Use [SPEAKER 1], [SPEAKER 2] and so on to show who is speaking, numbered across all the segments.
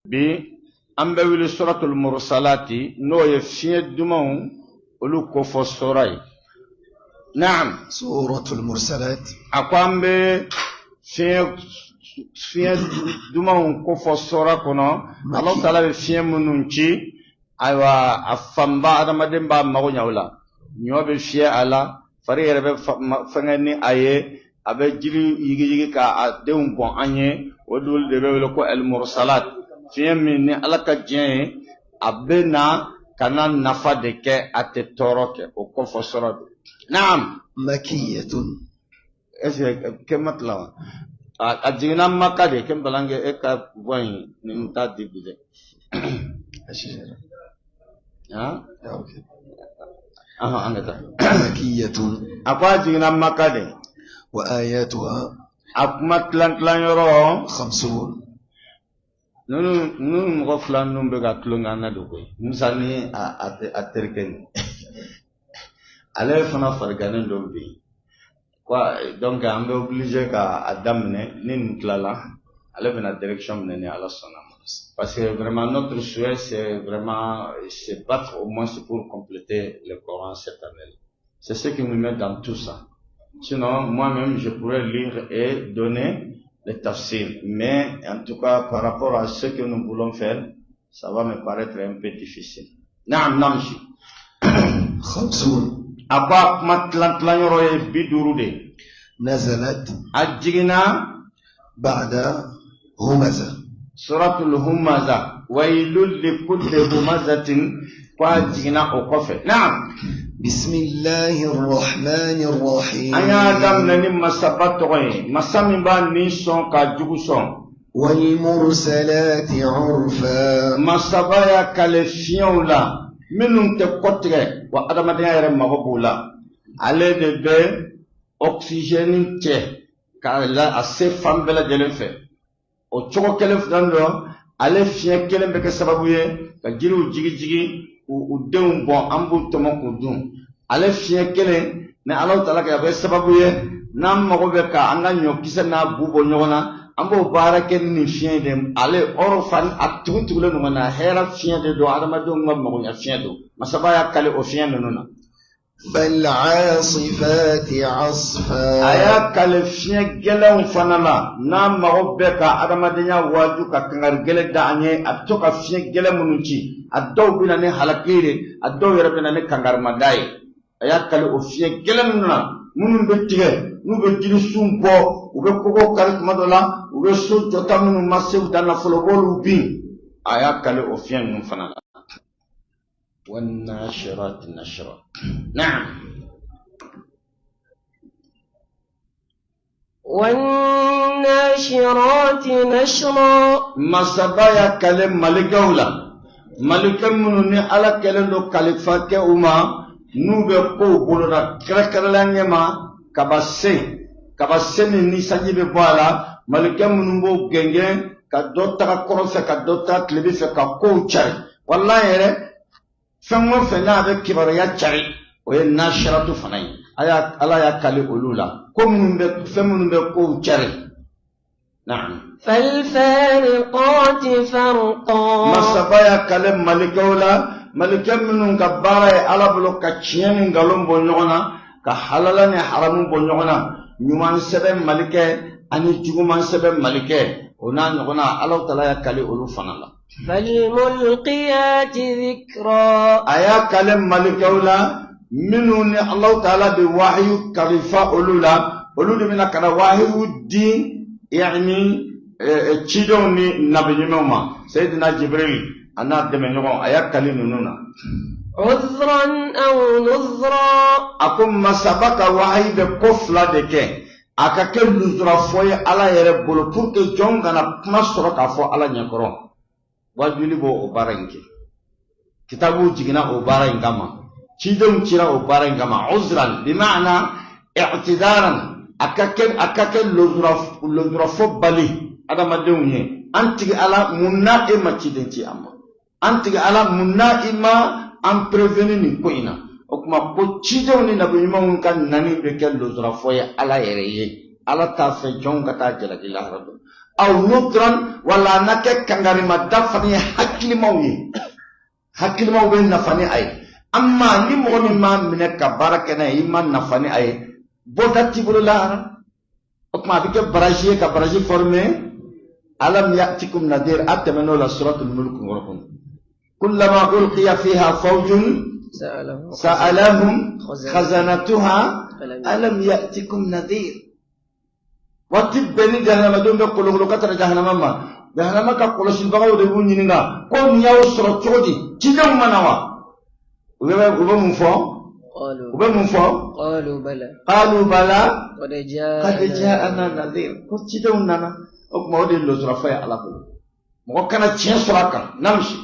[SPEAKER 1] Bi an bɛ wuli suratul mursalati, n'o ye fiɲɛ dumanw olu kofɔ sura ye. Naam.
[SPEAKER 2] Suratul mursalat.
[SPEAKER 1] A ko an bɛ fiɲɛ dumanw kofɔ sura kɔnɔ. Alahu taala bɛ fiɲɛ minnu ci, ayiwa, a fanba adamaden b'a mago ɲɛ o la. Ɲɔ bɛ fiyɛ a la, fari yɛrɛ bɛ fɛngɛ ni a ye, a bɛ jiri yigiyigi ka a denw bɔn an ye. O dun de bɛ wele ko al-mursalat, fiɲɛ min ni Ala ka diɲɛ ye, a bɛ na ka na nafa de kɛ, a tɛ tɔɔrɔ kɛ. O kofɔ sura don. Naam.
[SPEAKER 2] Makiyatun.
[SPEAKER 1] Est ce que kɛ ma tila wa? A jiginna Maka de. Kɛ balankɛ e ka bɔ yen, nin t'a di bi dɛ.
[SPEAKER 2] Ah, ok.
[SPEAKER 1] An ka taa.
[SPEAKER 2] Makiyatun.
[SPEAKER 1] A ko a jiginna Maka de.
[SPEAKER 2] Wa ayatuha.
[SPEAKER 1] A kuma tilan tilan yɔrɔ.
[SPEAKER 2] Khamsun.
[SPEAKER 1] Ninnu mɔgɔ fila ninnu bɛ ka tulon k'an na de koyi. Musa ni a terikɛ nin. Ale fana farigannen don bi. Quoi, donc an bɛ obligé ka a daminɛ ni nin tilala, ale bɛna direction minɛ ni Ala sɔnna ma. Parce que vraiment notre souhait, c'est vraiment se battre au moins pour compléter le Coran cette année. C'est ce qui nous met dans tout ça. Sinon, moi-même, je pourrais lire et donner le tafsir. Mais en tout cas, par rapport à ce que nous voulons faire, ça va me paraître un peu difficile. Naam, namshi.
[SPEAKER 2] Khamsun.
[SPEAKER 1] A ko a kuma tilan tilan yɔrɔ ye 50 de ye.
[SPEAKER 2] Nazalat.
[SPEAKER 1] A jiginna.
[SPEAKER 2] Ba'da humaza.
[SPEAKER 1] Suratul humaza. Waylul likulli humazatin, ko a jiginna o kɔfɛ. Naam.
[SPEAKER 2] Bismillahir rahmanir rahim.
[SPEAKER 1] An y'a daminɛ ni masaba tɔgɔ ye, masa min b'a ni sɔn k'a jugu sɔn.
[SPEAKER 2] Wal mursalati urfa.
[SPEAKER 1] Masaba y'a kale fiɲɛw la minnu tɛ kɔtigɛ, wa adamadenya yɛrɛ mago b'u la. Ale de bɛ oxygène cɛ k'a la a se fan bɛɛ lajɛlen fɛ. O cogo kelen fana don, ale fiɲɛ kelen bɛ kɛ sababu ye ka jiriw jigijigi k'u denw bɔn, an b'u tɔmɔ k'u dun. Ale fiɲɛ kelen ni Alahu taala kɛ, a bɛ sababu ye n'an mago bɛ ka an ka ɲɔkisɛ n'a bu bɔ ɲɔgɔn na, an b'o baara kɛ ni nin fiɲɛ de. Ale urfan, a tugu tugulen don ka na, hɛrɛ fiɲɛ de don, adamadenw ka magoɲɛ fiɲɛ don. Masaba y'a kale o fiɲɛ ninnu na.
[SPEAKER 2] Fal'asifati asfa.
[SPEAKER 1] A y'a kale fiɲɛ gɛlɛnw fana la, n'a mago bɛ ka adamadenya waaju, ka kangari gɛlɛn da an ye, a bɛ to ka fiɲɛ gɛlɛn minnu ci, a dɔw bɛ na ni halaki ye, a dɔw yɛrɛ bɛ na ni kangarimada ye. A y'a kale o fiɲɛ gɛlɛn ninnu na minnu bɛ tigɛ, n'u bɛ jirisun bɔ, u bɛ kogo kari tuma dɔ la, u bɛ so jɔta minnu ma se u dan na fɔlɔ, u b'olu bin. A y'a kale o fiɲɛ ninnu fana la. والناشرات نشرا. نعم.
[SPEAKER 3] والناشرات نشرا.
[SPEAKER 1] Masaba y'a kale malikɛw la, malikɛ minnu ni Ala kɛlen don kalifa kɛ u ma, n'u bɛ kow boloda, kɛrɛnkɛrɛnnenya ɲɛma kabasen, kabasen min ni sanji bɛ bɔ a la, malikɛ minnu b'o gɛngɛn ka dɔ taga kɔrɔn fɛ, ka dɔ taga tilebin fɛ, ka kow cari. Walahi yɛrɛ, fɛn o fɛn n'a bɛ kibaruya cari, o ye nasiratu fana ye. A y'a Ala y'a kale olu la, ko minnu bɛ fɛn minnu bɛ kow cari. Naam.
[SPEAKER 3] Falfariqati farqa.
[SPEAKER 1] Masaba y'a kale malikɛw la, malikɛ minnu ka baara ye Ala bolo ka tiɲɛ ni nkalon bɔ ɲɔgɔn na, ka halala ni haramu bɔ ɲɔgɔn na, ɲuman sɛbɛn malikɛ ani juguman sɛbɛn malikɛ, o n'a ɲɔgɔnna, Alahu taala y'a kale olu fana la.
[SPEAKER 3] Falmulqiyati dhikra.
[SPEAKER 1] A y'a kale malikɛw la minnu ni Alahu taala bɛ wahiyu kalifa olu la, olu de bɛna ka na wahiyu di, yani cidenw ni nabi ɲumanw ma, Seyidina Jibril a n'a dɛmɛɲɔgɔn, a y'a kale ninnu na.
[SPEAKER 3] Udhran aw nudhra.
[SPEAKER 1] A ko masaba ka wahayi bɛ ko fila de kɛ: a ka kɛ lujurafɔ ye Ala yɛrɛ bolo, pour que jɔn kana kuma sɔrɔ k'a fɔ Ala ɲɛkɔrɔ. Wajuli b'o o baara in kɛ, kitabu jiginna o baara in kama, cidenw cira o baara in kama. Uzran bi maana i'tidaran, a ka kɛ lujurafɔ bali adamadenw ye: an tigi Ala, mun na e ma ciden ci an ma? An tigi Ala, mun na i ma an prévenu nin ko in na? O tuma ko cidenw ni nabi ɲumanw ka nani bɛ kɛ lujurafɔ ye Ala yɛrɛ ye. Ala t'a fɛ jɔnw ka taa jalaki lahara don. Aw nudran, wala a na kɛ kangarimada fana ye hakilimaw ye. Hakilimaw bɛ nafa ni a ye. Amma ni mɔgɔ min m'a minɛ ka baara kɛ n'a ye, i ma nafa ni a ye, bɔda t'i bolo lahara. O tuma a bɛ kɛ baraji ye ka baraji former. Alam ya'tikum nadir, a tɛmɛn'o la suratul Mulk kɔnɔ. Kullama ulqiya fiha fawjun sa'alahum khazanatuha alam ya'tikum nadir. Waati bɛɛ ni jahanamadenw bɛ kolokolo ka taara jahanama ma, jahanama ka kɔlɔsibagaw de b'u ɲininka ko nin y'aw sɔrɔ cogo di, cidenw ma na wa? U bɛ mun fɔ? U bɛ mun fɔ? Qalu bala qad ja'ana nadhir, ko cidenw nana. O tuma o de ye lujurafa ye Ala bolo, mɔgɔ kana tiɲɛ sɔrɔ a kan namsi.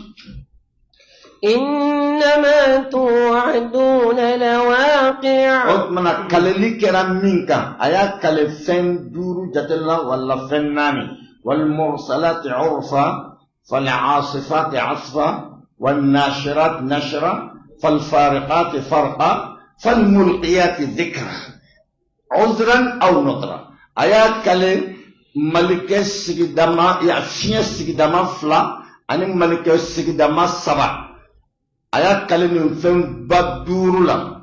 [SPEAKER 3] إنما توعدون لواقع.
[SPEAKER 1] O tuma na kaleli kɛra min kan, a y'a kale fɛn duuru jate la wala fɛn naani: والمرسلات عرفا فالعاصفات عصفا والناشرات نشرا فالفارقات فرقا فالملقيات ذكرا عذرا أو نذرا. A y'a kale malikɛ sigidama ya fiɲɛ sigidama fila ani malikɛ sigidama saba. A y'a kale nin fɛn ba duuru la.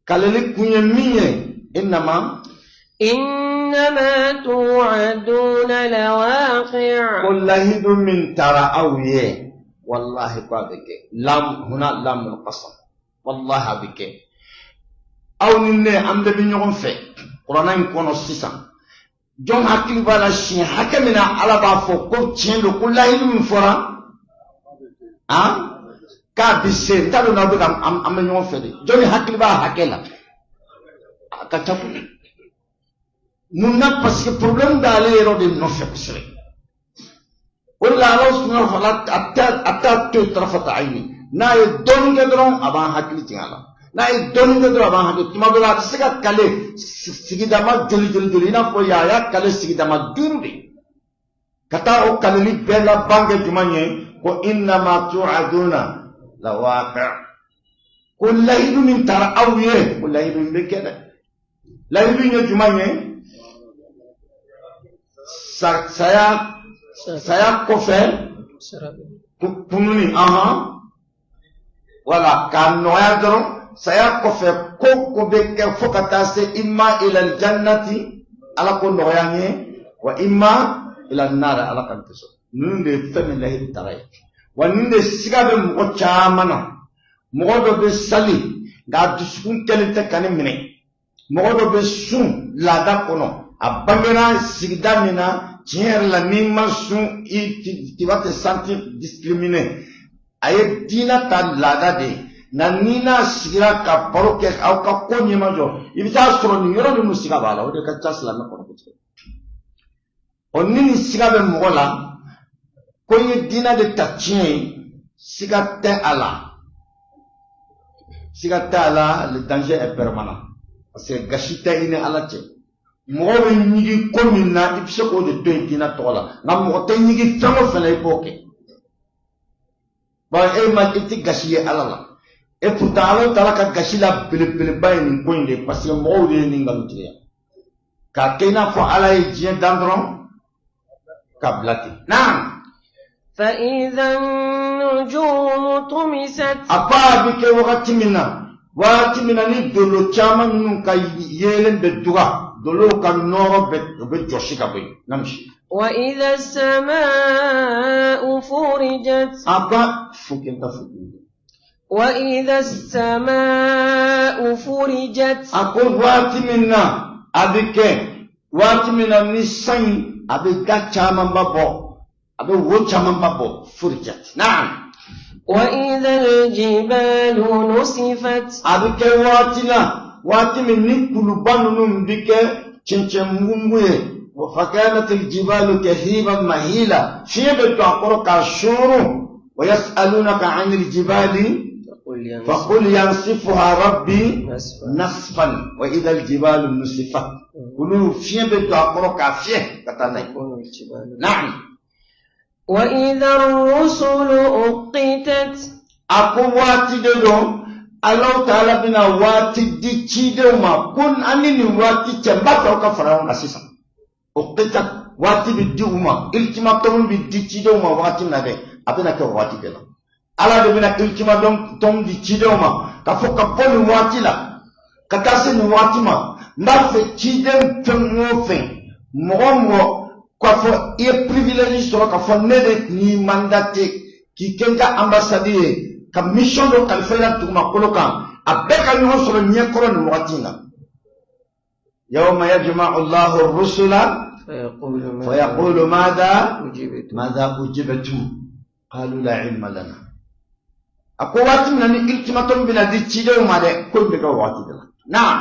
[SPEAKER 1] Kaleli kun ye min ye, إنما
[SPEAKER 3] إنما توعدون لواقع.
[SPEAKER 1] Ko lahidu min taara aw ye, wallahi ko a bɛ kɛ. لام هنا لام القسم. Wallahi a bɛ kɛ. Aw ni ne, an bɛɛ bɛ ɲɔgɔn fɛ kuranna in kɔnɔ sisan. Jɔn hakili b'a la siɲɛ hakɛ min na Ala b'a fɔ ko tiɲɛ don, ko lahidu min fɔra han k'a bɛ se? N t'a dɔn n'aw bɛ ka an bɛ ɲɔgɔn fɛ de. Jɔnni hakili b'a hakɛ la? A ka ca kojugu. Mun na? Parce que problème b'ale yɛrɛ de nɔfɛ kosɛbɛ. O de la Ala subhanahu wa ta'ala a t'a to yen طرفة عين. N'a ye dɔɔnin kɛ dɔrɔn, a b'an hakili jigin a la. N'a ye dɔɔnin kɛ dɔrɔn, a b'an hakili. Tuma dɔ la, a bɛ se ka kale sigidama joli joli joli, i n'a fɔ yan a y'a kale sigidama duuru de ka taa. O kaleli bɛɛ laban kɛ jumɛn ye? Ko إنما توعدون لواقع. Ko layidu min taara aw ye, ko layidu in bɛ kɛ dɛ. Layidu in ye jumɛn ye? Saya kɔfɛ kununi, ahan, wala k'a nɔgɔya dɔrɔn. Saya kɔfɛ, ko ko bɛ kɛ fo ka taa se إما إلى الجنة, Ala ko nɔgɔya n ye, وإما إلى النار, Ala k'an tɛ sɔn. Ninnu de ye fɛn min layidu taara ye. Wa nin de siga bɛ mɔgɔ caman na. Mɔgɔ dɔ bɛ sali, nka a dusukun kɛlen tɛ ka ne minɛ. Mɔgɔ dɔ bɛ sun laada kɔnɔ, a bangera sigida min na, tiɲɛ yɛrɛ la, n'i ma sun, i tu vas te sentir discriminé. A ye diinɛ ta laada de ye. Nka n'i n'a sigira ka baro kɛ, aw ka ko ɲɛmajɔ, i bɛ taa sɔrɔ nin yɔrɔ ninnu siga b'a la. O de ka ca silamɛ kɔnɔ kosɛbɛ. Ɔ, ni nin siga bɛ mɔgɔ la ko i ye diinɛ de ta tiɲɛ ye, siga tɛ a la, siga tɛ a la, le danger est permanent, parce que gasi tɛ i ni Ala cɛ. Mɔgɔ bɛ ɲigi ko min na, i bɛ se k'o de to yen diinɛ tɔgɔ la, nka mɔgɔ tɛ ɲigi fɛn o fɛn na, i b'o kɛ. Bon, e ma i tɛ gasi ye Ala la. Et pourtant Ala taala ka gasi la belebeleba ye nin ko in de ye, parce que mɔgɔw de ye nin nkalon tigɛ k'a kɛ i n'a fɔ Ala ye diɲɛ dan dɔrɔn k'a bila ten. Naam.
[SPEAKER 3] فإذا النجوم طمست.
[SPEAKER 1] A ko a bɛ kɛ wagati min na, waati min na ni dolo caman ninnu ka yeelen bɛ duga, dolow ka nɔrɔ bɛ, o bɛ jɔsi ka bɔ yen namisi.
[SPEAKER 3] وإذا السماء فرجت.
[SPEAKER 1] A ka fukin ka fukin.
[SPEAKER 3] وإذا السماء فرجت.
[SPEAKER 1] A ko waati min na a bɛ kɛ waati min na ni san in a bɛ da camanba bɔ, a bɛ wo camanba bɔ, فرجت, naam.
[SPEAKER 3] وإذا الجبال نسفت.
[SPEAKER 1] A bɛ kɛ waati la, waati min ni kuluba ninnu bɛ kɛ cɛncɛn mugu ye. فكانت الجبال كثيبا مهيلا, fiɲɛ bɛ don a kɔrɔ k'a suru. ويسألونك عن الجبال
[SPEAKER 3] فقل
[SPEAKER 1] فقل ينسفها ربي
[SPEAKER 3] نسفا.
[SPEAKER 1] نسفا وإذا الجبال نسفت. Kulu fiɲɛ bɛ don a kɔrɔ k'a fiyɛ ka taa n'a ye.
[SPEAKER 3] تكون الجبال.
[SPEAKER 1] Naam.
[SPEAKER 3] وإذا الرسل أقتت.
[SPEAKER 1] A ko waati de don, Alahu taala bɛna waati di cidenw ma ko an ni nin waati cɛ, n b'a fɛ aw ka fara ɲɔgɔn kan sisan. أقتت. Waati bɛ di u ma, ultimatum bɛ di cidenw ma wagati min na dɛ, a bɛna kɛ o waati de la. Ala de bɛna ultimatum di cidenw ma k'a fɔ ka bɔ nin waati la ka taa se nin waati ma, n b'a fɛ ciden fɛn o fɛn, mɔgɔ o mɔgɔ k'a fɔ i ye privilège sɔrɔ k'a fɔ ne de tun y'i mandaté k'i kɛ n ka ambassade ye ka mission dɔ kalifa i la dugumakolo kan, a bɛɛ ka ɲɔgɔn sɔrɔ ɲɛkɔrɔ nin wagati in na. Yawma yajma'u Allahu ar-rusula fayaqulu madha madha ujibtum qalu la ilma lana. A ko waati min na ni ultimatum bɛna di cidenw ma dɛ, ko in bɛ kɛ o waati de la. Naam.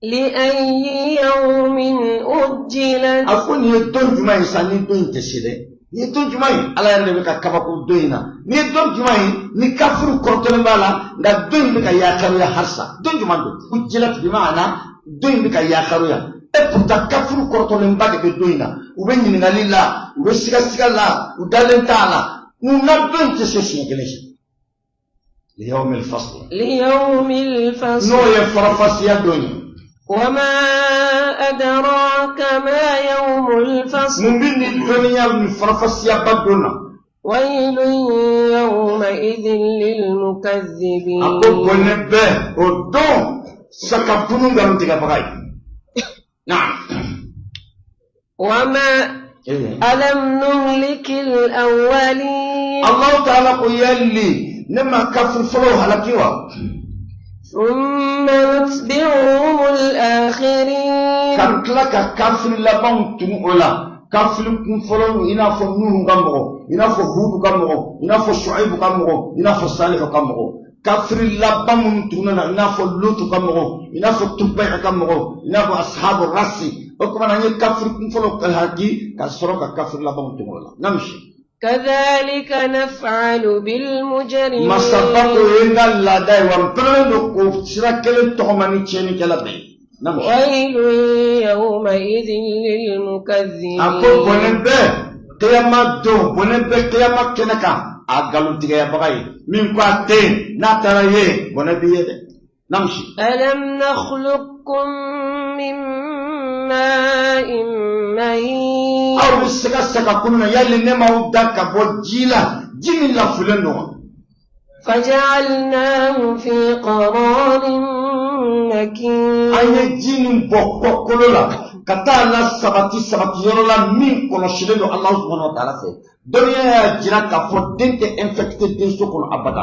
[SPEAKER 3] لأي يوم أجلت.
[SPEAKER 1] A ko nin ye don jumɛn ye sa, ni don in tɛ se dɛ? Nin ye don jumɛn ye? Ala yɛrɛ de bɛ ka kabako don in na. Nin ye don jumɛn ye ni kafiriw kɔrɔtɔlen b'a la, nka don in bɛ ka yakaruya halisa? Don jumɛn don? Ujjilat bi maana don in bɛ ka yakaruya. Et pourtant kafiriw kɔrɔtɔlenba de bɛ don in na. U bɛ ɲininkali la, u bɛ sigasiga la, u dalen t'a la. Mun na don in tɛ se siɲɛ kelen si? Liyawmi al-fasl.
[SPEAKER 3] Liyawmi al-fasl.
[SPEAKER 1] N'o ye farafasiya don ye.
[SPEAKER 3] Wama adraka ma yawmul fasl.
[SPEAKER 1] Mun bɛ nin dɔnniya nin farafasiyaba don na?
[SPEAKER 3] Waylun yawma'idhin lilmukaththibin.
[SPEAKER 1] A ko bɔnɛ bɛ o don sakafunu nkalontigɛbaga ye. Naam.
[SPEAKER 3] Wama alam nuhlikil awwalin.
[SPEAKER 1] Allahu ta'ala ko yali ne ma kafiri fɔlɔw halaki wa?
[SPEAKER 3] Thumma nutbi'uhumul akhirin.
[SPEAKER 1] Ka tila ka kafiri labanw tugu o la. Kafiri kun fɔlɔw, i n'a fɔ Nuhu ka mɔgɔ, i n'a fɔ Hudu ka mɔgɔ, i n'a fɔ Shuaibu ka mɔgɔ, i n'a fɔ Salihu ka mɔgɔ. Kafiri laban minnu tuguna na, i n'a fɔ Lutu ka mɔgɔ, i n'a fɔ Tubayi ka mɔgɔ, i n'a fɔ Ashabu Rasi. O tuma na an ye kafiri kun fɔlɔ halaki ka sɔrɔ ka kafiri labanw tugu o la. Namsi.
[SPEAKER 3] Kadhalika naf'alu bil mujrimin.
[SPEAKER 1] Masaba ko ye n ka laada ye, wa n pɛrɛnnen don k'o sira kelen tɔgɔma ni tiɲɛnikɛla bɛɛ ye.
[SPEAKER 3] Waylun yawma'idhin lil mukaththibin.
[SPEAKER 1] A ko bɔnɛ bɛ kiyama don, bɔnɛ bɛ kiyama kɛnɛ kan a nkalontigɛyabaga ye min ko a tɛ yen, n'a taara ye, bɔnɛ b'i ye dɛ. Namsi.
[SPEAKER 3] Alam nakhluqukum min ma'in mahin.
[SPEAKER 1] Aw bɛ sɛgɛ sɛgɛ kun na, yali ne m'aw da ka bɔ ji la, ji min lafulen don wa?
[SPEAKER 3] Faja'alnahu fi qararin makin.
[SPEAKER 1] An ye ji nin bɔ kɔkolo la ka taa la sabati sabati yɔrɔ la min kɔlɔsilen don Alahu subahana wa taala fɛ. Dɔnniya y'a jira k'a fɔ den tɛ infecté denso kɔnɔ abada,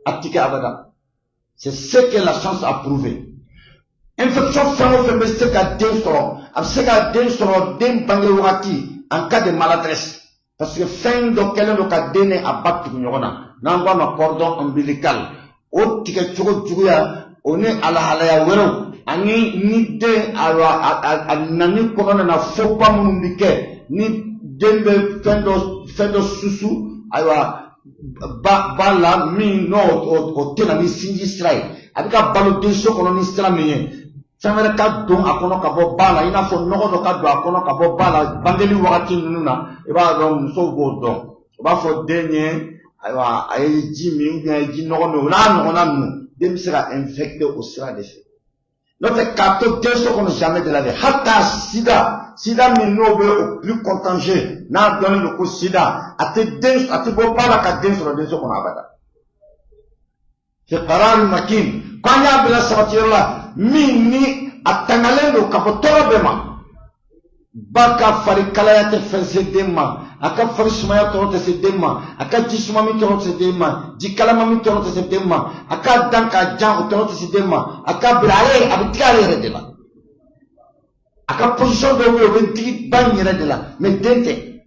[SPEAKER 1] a ti kɛ abada. C'est ce que la science a prouvé. Infection fɛn o fɛn bɛ se ka den sɔrɔ, a bɛ se ka den sɔrɔ den bange wagati en cas de maladresse, parce que fɛn dɔ kɛlen don ka den ni a ba tugu ɲɔgɔn na, n'an ko a ma cordon ombilical, o tigɛ cogo juguya, o ni alahalaya wɛrɛw, ani ni den ayiwa a nani kɔnɔna na faux pas minnu bɛ kɛ, ni den bɛ fɛn dɔ susu ayiwa ba la, min n'o o tɛ na ni sinji sira ye, a bɛ ka balo denso kɔnɔ ni sira min ye, fɛn wɛrɛ ka don a kɔnɔ ka bɔ ba la, i n'a fɔ nɔgɔ dɔ ka don a kɔnɔ ka bɔ ba la bangeli wagati ninnu na. I b'a dɔn, musow b'o dɔn, u b'a fɔ den ye ayiwa a ye ji min ou bien a ye ji nɔgɔ min, o n'a ɲɔgɔnna ninnu, den bɛ se ka infecté o sira de fɛ. N'o tɛ k'a to denso kɔnɔ, jamais de la vie. Hata sida, sida min n'o bɛ o plus contagieux, n'a dɔnnen don ko sida, a tɛ den, a tɛ bɔ ba la ka den sɔrɔ denso kɔnɔ abada. Fi qarar makin, ko an y'a bila sabatiyɔrɔ la min ni a tangalen don ka bɔ tɔɔrɔ bɛɛ ma. Ba ka fari kalaya tɛ fɛn se den ma, a ka fari sumaya tɔɔrɔ tɛ se den ma, a ka ji suma min tɔɔrɔ tɛ se den ma, ji kalama min tɔɔrɔ tɛ se den ma, a ka dan k'a jan o tɔɔrɔ tɛ se den ma, a ka bila ale, a bɛ digi ale yɛrɛ de la, a ka position dɔw bɛ yen, o bɛ digi ba in yɛrɛ de la, mais den tɛ.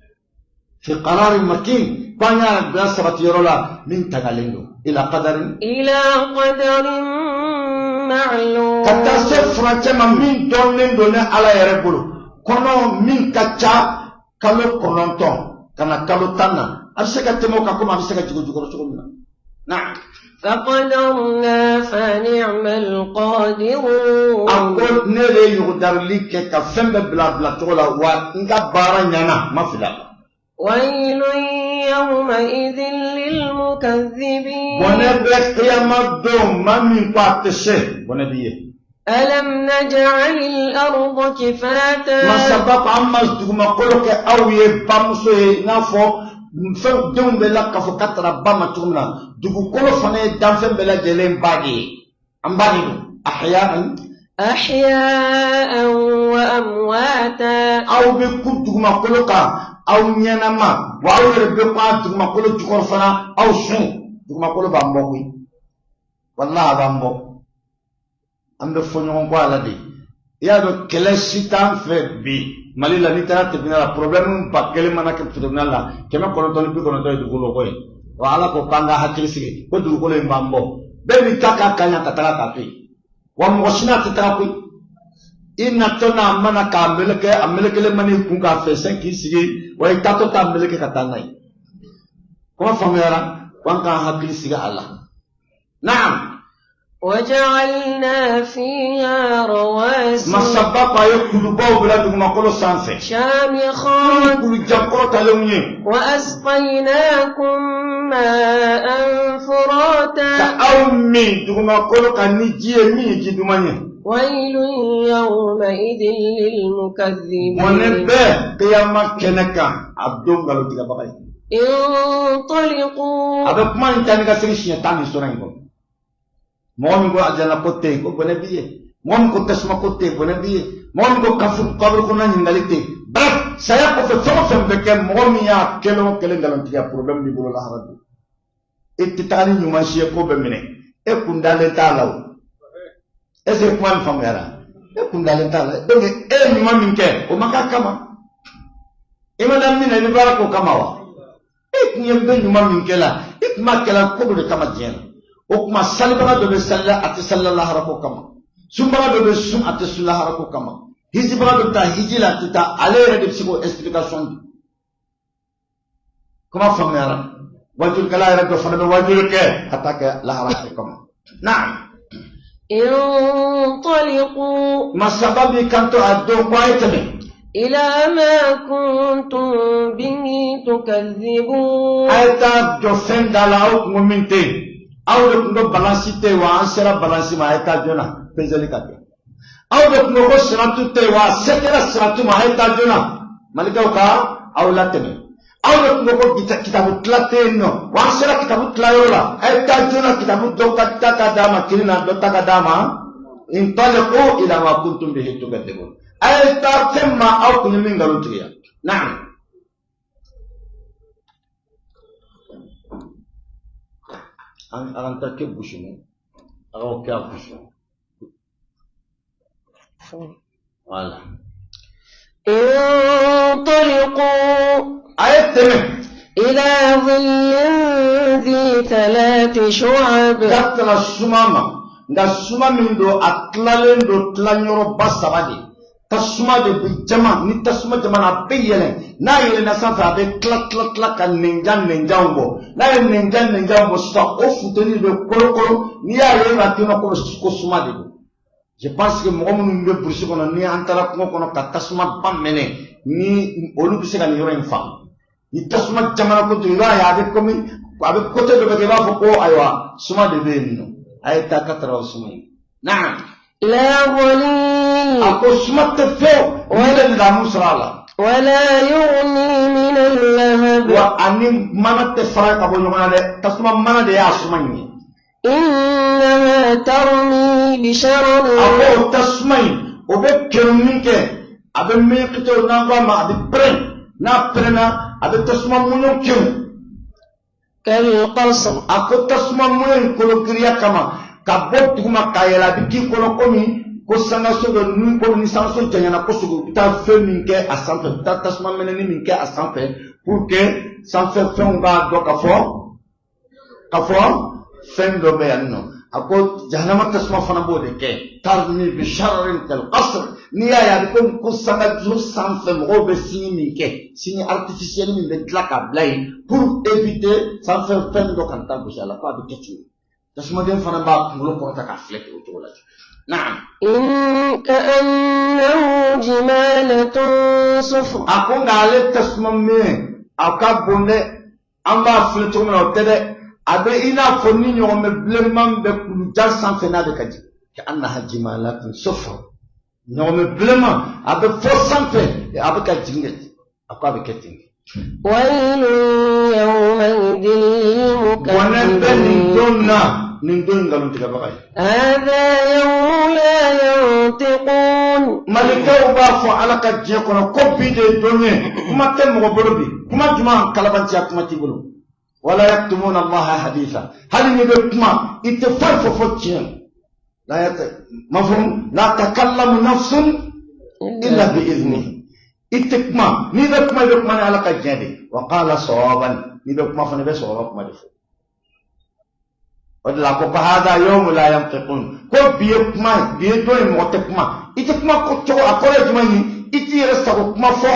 [SPEAKER 1] Fi qararin makin, ko an y'a bila sabatiyɔrɔ la min tagalen don, ila qadarin,
[SPEAKER 3] ila qadarin ma'lum,
[SPEAKER 1] ka taa se furancɛ ma min dɔnnen don ne Ala yɛrɛ bolo. Kɔnɔ min ka ca kalo 9 ka na kalo 10 na, a bɛ se ka tɛmɛ o kan komi a bɛ se ka jigin jukɔrɔ cogo min na. Naam.
[SPEAKER 3] Faqadarna fa ni'mal qadirun.
[SPEAKER 1] A ko ne de ye yugudarili kɛ ka fɛn bɛɛ bila bila cogo la, wa n ka baara ɲɛna, n ma fili a la.
[SPEAKER 3] Waylun yawma'idhin lil mukaththibin.
[SPEAKER 1] Bɔnɛ bɛ kiyama don maa min ko a tɛ se, bɔnɛ b'i ye.
[SPEAKER 3] ألم نجعل الأرض كفاتا
[SPEAKER 1] Masaba ko an ma dugumakolo kɛ aw ye bamuso ye, i n'a fɔ fɛn denw bɛ lakafo ka tara ba ma cogo min na, dugukolo fana ye danfɛn bɛɛ lajɛlen ba de ye, an ba de don ahyaan.
[SPEAKER 3] أحياء وأمواتا.
[SPEAKER 1] Aw bɛ ku dugumakolo kan aw ɲɛnama wa, aw yɛrɛ bɛ ku a dugumakolo jukɔrɔ fana aw sun. Dugumakolo b'an bɔ koyi, walahi a b'an bɔ. An bɛ fɔ ɲɔgɔn kɔ a la de. I y'a dɔn, kɛlɛ si t'an fɛ bi Mali la. N'i taara tribunal la, problème 1000 mana kɛ tribunal la, 999 ye dugukolo ko ye. Wa Ala ko k'an ka hakili sigi ko dugukolo in b'an bɔ. Bɛɛ b'i ta k'a kan yan ka taga k'a to yen, wa mɔgɔ si n'a tɛ taga koyi. I natɔ n'a mana k'a meleke, a melekelen mana i kun k'a fɛsɛn k'i sigi, wa i taatɔ t'a meleke ka taa n'a ye. Kuma faamuyara? Ko an k'an hakili sigi a la. Naam.
[SPEAKER 3] وجعلنا فيها رواسي
[SPEAKER 1] Masaba ko a ye kulubaw bila dugumakolo sanfɛ
[SPEAKER 3] شامخات
[SPEAKER 1] kulujan kɔrɔtalenw ye.
[SPEAKER 3] وأسقيناكم ماء
[SPEAKER 1] Ka
[SPEAKER 3] فراتا
[SPEAKER 1] aw min dugumakolo kan ni ji ye min ye ji duman ye.
[SPEAKER 3] ويل يومئذ
[SPEAKER 1] Mɔnɛ
[SPEAKER 3] للمكذبين
[SPEAKER 1] bɛɛ kiyama kɛnɛ kan a don nkalontigɛbaga ye.
[SPEAKER 3] انطلقوا
[SPEAKER 1] A bɛ kuma in ta ni ka segin siɲɛ 10 nin sura in kɔnɔ. Mɔgɔ min ko alijana ko tɛ yen, ko bɔnɛ b'i ye. Mɔgɔ min ko tasuma ko tɛ yen, bɔnɛ b'i ye. Mɔgɔ min ko kafuru kaburu kɔnɔna ɲininkali tɛ yen, bref, saya kɔfɛ fɛn o fɛn bɛ kɛ, mɔgɔ min y'a kelen o kelen nkalontigiya, problème b'i bolo lahara don. E tɛ taga ni ɲuman si ye, ko bɛ minɛ e kun dalen t'a la. O est ce que kuma nin faamuyara? E kun dalen t'a la, donc e ye ɲuman min kɛ, o ma k'a kama. I ma da min na, i bɛ baara k'o kama wa? E kun ye bɛ ɲuman min kɛ la, i kun b'a kɛla ko dɔ de kama diɲɛ na. O tuma salibaga dɔ bɛ sali la, a tɛ sali la lahara ko kama. Sunbaga dɔ bɛ sun, a tɛ sun lahara ko kama. Hijibaga dɔ bɛ taa hiji la, a tɛ taa, ale yɛrɛ de bɛ se k'o explication di. Kuma faamuyara? Wajulikɛla yɛrɛ dɔ fana bɛ wajuli kɛ ka taa kɛ lahara ko kama. Naam.
[SPEAKER 3] انطلقوا
[SPEAKER 1] Masaba b'i kanto a don ko a ye tɛmɛ
[SPEAKER 3] إلى ما كنتم به تكذبون
[SPEAKER 1] A ye taa jɔ fɛn da la, aw kun ko min tɛ yen, aw de kun ko balansi tɛ yen, wa an sera balansi ma, a ye taa joona peseli ka kɛ. Aw de kun ko ko siratu tɛ yen, wa a se kɛra siratu ma, a ye taa joona malikaw ka aw latɛmɛ. Aw de kun ko ko kitabu tila tɛ yen nɔ, wa an sera kitabu tila yɔrɔ la, a ye taa joona kitabu dɔ ka ta ka d'a ma kini na, dɔ ta ka d'a ma. Intaliqu ila ma kuntum bihi tukadibun, a ye taa fɛn ma aw kun ye min nkalon tigiya. Naam. An an ta kɛ gosi a k'o kɛ a gosi, voilà.
[SPEAKER 3] انطلقوا
[SPEAKER 1] A ye tɛmɛ
[SPEAKER 3] إلى ظل ذي ثلاث شعب
[SPEAKER 1] ka tala suma ma, nka suma min don, a tilalen don tilayɔrɔba saba de. Tasuma de bɛ jama ni tasuma jama na, a bɛ yɛlɛn. N'a yɛlɛnna sanfɛ, a bɛ tila tila tila ka nɛnjan nɛnjanw bɔ. N'a ye nɛnjan nɛnjanw bɔ sisan, o funteni bɛ kolokolo. N'i y'a ye, e b'a k'i ma ko suma de don. Je pense que mɔgɔ minnu bɛ burusi kɔnɔ, ni an taara kungo kɔnɔ ka tasuma ba mɛnɛ, ni olu bɛ se ka nin yɔrɔ in faamu. Ni tasuma jamana kojugu, i b'a ye a bɛ komi a bɛ côté dɔ bɛ kɛ i b'a fɔ ko ayiwa, suma de bɛ yen nɔ. A ye taa ka taara o suma in. Naam.
[SPEAKER 3] لا ظليل
[SPEAKER 1] A ko suma tɛ fewu, ni bɛ lamu sɔrɔ a la.
[SPEAKER 3] ولا يغني من اللهب
[SPEAKER 1] Wa ani mana tɛ fara ka bɔ ɲɔgɔn na dɛ, tasuma mana de y'a suma in ye.
[SPEAKER 3] إنها ترمي بشرر
[SPEAKER 1] A ko o tasuma in, o bɛ kɛrun min kɛ, a bɛ melekitɛw n'an ko a ma, a bɛ pɛrɛn. N'a pɛrɛnna, a bɛ tasuma muɲu kɛrun.
[SPEAKER 3] كالقصر
[SPEAKER 1] A ko tasuma muɲu in kologiriya kama, ka bɔ duguma ka yɛlɛ, a bɛ k'i kɔnɔ komi ko sangaso dɔ ni komi ni sangaso janyana kosɛbɛ, u bɛ taa fɛn min kɛ a sanfɛ, u bɛ taa tasuma mɛnɛni min kɛ a sanfɛ pour que sanfɛ fɛnw b'a dɔn ka fɔ fɛn dɔ bɛ yan nɔ. A ko jahanama tasuma fana b'o de kɛ, tarmi bi shararin kal qasr. N'i y'a ye, a bɛ komi ko sangaso sanfɛ mɔgɔw bɛ signe min kɛ, signe artificiel min bɛ tila k'a bila yen pour éviter sanfɛ fɛn dɔ kana taa gosi a la, ko a bɛ kɛ ten, tasumaden fana b'a kunkolo kɔrɔta k'a filɛ ten o cogo la. Naam.
[SPEAKER 3] إن كأنه جمالة صفر
[SPEAKER 1] A ko nka ale tasuma minɛ a ka bon dɛ, an b'a filɛ cogo min na, o tɛ dɛ. A bɛ i n'a fɔ ni ɲɔgɔnmɛ bilenman bɛ kulujan sanfɛ n'a bɛ ka jigin. Ka annaha jimalatun sufur, ɲɔgɔmɛ bilenman, a bɛ fɔ sanfɛ, a bɛ ka jigin kɛ, a ko a bɛ kɛ ten.
[SPEAKER 3] ويل يومئذ
[SPEAKER 1] Bɔnɛ bɛ nin
[SPEAKER 3] للمكذبين
[SPEAKER 1] don na, nin don nkalontigɛbaga ye.
[SPEAKER 3] هذا يوم لا ينطقون.
[SPEAKER 1] Malikaw b'a fɔ Ala ka diɲɛ kɔnɔ ko bi de ye don ye, kuma tɛ mɔgɔ bolo bi, kuma jumɛn kalabanciya kuma t'i bolo. Wala yaktumuna Allaha haditha, hali n'i bɛ kuma, i tɛ foyi fɔ fo tiɲɛ. La yat mafhum la takallamu nafsun illa bi idnihi. I tɛ kuma, n'i bɛ kuma, i bɛ kuma ni Ala ka diɲɛ de ye. Wa qala sawaban, n'i bɛ kuma fana, i bɛ sawaba kuma de fɔ. O de la ko hada yawmu la yantiqun, ko bi ye kuma ye, bi ye don ye, mɔgɔ tɛ kuma. I tɛ kuma ko cogo, a kɔrɔ ye jumɛn ye? I t'i yɛrɛ sago kuma fɔ.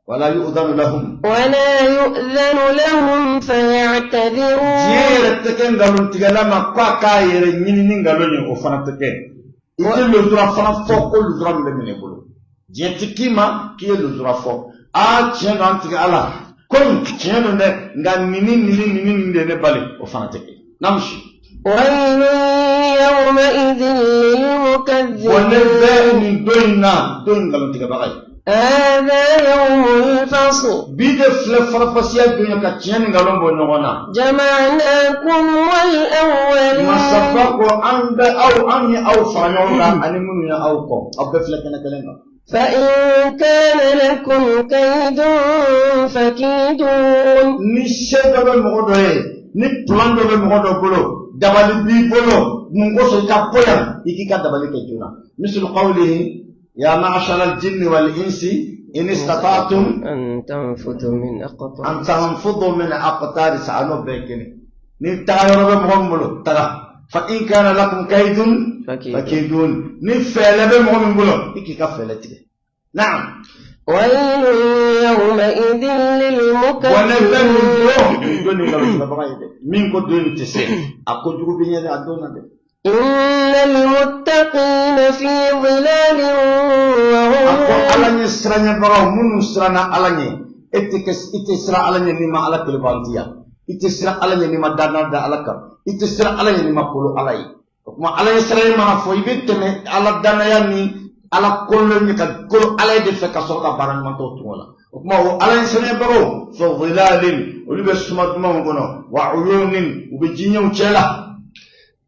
[SPEAKER 1] Wala yu'dhanu lahum.
[SPEAKER 3] ولا يؤذن لهم
[SPEAKER 1] Diɲɛ
[SPEAKER 3] فيعتذرون.
[SPEAKER 1] yɛrɛ tɛ kɛ nkalontigɛla ma ko a k'a yɛrɛ ɲini ni nkalon ye, o fana tɛ kɛ. I tɛ lujura fana fɔ ko lujura min bɛ minɛ i bolo. Diɲɛ tɛ k'i ma k'i ye lujura fɔ. Aa, tiɲɛ don, an tigɛ Ala ko in tiɲɛ don dɛ, nka nin ni nin ni nin ni nin de ye ne bali, o fana tɛ kɛ. Namusi.
[SPEAKER 3] ويل يومئذ
[SPEAKER 1] Bɔnɛ bɛ
[SPEAKER 3] للمكذبين.
[SPEAKER 1] nin don in na, don in nkalontigɛbaga ye.
[SPEAKER 3] هذا يوم الفصل.
[SPEAKER 1] Bi de filɛ farafasiya don ye ka tiɲɛ ni nkalon bɔ ɲɔgɔn na.
[SPEAKER 3] جمعناكم والأولين.
[SPEAKER 1] Masaba ko an bɛ aw, an ye aw fara ɲɔgɔn kan ani minnu ye aw kɔ, aw bɛɛ filɛ kɛnɛ kelen kan.
[SPEAKER 3] فإن كان لكم كيد فكيدون.
[SPEAKER 1] Ni se dɔ bɛ mɔgɔ dɔ ye, ni plan dɔ bɛ mɔgɔ dɔ bolo, dabali b'i bolo, mun kosɔn i ka bɔ yan, i k'i ka dabali kɛ joona. Mislu qawlihi ya ma'shara al-jinni wal insi in istata'tum
[SPEAKER 3] أن تنفذوا من أقطار
[SPEAKER 1] an tanfudu min aqtari, sa'ano bɛɛ kelen. Ni taga yɔrɔ bɛ mɔgɔ min bolo, taga. Fa in kana lakum kaydun
[SPEAKER 3] فكيدون.
[SPEAKER 1] fakidun, ni fɛɛrɛ bɛ mɔgɔ min bolo, i k'i ka fɛɛrɛ tigɛ. Naam.
[SPEAKER 3] ويل يومئذ
[SPEAKER 1] Bɔnɛ bɛ nin
[SPEAKER 3] للمكذبين.
[SPEAKER 1] don, nin don nin nkalontigɛbaga ye dɛ, min ko don in tɛ se, a ko jugu bɛ ɲɛ dɛ, a don na dɛ.
[SPEAKER 3] إن المتقين في ظلال
[SPEAKER 1] A ko Ala
[SPEAKER 3] وعيون.
[SPEAKER 1] ɲɛ siranɲɛbagaw, minnu siranna Ala ɲɛ, e tɛ kɛ, i tɛ siran Ala ɲɛ n'i ma Ala kelebantiya, i tɛ siran Ala ɲɛ n'i ma danna da Ala kan, i tɛ siran Ala ɲɛ n'i ma kolo Ala ye. O tuma Ala ɲɛ siranɲɛ mana fɔ, i bɛ tɛmɛ Ala danaya ni Ala kolo ɲɛ ka kolo Ala ye de fɛ ka sɔrɔ ka baara ɲuman tɔw tugu o la. O tuma o Ala ɲɛ siranɲɛbagaw, fa zilalin, olu bɛ suma dumanw kɔnɔ, wa uyunin, u bɛ jiɲɛw cɛ la.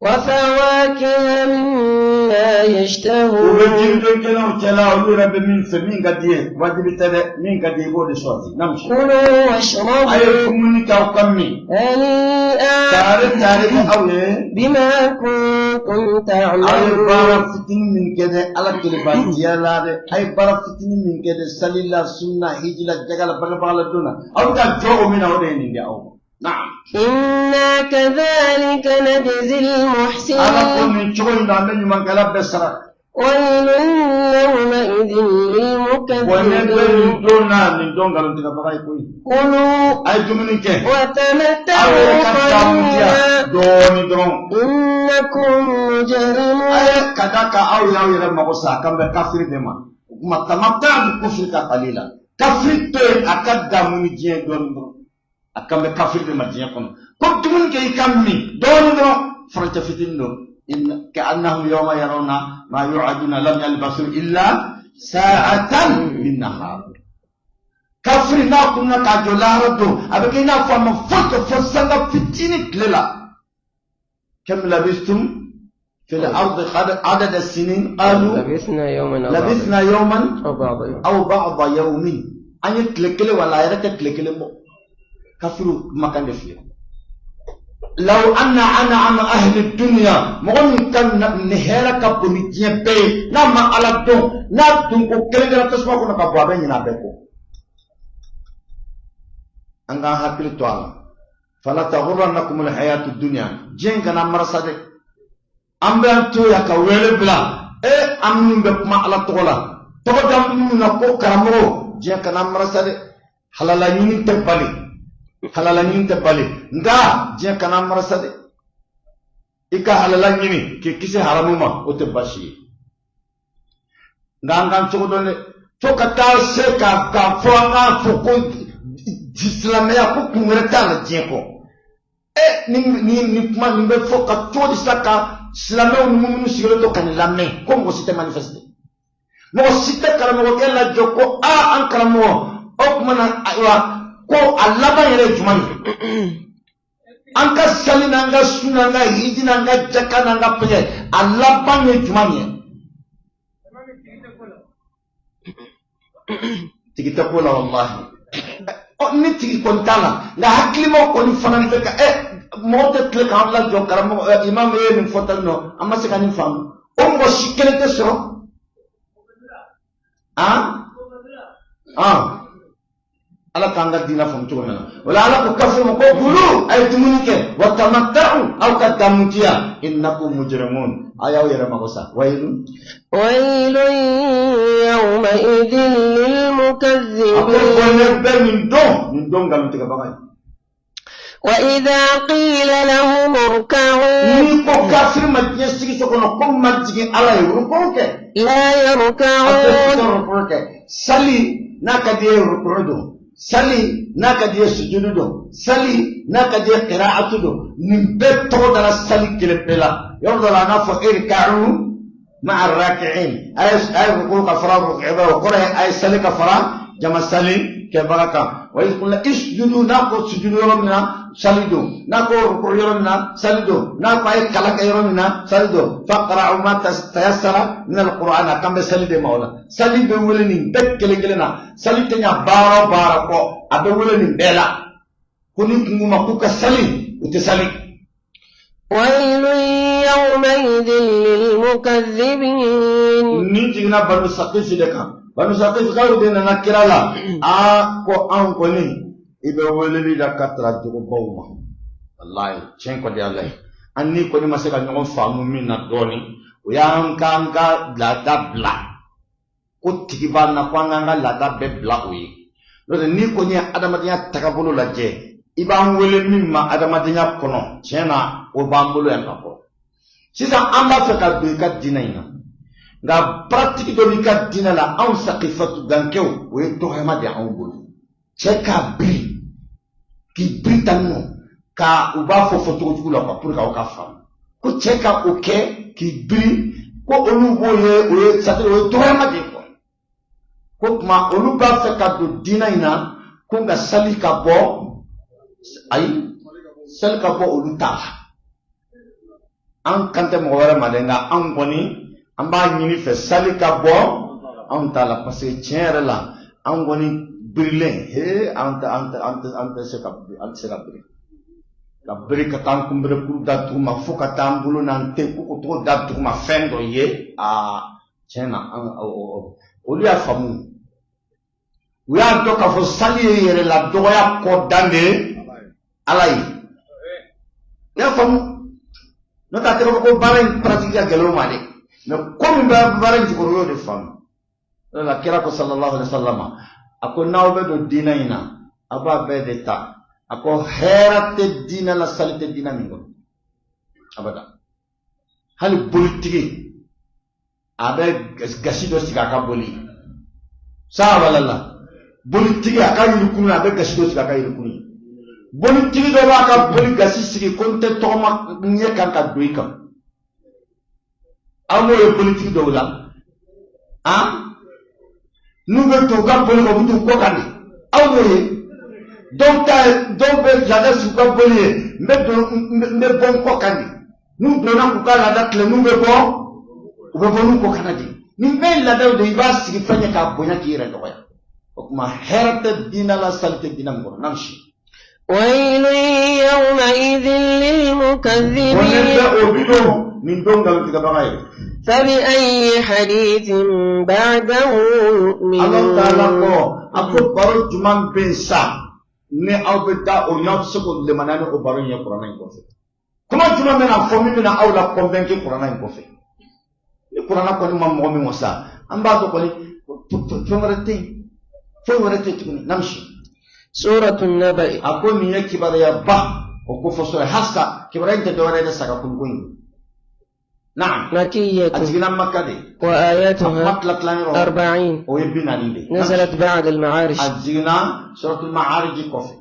[SPEAKER 3] وفواكه مما
[SPEAKER 1] U bɛ
[SPEAKER 3] يشتهون.
[SPEAKER 1] jiriden kɛnɛw cɛ la, olu yɛrɛ bɛ min fɛ, min ka di ye, wajibi tɛ dɛ, min ka di ye, i b'o de sɔrɔ. Namusi.
[SPEAKER 3] كلوا
[SPEAKER 1] A ye
[SPEAKER 3] واشربوا
[SPEAKER 1] dumuni kɛ, aw ka min.
[SPEAKER 3] هنيئا
[SPEAKER 1] Tare tare ni aw ye.
[SPEAKER 3] بما كنتم
[SPEAKER 1] Aw ye baara
[SPEAKER 3] تعملون.
[SPEAKER 1] fitinin min kɛ dɛ, Ala kelebantiya la dɛ, a ye baara fitinin min kɛ dɛ, sali la, sunna, hiji la, jaga la, bangebaga la don na, aw bɛ ka jɔ o min na, o de ye nin di aw ma. Naam.
[SPEAKER 3] إنا كذلك نجزي
[SPEAKER 1] Ala ko
[SPEAKER 3] المحسنين.
[SPEAKER 1] nin cogo in na, an bɛ ɲumankɛla bɛɛ sara.
[SPEAKER 3] ويل يومئذ
[SPEAKER 1] Bɔnɛ bɛ nin
[SPEAKER 3] للمكذبين.
[SPEAKER 1] don na, nin don nkalontigɛbaga ye koyi.
[SPEAKER 3] كلوا
[SPEAKER 1] A ye dumuni kɛ. Aw
[SPEAKER 3] وتمتعوا
[SPEAKER 1] yɛrɛ ka daamu diya
[SPEAKER 3] قليلا
[SPEAKER 1] dɔɔnin dɔrɔn.
[SPEAKER 3] إنكم مجرمون.
[SPEAKER 1] A ye ka da kan aw y'aw yɛrɛ mago sa, a kan bɛ kafiri de ma. O tuma tamatta bi kufri ka qalila. Kafiri to yen, a ka damu ni diɲɛ dɔɔnin dɔrɔn. A kan bɛ kafiri de ma diɲɛ kɔnɔ. Ko dumuni kɛ, i ka min dɔɔnin dɔrɔn, furancɛ fitinin don. Ka annahum yawma yarawna ma yu'aduna lam yalbasu illa sa'atan min nahar. Kafiri n'a kunna k'a jɔ lahara don, a bɛ kɛ i n'a fɔ a ma foyi kɛ fo sanga fitinin tile la. Kam labistum fil ardi adada sinin qalu
[SPEAKER 3] لبثنا يوما أو بعض
[SPEAKER 1] labisna yawman
[SPEAKER 3] أو بعض يوم.
[SPEAKER 1] aw ba'da yawmin, an ye tile kelen wala a yɛrɛ tɛ tile kelen bɔ. Kafiru kumakan de filɛ. Law anna an'ama ahli dunya, mɔgɔ min ka ni hɛrɛ ka bon ni diɲɛ bɛɛ ye, n'a ma Ala dɔn, n'a dun ko kelen kɛra tasuma kɔnɔ ka bɔ, a bɛ ɲinɛ a bɛɛ kɔ. An k'an hakili to a la. Fala taghurrannakum alhayatu dunya, diɲɛ kana marasa dɛ. An bɛ an to yan ka wele bila e, an minnu bɛ kuma Ala tɔgɔ la, tɔgɔ da minnu na ko karamɔgɔ, diɲɛ kana marasa dɛ. Halala ɲini tɛ bali, halala ɲini tɛ bali, nka diɲɛ kana marasa dɛ. I ka halala ɲini k'i kisi haramu ma, o tɛ baasi ye, nka an k'an cogo dɔn dɛ, fo ka taa se ka k'a fɔ an k'a fɔ ko silamɛya ko kun wɛrɛ t'a la diɲɛ kɔ. E, ni ni ni kuma nin bɛ fɔ ka cogo di sa ka Silamɛw ni minnu sigilen to ka nin lamɛn, ko mɔgɔ si tɛ manifester, mɔgɔ si tɛ karamɔgɔkɛ lajɔ ko aa, an karamɔgɔ, o tuma na, ayiwa, ko a laban yɛrɛ ye jumɛn ye? An ka sali n'an ka sun n'an ka hiji n'an ka jaka n'an ka fɛngɛ, a laban ye jumɛn ye? Tigi tɛ ko la, walahi. Ɔ, ni tigi kɔni t'a la, nka hakilimaw kɔni fana bɛ ka mɔgɔw tɛ tile k'an lajɔ. Karamɔgɔ, imamu ye nin fɔ tan nɔ, an ma se ka nin faamu. O mɔgɔ si kelen tɛ sɔrɔ. Han han, Ala k'an ka diinɛ faamu cogo min na. O la, Ala ko kafiri ma ko kulu, a ye dumuni kɛ, wa tamatta'u, aw ka damutiya, innakum mujrimun, a y'aw yɛrɛ mago sa. Wayilu.
[SPEAKER 3] ويل يومئذ
[SPEAKER 1] A ko
[SPEAKER 3] للمكذبين.
[SPEAKER 1] Bɔnɛ bɛ nin don nkalontigɛbaga ye.
[SPEAKER 3] وإذا قيل لهم اركعوا
[SPEAKER 1] N'i ko kafiri ma diɲɛ sigi so kɔnɔ ko majigin Ala ye, rukuru kɛ.
[SPEAKER 3] لا
[SPEAKER 1] A tɛ
[SPEAKER 3] يركعون.
[SPEAKER 1] Rukuru kɛ. Sali n'a ka di ye, rukuru don. Sali n'a ka di ye, sujudu don. Sali n'a ka di ye, qira'atu don. Nin bɛɛ tɔgɔ dara sali kelen pe la. Yɔrɔ dɔ la, a n'a fɔ irka'u ma'a raki'in, a ye rukuru ka fara ruku'ba, o kɔrɔ ye a ye sali ka fara jama sali kɛbaga kan. Wa iz qulna isjudu, n'a ko sujudu yɔrɔ min na, sali don. N'a ko rukuru yɔrɔ min na, sali don. N'a ko a ye kalan kɛ yɔrɔ min na, sali don. Faqra'u ma tayassara min al-Qur'an, a kan bɛ sali de ma. O la, sali bɛ wele nin bɛɛ kelen kelen na. Sali tɛ ɲa baara o baara kɔ, a bɛ wele nin bɛɛ la. Ko ni kun ma k'u ka sali, u tɛ sali.
[SPEAKER 3] ويل يومئذ للمكذبين.
[SPEAKER 1] Nin jiginna Banu Sakifi de kan. Banu Sakifikaw de nana kira la, aa, ko anw kɔni, i bɛ weleli la ka tara jogobaw ma. Walayi, tiɲɛ kɔni, Ala ye, an ni kɔni ma se ka ɲɔgɔn faamu min na dɔɔnin, o y'an k'an ka laada bila, ko tigi b'an na, ko an k'an ka laada bɛɛ bila. O ye n'o tɛ, n'i kɔni ye adamadenya tagabolo lajɛ, i b'an wele min ma adamadenya kɔnɔ, tiɲɛ na, o b'an bolo yan ka kɔrɔ. Sisan an b'a fɛ ka don i ka diinɛ in na, nka pratique dɔ b'i ka diinɛ la, anw Sakifatu gankɛw, o ye dɔgɔyama de y'anw bolo. Cɛ k'a biri, k'i biri tan nɔ, ka u b'a fɔ fɔcogo jugu la quoi, pour que aw ka faamu ko cɛ ka o kɛ k'i biri, ko olu b'o ye, o ye, c'est à dire o ye dɔgɔyama de ye quoi. Ko tuma olu b'a fɛ ka don diinɛ in na, ko nka sali ka bɔ, ayi, sali ka bɔ olu ta la. An kan tɛ mɔgɔ wɛrɛ ma dɛ, nka anw kɔni, an b'a ɲini fɛ sali ka bɔ anw ta la, parce que tiɲɛ yɛrɛ la, an kɔni birilen he, an tɛ se ka biri, ka biri ka taa an kunberekuru da duguma fo ka taa an bolo n'an tɛ ko ko tɔgɔ da duguma fɛn dɔ ye. Aa, tiɲɛ na, an olu y'a faamu, u y'a dɔn k'a fɔ sali ye yɛrɛ la dɔgɔya kɔ dan de ye Ala ye. U y'a faamu, n'o tɛ, a tɛ fɔ ko baara in pratique ka gɛlɛn o ma dɛ, mais ko min bɛ baara in jukɔrɔ, o y'o de faamu. O de la, kira ko sallallahu alaihi wa sallam, a ko n'aw bɛ don diinɛ in na, a b'a bɛɛ de ta. A ko hɛrɛ tɛ diinɛ la, sali tɛ diinɛ min kɔnɔ abada. Hali bolitigi, a bɛ gasi dɔ sigi a ka boli saa walala. Bolitigi a ka yirikunu, a bɛ gasi dɔ sigi a ka yirikunu ye. Bolitigi dɔ b'a ka boli gasi sigi ko n tɛ tɔgɔma ɲɛ kan ka don i kan. An b'o ye bolitigi dɔw la, han, n'u bɛ to u ka boli kan, u bɛ t'u kɔ kan de. Aw b'o ye dɔw ta ye, dɔw bɛ laada sigi u ka boli ye, n bɛ don, n bɛ bɔ n kɔ kan de. N'u donna k'u ka laada tilen, n'u bɛ bɔ, u bɛ bɔ n'u kɔ kan de. Nin bɛɛ ye laadaw de ye. I b'a sigi fɛn ɲɛ k'a bonya k'i yɛrɛ dɔgɔya. O tuma hɛrɛ tɛ diinɛ la, sali tɛ diinɛ min kɔnɔ. N'an si.
[SPEAKER 3] ويل يومئذ
[SPEAKER 1] Bɔnɛ
[SPEAKER 3] للمكذبين.
[SPEAKER 1] Bɛ o bi don nin don nkalontigɛbaga ye.
[SPEAKER 3] فبأي حديث بعده
[SPEAKER 1] Ala taala
[SPEAKER 3] يؤمنون؟
[SPEAKER 1] kɔ, a ko baro jumɛn bɛ yen sa ni aw bɛ da o n'aw bɛ se k'o lemaniya ni o baro in ye kuranɛ in kɔfɛ? Kuma jumɛn bɛna fɔ min bɛna aw la convaincre kuranɛ in kɔfɛ? Ni kuranɛ kɔni ma mɔgɔ min wasa, an b'a dɔn kɔni fɛn wɛrɛ tɛ yen, foyi wɛrɛ tɛ yen tuguni. Namsi.
[SPEAKER 3] سورة النبأ.
[SPEAKER 1] A ko nin ye kibaruyaba o ko fɔ sɔrɔ halisa, kibaruya in tɛ dɔwɛrɛ ye dɛ, saga kunko in. Naam. A
[SPEAKER 3] مكية.
[SPEAKER 1] Jiginna Maka de. A kuma
[SPEAKER 3] وآياتها
[SPEAKER 1] tila tila yɔrɔ
[SPEAKER 3] 40.
[SPEAKER 1] o ye 40 de ye.
[SPEAKER 3] نزلت بعد المعارج.
[SPEAKER 1] A jiginna suratul Ma'arij kɔfɛ.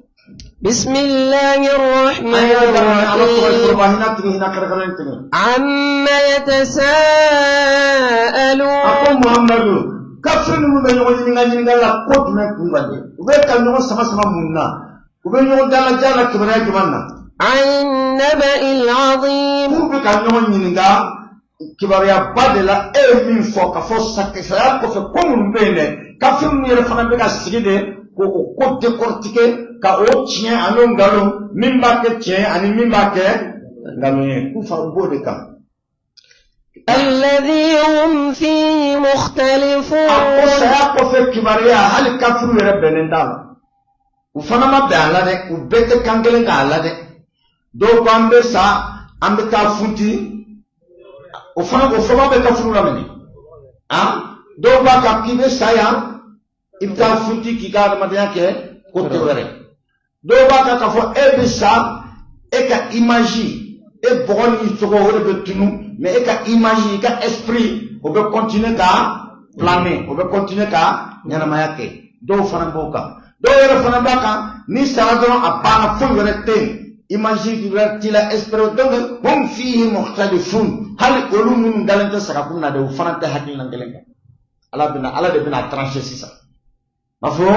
[SPEAKER 3] بسم الله
[SPEAKER 1] An
[SPEAKER 3] الرحمن
[SPEAKER 1] y'a daminɛ Ala tɔgɔ ye
[SPEAKER 3] الرحيم
[SPEAKER 1] foroba hinɛ tigi hinɛ kɛrɛnkɛrɛnnen tigi.
[SPEAKER 3] عم
[SPEAKER 1] A ko
[SPEAKER 3] يتساءلون
[SPEAKER 1] Muhamadu kafiri ninnu bɛ ɲɔgɔn ɲininka ɲininkali la ko jumɛn kun kan de u bɛ ka ɲɔgɔn sama sama mun na u bɛ ɲɔgɔn dalajɛ la kibaruya jumɛn na
[SPEAKER 3] عن النبأ العظيم
[SPEAKER 1] k'u bɛ ka ɲɔgɔn ɲininka kibaruyaba de la e ye min fɔ ka fɔ saya kɔfɛ ko minnu bɛ yen dɛ kafiri ninnu yɛrɛ fana bɛ ka sigi de k'o o ko décortiquer ka o tiɲɛ ani o nkalon min b'a kɛ tiɲɛ ani min b'a kɛ nkalon ye k'u fana b'o de kan.
[SPEAKER 3] الذي هم فيه
[SPEAKER 1] A ko
[SPEAKER 3] مختلفون
[SPEAKER 1] saya kɔfɛ kibaruya hali kafiriw yɛrɛ bɛnnen t'a la u fana ma bɛn a la dɛ u bɛɛ tɛ kan kelen k'a la dɛ dɔw ko an bɛ sa an bɛ taa funti o fana o fana bɛ kafiriw laminɛ ah dɔw b'a kan k'i bɛ sa yan i bɛ taa funti k'i ka adamadenya kɛ ko tɛ wɛrɛ dɔw b'a kan k'a fɔ e bɛ sa e ka image e bɔgɔ ni sogo o de bɛ tunu mais e ka image i ka esprit o bɛ continuer ka planer o bɛ continuer ka ɲɛnamaya kɛ dɔw fana b'o kan dɔw yɛrɛ fana b'a kan n'i sara dɔrɔn a banna foyi wɛrɛ tɛ yen image wɛrɛ t'i la esprit donc hum fihi mukhtalifun hali olu minnu dalen tɛ sagakun na dɛ u fana tɛ hakilina kelen kan ala bɛna ala de bɛna trancher sisan. M'a fɔ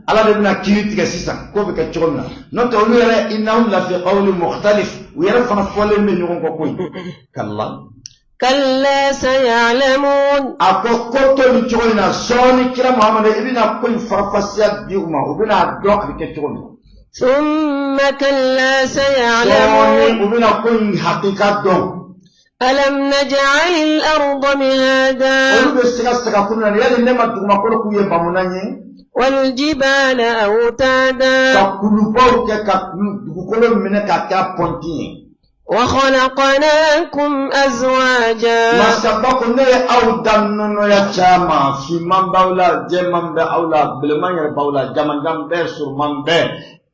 [SPEAKER 1] ala de bɛna kiiri tigɛ sisan ko bɛ kɛ cogo min na n'o tɛ olu yɛrɛ innahum lafi qawlin mukhtalif u yɛrɛ fana fɔlen bɛ ɲɔgɔn kɔ koyi kalla
[SPEAKER 3] كلا سيعلمون
[SPEAKER 1] a ko ko to nin cogo in na sɔɔni kira muhamadu i bɛna ko in farafasiya di u ma u bɛna dɔn a bɛ kɛ cogo min na
[SPEAKER 3] ثم كلا سيعلمون
[SPEAKER 1] sɔɔni u bɛna ko in hakika dɔn
[SPEAKER 3] ألم نجعل الأرض مهادا
[SPEAKER 1] olu bɛ siga siga kun na yali ne ma dugumakolo k'u ye bamunan ye
[SPEAKER 3] والجبال أوتادا
[SPEAKER 1] ka kulubaw kɛ ka dugukolo minɛ k'a kɛ a pɔnti ye
[SPEAKER 3] وخلقناكم أزواجا
[SPEAKER 1] Masaba ko ne ye aw da nɔnɔya caman finman b'aw la jɛman bɛ aw la bilenman yɛrɛ b'aw la jamanjan bɛɛ suruman bɛɛ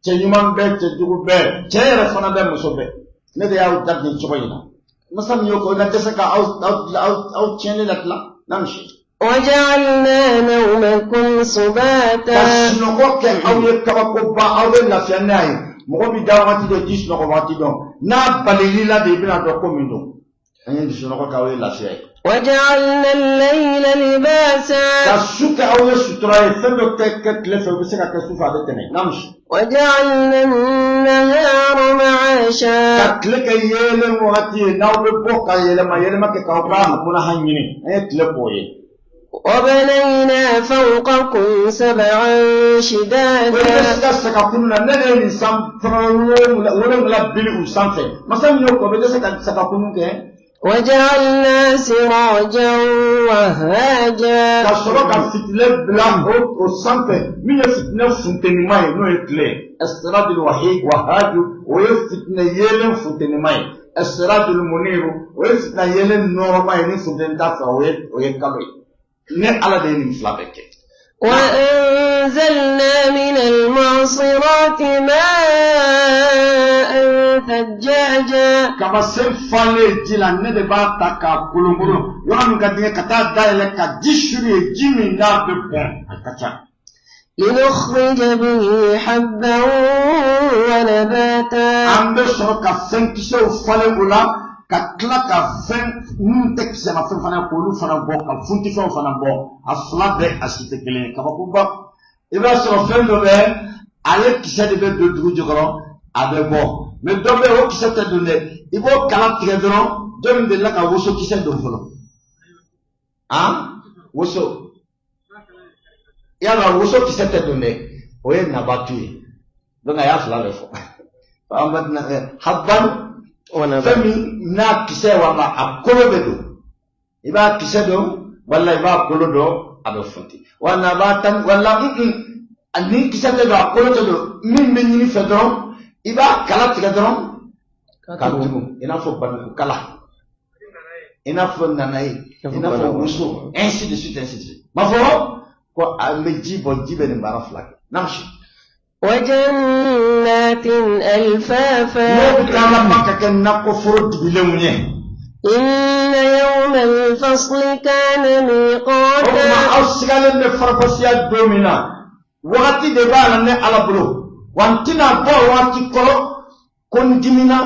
[SPEAKER 1] cɛ ɲuman bɛɛ cɛ jugu bɛɛ cɛ yɛrɛ fana bɛ muso bɛɛ ne de y'aw da nin cogo in na masa min y'o kɛ o na dɛsɛ ka aw aw aw aw tiɲɛni la tila n'a misi
[SPEAKER 3] وجعلنا نومكم
[SPEAKER 1] ka
[SPEAKER 3] سباتا
[SPEAKER 1] sunɔgɔ kɛ aw ye kabakoba aw bɛ lafiya n'a ye mɔgɔ bɛ da wagati dɔn ji sunɔgɔ wagati dɔn n'a balil'i la de i bɛna dɔn ko min don an ye sunɔgɔ kɛ aw ye lafiya ye.
[SPEAKER 3] وجعلنا الليل
[SPEAKER 1] Ka
[SPEAKER 3] لباسا
[SPEAKER 1] su kɛ aw ye sutura ye fɛn dɔ tɛ kɛ tile fɛ o bɛ se ka kɛ su fɛ a bɛ tɛmɛ n'a misi
[SPEAKER 3] وجعلنا النهار معاشا
[SPEAKER 1] ka tile kɛ yeelen wagati ye n'aw bɛ bɔ ka yɛlɛma yɛlɛma kɛ k'aw ka munaha ɲini an ye tile k'o ye
[SPEAKER 3] وبنينا فوقكم سبعا
[SPEAKER 1] o bɛ
[SPEAKER 3] شدادا
[SPEAKER 1] se ka saga kunu na ne de ye nin san fana wolonwula wolonwula bili u sanfɛ masa min y'o kɛ o bɛ dɛsɛ ka saga kunu kɛ
[SPEAKER 3] وجعلنا سراجا وهاجا
[SPEAKER 1] ka sɔrɔ ka fitinɛ bila o sanfɛ min ye fitinɛ funtenima ye n'o ye tile ye asirajul wahaju o ye fitinɛ yeelen funtenima ye asirajul muniru o ye fitinɛ yeelen nɔrɔma ye ni funteni t'a fɛ o ye kalo ye ne ala de ye nin fila bɛɛ kɛ.
[SPEAKER 3] وأنزلنا من المعصرات ماء ثجاجا
[SPEAKER 1] Kamasen falen ji la ne de b'a ta k'a kolonkolon yɔrɔ min ka di n ye ka taa dayɛlɛ ka ji suru ye ji min n'a bɛ bɔn a ka ca.
[SPEAKER 3] لنخرج به حبا ونباتا
[SPEAKER 1] An bɛ sɔrɔ ka fɛn kisɛw falen o la ka tila ka fɛn minnu tɛ kisɛmafɛn fana k'olu fana bɔ ka funtifɛnw fana bɔ a fila bɛɛ a si tɛ kelen ye kabakoba i b'a sɔrɔ fɛn dɔ bɛ ale kisɛ de bɛ don dugu jukɔrɔ a bɛ bɔ mɛ dɔ bɛ yen o kisɛ tɛ don dɛ i b'o kala tigɛ dɔrɔn jɔn min delila ka woso kisɛ don fɔlɔ han woso yala woso kisɛ tɛ don dɛ o ye nabatu ye donc a y'a fila bɛɛ fɔ habban fɛn min n'a kisɛ wala a kolo bɛ don i b'a kisɛ don wala i b'a kolo don a bɛ funti wala a b'a tan wala ni kisɛ tɛ don a kolo tɛ don min bɛ ɲini fɛ dɔrɔn i b'a kala tigɛ dɔrɔn ka turu i n'a fɔ bananku kala i n'a fɔ nanaye i n'a fɔ woso ainsi de suite ainsi de suite m'a fɔ ko an bɛ ji bɔ ji bɛ nin baara fila kɛ n'an si.
[SPEAKER 3] وجنات ألفافا
[SPEAKER 1] N'o bɛ taa laban ka kɛ nakɔforo dibilenw ye.
[SPEAKER 3] إن يوم الفصل كان
[SPEAKER 1] O tuma
[SPEAKER 3] ميقاتا
[SPEAKER 1] aw sigalen bɛ farafasiya don min na wagati de b'a la ne Ala bolo. Wa n tɛna bɔ a waati kɔrɔ ko n dimina,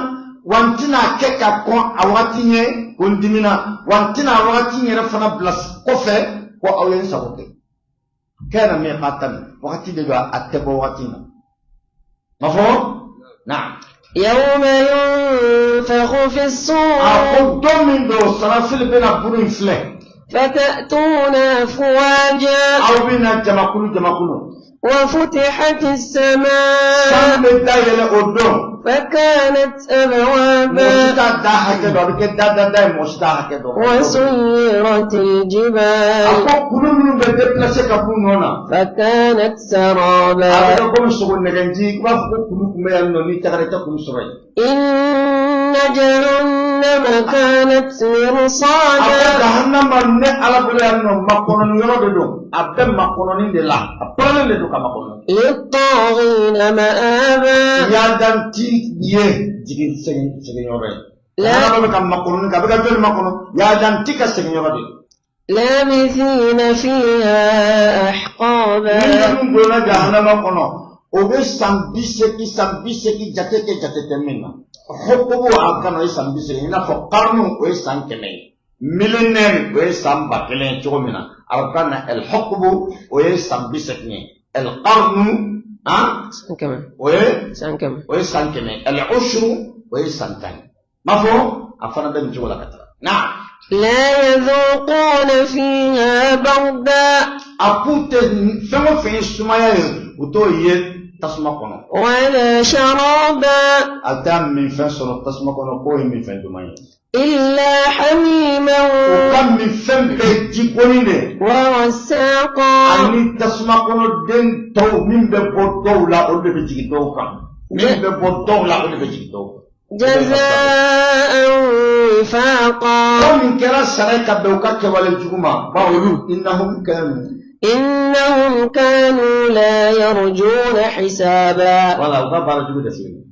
[SPEAKER 1] wa n tɛna kɛ ka kɔn a waati ɲɛ ko n dimina, wa n tɛna a waati yɛrɛ fana bila kɔfɛ ko aw ye n sago kɛ. Kana miqatan, wagati de don, a tɛ bɔ wagati na. Ma fɔ naam.
[SPEAKER 3] يوم ينفخ في
[SPEAKER 1] A
[SPEAKER 3] الصور
[SPEAKER 1] ko don min don, Sarafili bɛna buru in filɛ.
[SPEAKER 3] فتأتون أفواجا.
[SPEAKER 1] Aw bɛna jamakulu jamakulu.
[SPEAKER 3] وفتحت
[SPEAKER 1] San
[SPEAKER 3] السماء
[SPEAKER 1] bɛ dayɛlɛ o don.
[SPEAKER 3] فكانت
[SPEAKER 1] Mɔgɔ si
[SPEAKER 3] أبوابا.
[SPEAKER 1] t'a da hakɛ dɔn, a bɛ kɛ da da da ye, mɔgɔ si t'a hakɛ dɔn.
[SPEAKER 3] وسيرت
[SPEAKER 1] A
[SPEAKER 3] الجبال
[SPEAKER 1] ko kulu minnu bɛ déplacé ka b'u nɔ na,
[SPEAKER 3] فكانت
[SPEAKER 1] a bɛ
[SPEAKER 3] سرابا.
[SPEAKER 1] kɛ komi sogo nɛgɛnji, i b'a fɔ ko kulu tun bɛ yan nɔ, n'i tagara i tɛ kulu sɔrɔ yen.
[SPEAKER 3] إن جهنم كانت
[SPEAKER 1] A ko
[SPEAKER 3] مرصادا.
[SPEAKER 1] jahanama ne Ala bolo yan nɔ, makɔnɔni yɔrɔ de don, a bɛ makɔnɔni de la, a pɛrɛnnen de don ka makɔnɔ.
[SPEAKER 3] للطاغين مآبا.
[SPEAKER 1] Yadanti ye jigin segin segin yɔrɔ ye.
[SPEAKER 3] La-
[SPEAKER 1] Jahanama bɛ ka makɔnɔni kɛ, a bɛ ka jɔnni makɔnɔ? Yadanti ka segin yɔrɔ de.
[SPEAKER 3] لابثين فيها أحقابا.
[SPEAKER 1] Ni minnu donna jahanama kɔnɔ, o bɛ san 80, san 80 jate kɛ, jate tɛ min na. Hukubu a kan, o ye san 80, i n'a fɔ karnu o ye san 100 ye, millénaire o ye san 1000 ye cogo min na, arabukan na el hukubu o ye san 80 ye, el qarnu han
[SPEAKER 3] san 100.
[SPEAKER 1] o ye
[SPEAKER 3] san 100.
[SPEAKER 1] o ye san 100 ye, el ushru o ye san 10 ye. M'a fɔ a fana bɛ nin cogo la ka taga na.
[SPEAKER 3] لا يذوقون فيها بردا
[SPEAKER 1] A k'u tɛ fɛn o fɛn ye sumaya ye, u t'o ye tasuma kɔnɔ.
[SPEAKER 3] ولا شرابا
[SPEAKER 1] A t'a minfɛn sɔrɔ tasuma kɔnɔ k'o ye minfɛn duman ye.
[SPEAKER 3] إلا حميما
[SPEAKER 1] O ka minfɛn bɛɛ ye jikɔni de ye.
[SPEAKER 3] وغساقا.
[SPEAKER 1] Ani tasuma kɔnɔ den tɔw min bɛ bɔ dɔw la, olu de bɛ jigin dɔw kan. Min bɛ bɔ dɔw la, olu de bɛ jigin dɔw kan.
[SPEAKER 3] جزاء وفاقا.
[SPEAKER 1] Ko min kɛra sara ye ka bɛn u ka kɛwale jugu ma, bawo olu innahum kanu.
[SPEAKER 3] إنهم كانوا لا يرجون حسابا.
[SPEAKER 1] Wala u ka baara jugu de filɛ nin ye.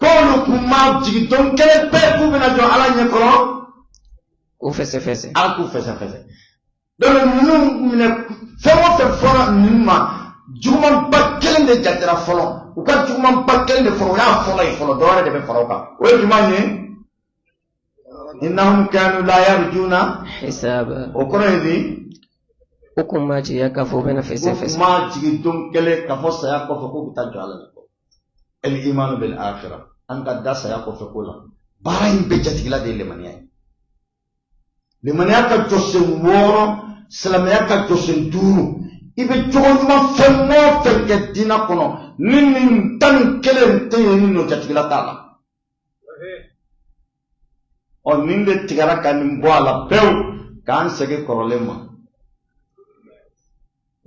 [SPEAKER 1] K'olu kun ma jigin don kelen bɛɛ k'u bɛna jɔ Ala ɲɛ kɔrɔ.
[SPEAKER 3] K'u fɛsɛfɛsɛ.
[SPEAKER 1] Ala k'u fɛsɛfɛsɛ. Donc ninnu minɛ, fɛn o fɛn fɔra ninnu ma, jugumanba kelen de jatera fɔlɔ. U ka jugumanba kelen de fɔlɔ, o y'a fɔlɔ ye fɔlɔ, dɔwɛrɛ de bɛ fara o kan. O ye jumɛn ye? Innahum kanu la yarjuna.
[SPEAKER 3] حسابا.
[SPEAKER 1] O kɔrɔ ye di?
[SPEAKER 3] U kun ma jigiya k'a fɔ u bɛna
[SPEAKER 1] U
[SPEAKER 3] fɛsɛfɛsɛ.
[SPEAKER 1] ma jigin don kelen k'a fɔ saya kɔfɛ k'u bɛ taa jɔ Ala ɲɛ kɔrɔ. El imanu bil akhirah, an ka da saya kɔfɛ ko la. Baara in bɛɛ jatigila de ye limaniya ye. Limaniya ka jɔsen 6, silamɛya ka jɔsen 5. I bɛ jogo ɲuman fɛn o fɛn kɛ diinɛ kɔnɔ, ni nin 11 tɛ yen, ni nɔ jatigila t'a la. Ɔ nin de tigɛra ka nin bɔ a la pewu k'an segin kɔrɔlen ma.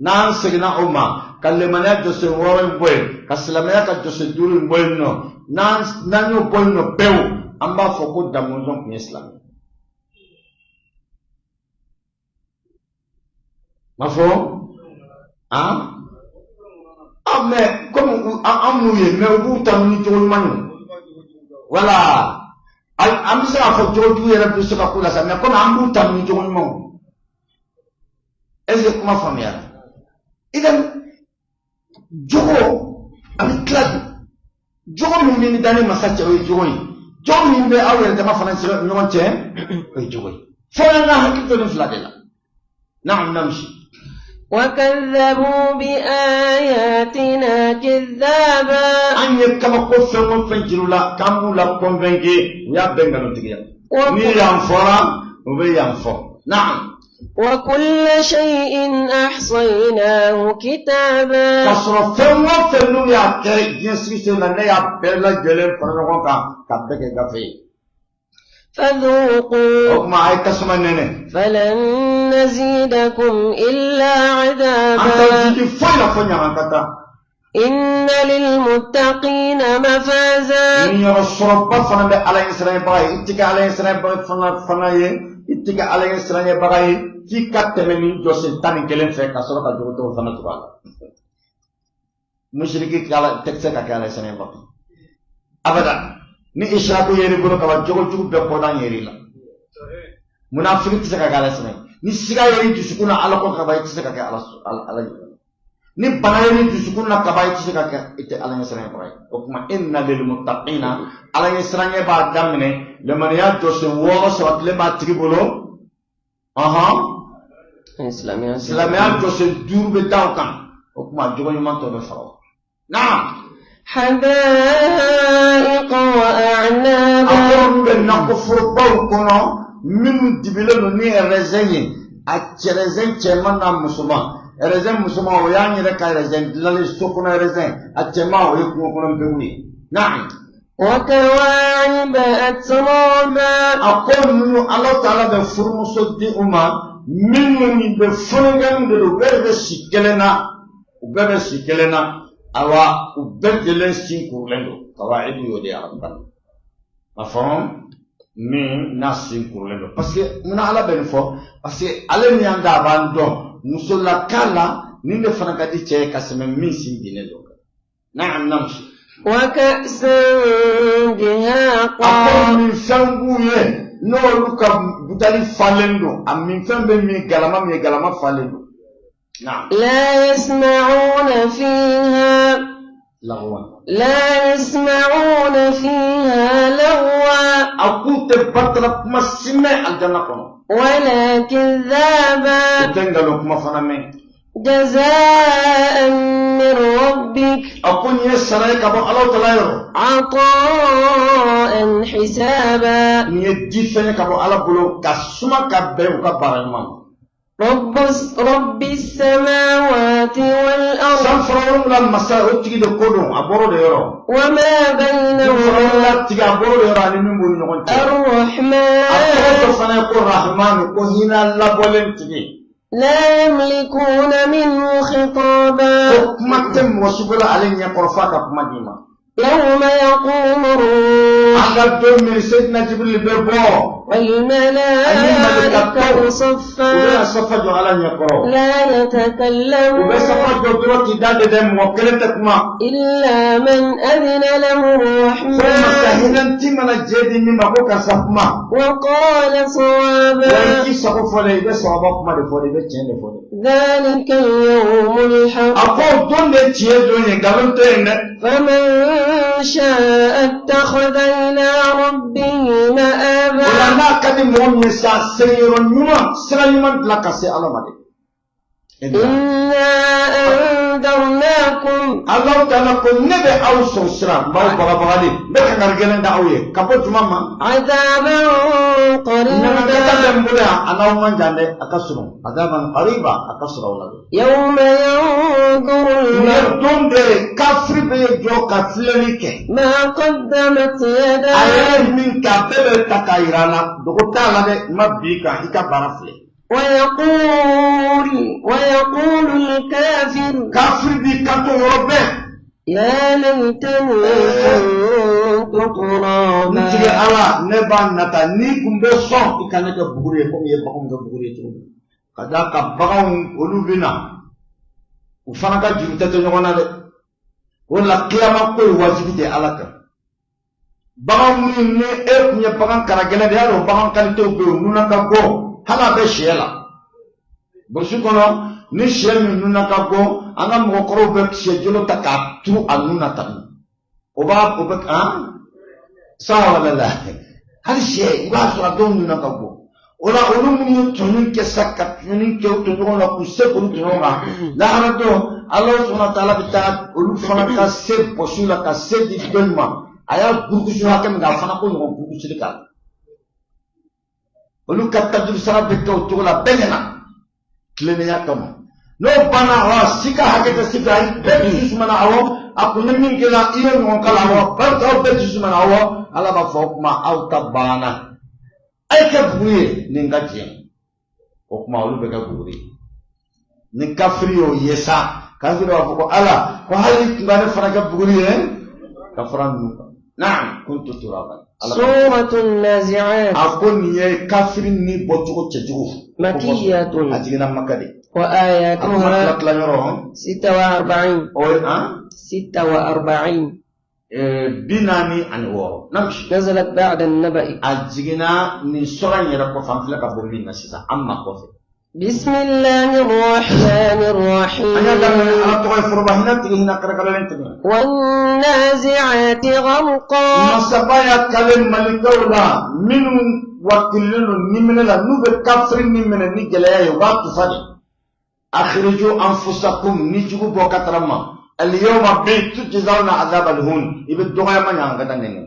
[SPEAKER 1] N'an seginna o ma ka limaniya jɔsen 6 in bɔ yen, ka silamɛya ka jɔsen 5 in bɔ yen nɔ, n'an y'o bɔ yen nɔ pewu, an b'a fɔ ko Damɔzɔn tun ye silamɛ. Ma fɔ han ah mais comme an m'u ye, mais u b'u ta ni cogo ɲuman ye. Wala an bɛ se k'a fɔ cogo jugu yɛrɛ bɛ se ka k'u la sa, mais comme an b'u ta ni cogo ɲuman ye. Est ce que kuma faamuyara? Idan jogo a bɛ tila de, jogo min bɛ ni danni masa cɛ, o ye jogo ye. Jogo min bɛ aw yɛrɛ dama fana ɲɔgɔn cɛ, o ye jogo ye. Fo an ka hakili to nin fila de la. Naam, namsi.
[SPEAKER 3] وكذبوا بآياتنا كذابا.
[SPEAKER 1] An ye kabako fɛn o fɛn juru la k'an b'u la convaincre, u y'a bɛɛ nkalontigiya. Ni yan fɔra, u bɛ yan fɔ. Naam.
[SPEAKER 3] وكل شيء أحصيناه كتابا.
[SPEAKER 1] K'a sɔrɔ fɛn o fɛn n'u y'a kɛ diɲɛ sigi sen na, ne y'a bɛɛ lajɛlen fara ɲɔgɔn kan ka bɛɛ kɛ gafe ye. O
[SPEAKER 3] فذوقوا
[SPEAKER 1] tuma a ye tasuma nɛnɛ.
[SPEAKER 3] فلن نزيدكم إلا
[SPEAKER 1] An t'aw
[SPEAKER 3] عذابا.
[SPEAKER 1] jigi foyi la fo ɲamakata.
[SPEAKER 3] إن للمتقين مفازا.
[SPEAKER 1] Ni yɔrɔ sɔrɔba fana bɛ Ala ɲɛsiranɲɛbaga ye, i tɛ kɛ Ala ɲɛsiranɲɛbaga fana ye, i tɛ kɛ Ala ɲɛsiranɲɛbaga ye f'i ka tɛmɛ nin jɔsen 11 fɛ ka sɔrɔ ka jogo tɔw fana tugu a la. Musiriki tɛ se ka kɛ Ala ɲɛsiranɲɛbaga ye abada. Ni israku yer'i bolo kaban, jogo jugu bɛɛ kɔdan yer'i la. Munafiki tɛ se ka kɛ Ala ɲɛsiranɲɛ. Ni siga yer'i dusukun na Ala ko kaban, i tɛ se ka kɛ Ala ɲɛsiranɲɛ. Ni bana ye ni dusukun na kaba i tɛ se ka kɛ i tɛ ala ɲɛsiranɲɛbaga ye. O tuma inna lil muttaqina, ala ɲɛsiranɲɛ b'a daminɛ limaniya jɔsen 6 sabatilen b'a tigi bolo. Silamɛya jɔsen 5 bɛ da o kan. O tuma jogo ɲuman tɔ bɛ fara o kan. Naam.
[SPEAKER 3] حدائق وأعنابا.
[SPEAKER 1] A ko olu bɛ nakɔforobaw kɔnɔ minnu dibilen don ni raisin ye, a cɛ raisin cɛman n'a musoman. Raisin musoman, o y'an yɛrɛ ka raisin dilanlen so kɔnɔ raisin, a cɛman, o ye kungo kɔnɔ npewu ye. Naam.
[SPEAKER 3] وكواعب أترابا.
[SPEAKER 1] A ko ninnu, Ala taala bɛ furumuso di u ma minnu bɛ fununkɛninw de don, u bɛɛ bɛ si kelen na, u bɛɛ bɛ si kelen na. Awa, u bɛɛ lajɛlen sin kurulen don. Kawaibu y'o de ye arabukan na. A fɔ min n'a sin kurulen don, parce que munna Ala bɛ nin fɔ? Parce que ale min y'an da, a b'an dɔn musolaka la, nin de fana ka di cɛ ye ka sɛmɛ min sin binnen don. Naam, namsi.
[SPEAKER 3] وكأسا
[SPEAKER 1] A ko
[SPEAKER 3] دهاقا.
[SPEAKER 1] minfɛn b'u ye n'olu ka butali falen don, a minfɛn bɛ min galama min ye, galama falen don. Naam.
[SPEAKER 3] لا يسمعون فيها
[SPEAKER 1] لغوا.
[SPEAKER 3] لا يسمعون فيها لغوا.
[SPEAKER 1] A k'u tɛ batala kuma si mɛn alijana kɔnɔ.
[SPEAKER 3] ولا كذابا.
[SPEAKER 1] U tɛ nkalon kuma fana mɛn.
[SPEAKER 3] جزاء من ربك.
[SPEAKER 1] A ko nin ye sara ye ka bɔ Alahu taala yɔrɔ.
[SPEAKER 3] عطاء حسابا.
[SPEAKER 1] Nin ye difɛn ye ka bɔ Ala bolo ka suma ka bɛn u ka baara ɲuman ma.
[SPEAKER 3] رب السماوات والأرض.
[SPEAKER 1] San fara 7 masa, o tigi de ko don, a bɔr'o de yɔrɔ.
[SPEAKER 3] وما
[SPEAKER 1] Dugu fara
[SPEAKER 3] بينهما.
[SPEAKER 1] 7 tigi, a bɔr'o de yɔrɔ ani min b'u ni ɲɔgɔn cɛ. A tɔgɔ dɔ
[SPEAKER 3] الرحمن.
[SPEAKER 1] fana ye ko Rahmanu, ko hinɛ labɔlen tigi.
[SPEAKER 3] لا يملكون منه خطابا.
[SPEAKER 1] Ko kuma tɛ mɔgɔ si bolo ale ɲɛkɔrɔ f'a ka kuma d'i ma.
[SPEAKER 3] يوم يقوم الروح.
[SPEAKER 1] An ka don min Seyidina Jibirili bɛ bɔ.
[SPEAKER 3] والملائكة
[SPEAKER 1] U bɛna
[SPEAKER 3] صفا.
[SPEAKER 1] safa jɔ Ala ɲɛkɔrɔ.
[SPEAKER 3] لا
[SPEAKER 1] U bɛ safa
[SPEAKER 3] يتكلمون.
[SPEAKER 1] jɔ dɔrɔn k'i da de dɛ, mɔgɔ kelen tɛ kuma.
[SPEAKER 3] إلا من أذن له
[SPEAKER 1] Fo masa
[SPEAKER 3] الرحمن.
[SPEAKER 1] hinɛnti mana jɛ di min ma ko karisa kuma.
[SPEAKER 3] وقال
[SPEAKER 1] Wa i
[SPEAKER 3] صوابا.
[SPEAKER 1] k'i sago fɔ dɛ, i bɛ sawaba kuma de fɔ dɛ, i bɛ tiɲɛ de fɔ dɛ.
[SPEAKER 3] ذلك اليوم الحق.
[SPEAKER 1] A ko o don de ye tiɲɛ don ye, nkalon tɛ yen dɛ.
[SPEAKER 3] فمن شاء اتخذ إلى ربه
[SPEAKER 1] O la
[SPEAKER 3] مآبا.
[SPEAKER 1] n'a ka di mɔgɔ min ye sa, seginyɔrɔ ɲuman, sira ɲuman dilan ka se Ala ma de.
[SPEAKER 3] إنا أنذرناكم.
[SPEAKER 1] Alahu taala ko ne bɛ aw sɔn sira, n b'aw bagabagali, n bɛ kankari gɛlɛn da aw ye ka bɔ juma ma.
[SPEAKER 3] عذابا
[SPEAKER 1] Ɲangata bɛ
[SPEAKER 3] قريبا.
[SPEAKER 1] n bolo yan, a n'aw man jan dɛ, a ka surun. Azaban qariba, a ka surun aw la dɛ.
[SPEAKER 3] يوم ينظر
[SPEAKER 1] Nin ye
[SPEAKER 3] المرء
[SPEAKER 1] don de ye kafiri bɛ jɔ ka filɛli kɛ.
[SPEAKER 3] ما قدمت
[SPEAKER 1] A
[SPEAKER 3] يداه.
[SPEAKER 1] yɛrɛ ye min kɛ, a bɛɛ bɛ ta k'a yira an na. Dogo t'a la dɛ, n ma bi kan, i ka baara filɛ.
[SPEAKER 3] ويقول الكافر.
[SPEAKER 1] Kafiri b'i kanto yɔrɔ bɛɛ.
[SPEAKER 3] يا ليتني كنت
[SPEAKER 1] N tigi
[SPEAKER 3] ترابا.
[SPEAKER 1] Ala, ne b'a nata n'i kun bɛ sɔn i ka ne kɛ buguri ye komi i ye baganw kɛ buguri ye cogo min. Ka d'a kan baganw olu bɛ na, u fana ka juru tɛ to ɲɔgɔn na dɛ. O de la kiyama ko ye wajibi de Ala kan. Bagan minnu ni e kun ye bagan kara gɛlɛn de, y'a dɔn bagan kalitew bɛ yen, u nuna ka bɔ, hali a bɛ sɛ la. Burusi kɔnɔ, ni sɛ min nuna ka bɔ, an ka mɔgɔkɔrɔw bɛ sɛ jolo ta k'a turu a nun na tan. O b'a o bɛ han sa wala la, hali sɛ i b'a sɔrɔ a dɔw nuna ka bɔ. O la olu minnu ye tɔɲɔni kɛ sa, ka tɔɲɔni kɛ u tɔɲɔgɔnw la k'u se k'olu tɔɲɔgɔn kan, lahara don Ala subahana wa taala bɛ taa olu fana ka se bɔsiw la ka se di dɔ in ma. A y'a burukusu hakɛ min kɛ, a fana ko ɲɔgɔn burukusuli k'a la. Olu ka tajuru sara bɛ kɛ o cogo la bɛɛ ɲɛna tilennenya kama. N'o banna, wa si ka hakɛ tɛ si fɛ, ayi, bɛɛ dusu sumana. Awɔ, a kun ye min kɛ la, i ye ɲɔgɔn k'a la. Awɔ, barika aw bɛɛ dusu sumana. Awɔ, Ala b'a fɔ o kuma aw ta banna, a ye kɛ buguri ye ni n ka diɲɛ. O kuma olu bɛ kɛ buguri ye. Ni kafiri y'o ye sa, kafiri b'a fɔ ko Ala ko hali i kun ka ne fana kɛ buguri ye ka fara ninnu kan. Naam, kuntu turaban. Ala ka
[SPEAKER 3] سورة النازعات.
[SPEAKER 1] A ko nin ye kafiri ni bɔcogo cɛjugu.
[SPEAKER 3] مكية.
[SPEAKER 1] A jiginna Maka de. A kuma
[SPEAKER 3] وآياتها
[SPEAKER 1] tila tila yɔrɔ.
[SPEAKER 3] 46.
[SPEAKER 1] O ye han
[SPEAKER 3] 46.
[SPEAKER 1] 46. Namsi.
[SPEAKER 3] نزلت بعد النبأ.
[SPEAKER 1] A jiginna nin sɔrɔ in yɛrɛ kɔfɛ, an filɛ ka bɔ min na sisan, an ma kɔfɛ.
[SPEAKER 3] بسم الله الرحمن
[SPEAKER 1] An y'a daminɛ ni
[SPEAKER 3] الرحيم
[SPEAKER 1] Ala tɔgɔ ye foroba hinɛ tigi hinɛ kɛrɛnkɛrɛnlen tigi.
[SPEAKER 3] والنازعات غرقا
[SPEAKER 1] Masaba y'a kale malikaw la minnu wakililen don niminɛ la n'u bɛ kafiri ni minɛ ni gɛlɛya ye u b'a tufa de. Akhriju anfusakum ni jugu bɔ ka taara ma. Al-yawma bi tujzawna azab al-hun i bɛ dɔgɔyama ɲangata nɛngɛ.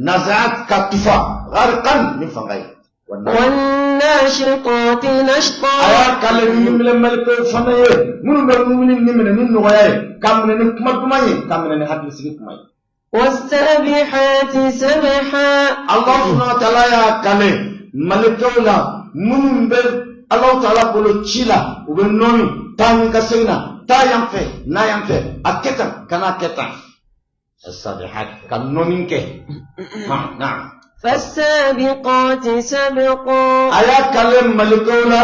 [SPEAKER 1] Nazaat ka tufa gharqan ni fanga ye.
[SPEAKER 3] والناشطات
[SPEAKER 1] A
[SPEAKER 3] نشطا
[SPEAKER 1] y'a kale niminɛ malikaw fana ye minnu bɛ mumini ni minɛ ni nɔgɔya ye k'a minɛ ni kuma duman ye k'a minɛ ni hakilisigi kuma ye.
[SPEAKER 3] والسابحات سبحا
[SPEAKER 1] Allah subhanahu wa ta'ala y'a kale malikaw la minnu bɛ Allahu ta'ala bolo ci la u bɛ nɔɔni taa ni ka segin na taa yan fɛ na yan fɛ a kɛ tan kana kɛ tan asabihat ka nɔɔni kɛ ha naam
[SPEAKER 3] فالسابقات سبقا
[SPEAKER 1] a y'a kale malikaw la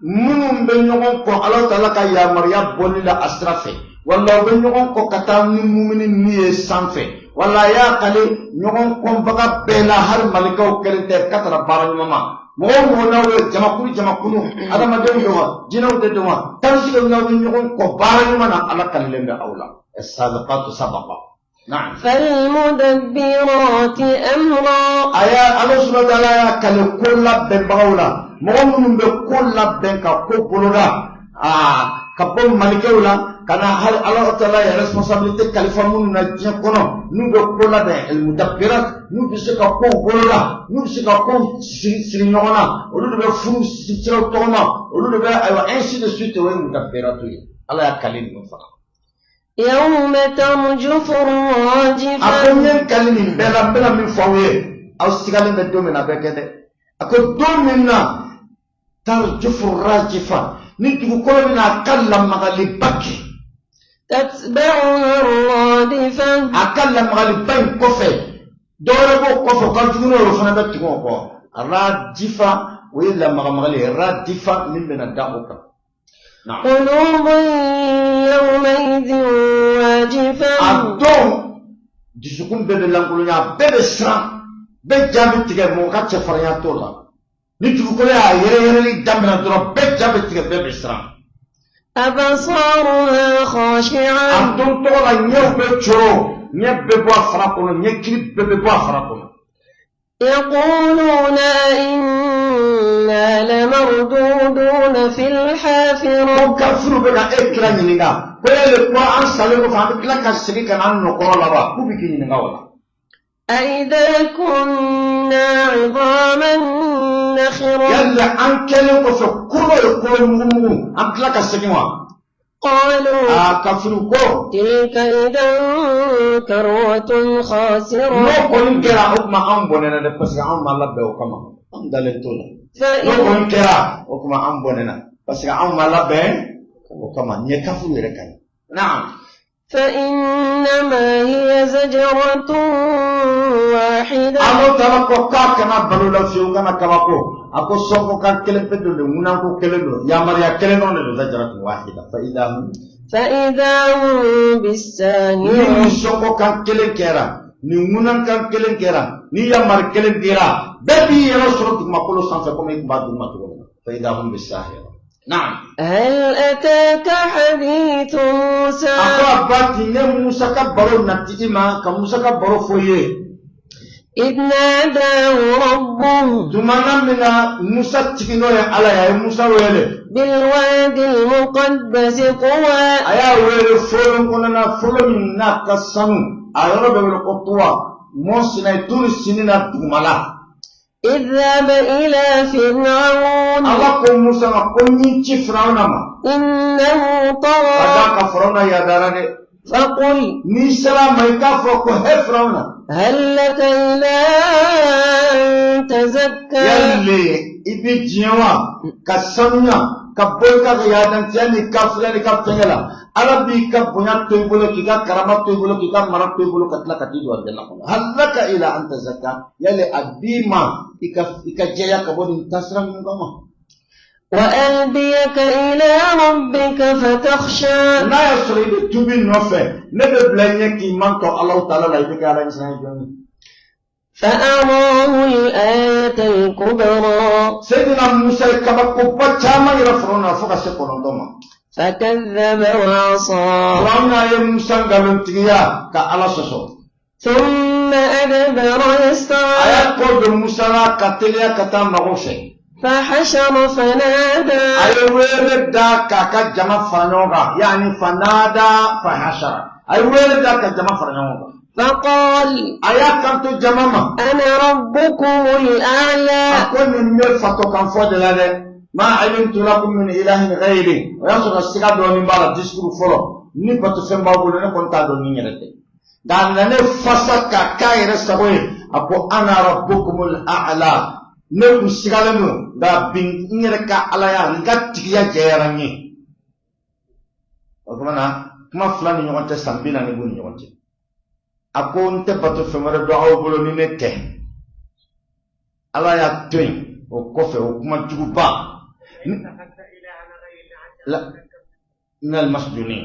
[SPEAKER 1] minnu bɛ ɲɔgɔn kɔ Allahu ta'ala ka yamaruya bɔli la a sira fɛ wala u bɛ ɲɔgɔn kɔ ka taa ni mumini ni ye sanfɛ wala a y'a kale ɲɔgɔn kɔnbaga bɛɛ la hali malikaw kelen tɛ ka taara baara ɲuman ma mɔgɔ o mɔgɔ n'aw ye jamakulu jamakulu adamadenw don wa jinɛw de don wa tanisigi n'aw bɛ ɲɔgɔn kɔ baara ɲuman na ala kalilen bɛ aw la sabiqatu sabaqa naam
[SPEAKER 3] فالمدبرات أمرا
[SPEAKER 1] a y'a ala subahana taala y'a kale ko labɛnbagaw la mɔgɔ minnu bɛ ko labɛn ka ko boloda aa ka bɔ malikɛw la ka na hali ala taala ye responsabilité kalifa minnu na diɲɛ kɔnɔ n'u bɛ ko labɛn almudabbirat n'u bɛ se ka kow boloda n'u bɛ se ka kow siri siri ɲɔgɔn na olu de bɛ furu siraw tɔgɔma olu de bɛ ayiwa ainsi de suite o ye mudabbiratu ye ala y'a kale ninnu fana.
[SPEAKER 3] يوم ترجف
[SPEAKER 1] a ko n
[SPEAKER 3] الراجفة
[SPEAKER 1] ye n kali nin bɛɛ la n bɛna min fɔ aw ye aw sigalen bɛ don min na a bɛ kɛ dɛ a ko don min na tarjufu rajifa ni dugukolo bɛna a ka lamagaliba kɛ
[SPEAKER 3] تتبعها الرادفة
[SPEAKER 1] a ka lamagaliba in kɔfɛ dɔwɛrɛ b'o kɔfɛ o ka jugu n'o ye o fana bɛ tugu o kɔ radifa o ye lamagamagali ye radifa min bɛna da o kan. Naam.
[SPEAKER 3] قلوب يومئذ واجفة
[SPEAKER 1] a don dusukun bɛɛ bɛ lankolonya a bɛɛ bɛ siran bɛɛ ja bɛ tigɛ mɔgɔ ka cɛfarinya t'o la ni dugukolo y'a yɛrɛyɛrɛli daminɛ dɔrɔn bɛɛ ja bɛ tigɛ bɛɛ bɛ siran
[SPEAKER 3] أبصارها
[SPEAKER 1] a
[SPEAKER 3] خاشعة
[SPEAKER 1] don tɔgɔ la ɲɛw bɛ coro ɲɛ bɛ bɔ a fara kɔnɔ ɲɛkili bɛɛ bɛ bɔ a fara kɔnɔ
[SPEAKER 3] يقولون أئنا لمردودون في الحافرة
[SPEAKER 1] ko kafiriw bɛ ka e kira ɲininka ko e le ko an salen kɔfɛ an bɛ tila ka segin ka na an nɔkɔrɔ la wa k'u bɛ k'i ɲininka o la
[SPEAKER 3] أئذا كنا عظاما نخرة
[SPEAKER 1] yali an kɛlen kɔfɛ kolo ye kolo mugumugu an tila ka segin wa
[SPEAKER 3] قالوا
[SPEAKER 1] aa kafiriw ko
[SPEAKER 3] تلك إذا كروة خاسرة
[SPEAKER 1] n'o kɔni kɛra o tuma anw bɔnɛna dɛ parce que anw ma labɛn o kama anw dalen t'o la n'o
[SPEAKER 3] فإن
[SPEAKER 1] kɔni kɛra o tuma anw bɔnɛna parce que anw ma labɛn o kama nin ye kafiriw yɛrɛ kan ye naam
[SPEAKER 3] فإنما هي زجرة واحدة
[SPEAKER 1] Ala taala ko k'a kana balo la fiyewu kana kabako a ko sɔnko kan kelen pe don de ŋunanko kelen don yamaruya kelen dɔrɔn de don zajaratun wahida fa idha hum
[SPEAKER 3] فإذا هم
[SPEAKER 1] ni
[SPEAKER 3] بالساهرة
[SPEAKER 1] nin sɔnko kan kelen kɛra nin ŋunankan kelen kɛra ni yamari kelen dira bɛɛ b'i yɛrɛ sɔrɔ dugumakolo sanfɛ komi i tun b'a duguma cogo min na fa idha hum bisahira naam
[SPEAKER 3] هل أتاك حديث موسى
[SPEAKER 1] a ko a ba ti ne musa ka baro nati i ma ka musa ka baro fɔ i ye
[SPEAKER 3] إذ ناداه ربه
[SPEAKER 1] tumana min na musa tiginɔ ye ala ye a ye musa wele
[SPEAKER 3] بالوادي المقدس طوى
[SPEAKER 1] a y'a wele folon kɔnɔna folo min n'a ka sanu a yɔrɔ bɛ wele ko tuwa mɔ sinayi turu sini na dugumala
[SPEAKER 3] اذهب إلى فرعون
[SPEAKER 1] ala ko musa ma ko n y'i ci firawuna ma
[SPEAKER 3] إنه
[SPEAKER 1] ka
[SPEAKER 3] طغى
[SPEAKER 1] d'a kan firawuna yadara dɛ
[SPEAKER 3] فقل
[SPEAKER 1] n'i sera a ma i k'a fɔ ko he firawuna
[SPEAKER 3] هل لك إلى أن تزكى
[SPEAKER 1] yali i bɛ diɲɛ wa ka sanuya ka bɔ i ka yadantiya ni kafiriya ni ka fɛngɛ la ala b'i ka bonya to i bolo k'i ka karama to i bolo k'i ka mara to i bolo ka tila ka t'i jɔ aljanna kɔnɔ halaka ila an tazakka yali a b'i ma i ka i ka jɛya ka bɔ nin taasira ninnu kama
[SPEAKER 3] وأهديك إلى ربك فتخشى
[SPEAKER 1] n'a y'a sɔrɔ i bɛ tubi nɔfɛ ne bɛ bila i ɲɛ k'i man tɔ Alahu taala la i bɛ kɛ ala ɲɛsiranɲɛ jɔn ye
[SPEAKER 3] فأراه الآية الكبرى
[SPEAKER 1] Seydina Musa ye kabakoba caman yira Firawuna na fo ka se 9 ma.
[SPEAKER 3] فكذب وعصى.
[SPEAKER 1] Firawuna ye Musa nkalontigiya ka Ala sɔsɔ.
[SPEAKER 3] ثم أدبر
[SPEAKER 1] A
[SPEAKER 3] يسعى.
[SPEAKER 1] y'a kɔ don Musa la ka teliya ka taa mago fɛ.
[SPEAKER 3] فحشر فنادى.
[SPEAKER 1] A ye wele da k'a ka jama fara ɲɔgɔn kan, yaani fanada fahashara. A ye wele da ka jama fara ɲɔgɔn kan.
[SPEAKER 3] فقال
[SPEAKER 1] A y'a kanto jama ma.
[SPEAKER 3] أنا ربكم الأعلى.
[SPEAKER 1] A ko nin bɛ fatɔkan fɔ de la dɛ. Ma alimtu lakum min ilahin ghayri. O y'a sɔrɔ siga dɔɔnin b'a la discours fɔlɔ. Ni batofɛn b'aw bolo, ne kɔni t'a dɔn ni n yɛrɛ tɛ. Nka a nanen fasa k'a k'a yɛrɛ sago ye. A ko ana rabbukumul a'la. Ne kun sigalen don, nka bi n yɛrɛ ka alaya, n ka tigiya jɛyara n ye. O tuma na, kuma fila ni ɲɔgɔn cɛ, san 40 b'u ni ɲɔgɔn cɛ. A ko n tɛ bato fɛn wɛrɛ dɔn aw bolo ni ne tɛ. Ala y'a to yen, o kɔfɛ o kuma juguba. Minal masjunin.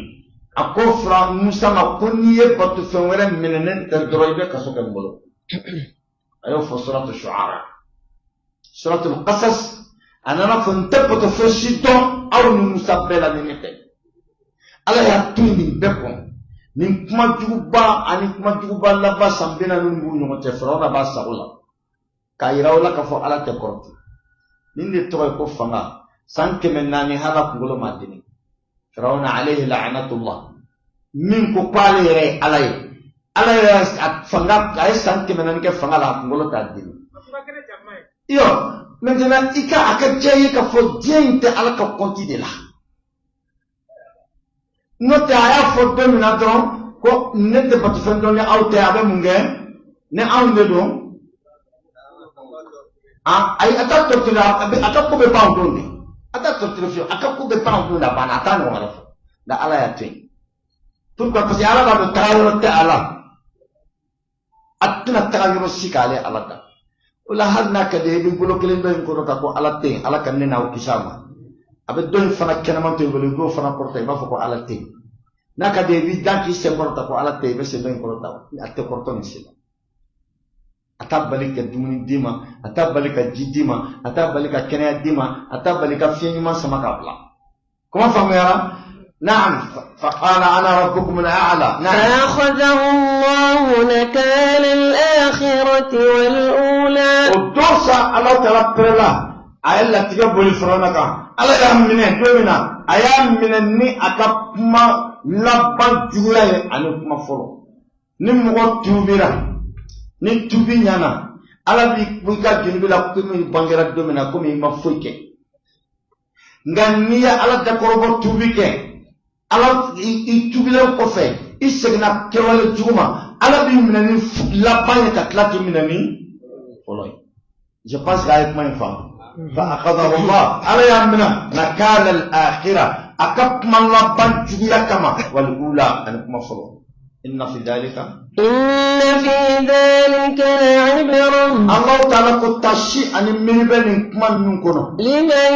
[SPEAKER 1] A ko fura Musa ma ko n'i ye bato fɛn wɛrɛ minɛ ne tɛ dɔrɔn, i bɛ kaso kɛ n bolo. A y'o fɔ suratu Shu'ara. Suratu Qasas, a nana fɔ n tɛ bato fɛn si dɔn aw ni Musa bɛɛ la ni ne tɛ. Ala y'a to yen nin bɛɛ kɔnɔ. Nin kuma juguba ani kuma juguba laban san 40 b'u ɲɔgɔn cɛ, Firawuna b'a sago la. K'a yira aw la k'a fɔ Ala tɛ kɔrɔtɔ. Nin de tɔgɔ ye ko fanga. San 400 hala kunkolo ma dimi. Firawuna alayhi la'anatullah. Min ko k'ale yɛrɛ ye Ala ye. Ala yɛrɛ a fanga, a ye san 400 kɛ fanga la, a kunkolo t'a dimi. Iyo, maintenant i ka a ka diya i ye k'a fɔ diɲɛ in tɛ Ala ka compte de la. N'o tɛ, a y'a fɔ don min na dɔrɔn ko ne tɛ bato fɛn dɔn ni aw tɛ, a bɛ mun kɛ? Ni anw de don. Ayi, a t'a torturer, a ka ko bɛ ban o don de. A t'a torturer fiyewu, a ka ko bɛ ban o don de, a banna, a t'a ɲɔgɔn wɛrɛ fɔ. Nka Ala y'a to yen. Pourquoi? Parce que Ala b'a dɔn taga yɔrɔ tɛ a la. A tɛna taga yɔrɔ si k'ale Ala da. O la hali n'a ka di ye, i bɛ bolo kelen dɔ in kɔrɔta ko Ala tɛ yen, Ala ka ne n'aw kisi a ma. A bɛ dɔ in fana kɛnɛman to i bolo, i b'o fana kɔrɔta, i b'a fɔ ko Ala tɛ yen. N'a ka di ye, i b'i da k'i sen kɔrɔta ko Ala tɛ yen, i bɛ sen dɔ in kɔrɔta, a tɛ kɔrɔtɔ nin sen la. A t'a bali ka dumuni d'i ma, a t'a bali ka ji d'i ma, a t'a bali ka kɛnɛya d'i ma, a t'a bali ka fiɲɛ ɲuman sama k'a bila. Kuma faamuyara? Naam, faqala ana rabbukum al-a'la. Naam.
[SPEAKER 3] فأخذه الله نكال الآخرة والأولى.
[SPEAKER 1] O don sa, Ala taala pɛrɛla, a ye latigɛ boli Firawuna kan. Ala y'a minɛ don min na, a y'a minɛ ni a ka kuma laban juguya ye ani kuma fɔlɔ. Ni mɔgɔ tuubira, ni tuubi ɲana, Ala b'i bɔ i ka junubi la komi i bangera don min na, komi i ma foyi kɛ. Nka n'i ye Ala dakɔrɔbɔ tuubi kɛ, Ala i tuubilen kɔfɛ, i seginna kɛwale jugu ma, Ala b'i minɛ ni laban ye ka tila k'i minɛ ni fɔlɔ ye. Je pense que a ye kuma in faamu. Fa akhadahu Allah, Ala y'a minɛ nakala al-akhirah, a ka kuma laban juguya kama, wal ula ani kuma fɔlɔ. Inna fi dhalika.
[SPEAKER 3] إن في ذلك لعبرة.
[SPEAKER 1] Allahu ta'ala ko tasi ani miiri bɛ nin kuma ninnu kɔnɔ.
[SPEAKER 3] لمن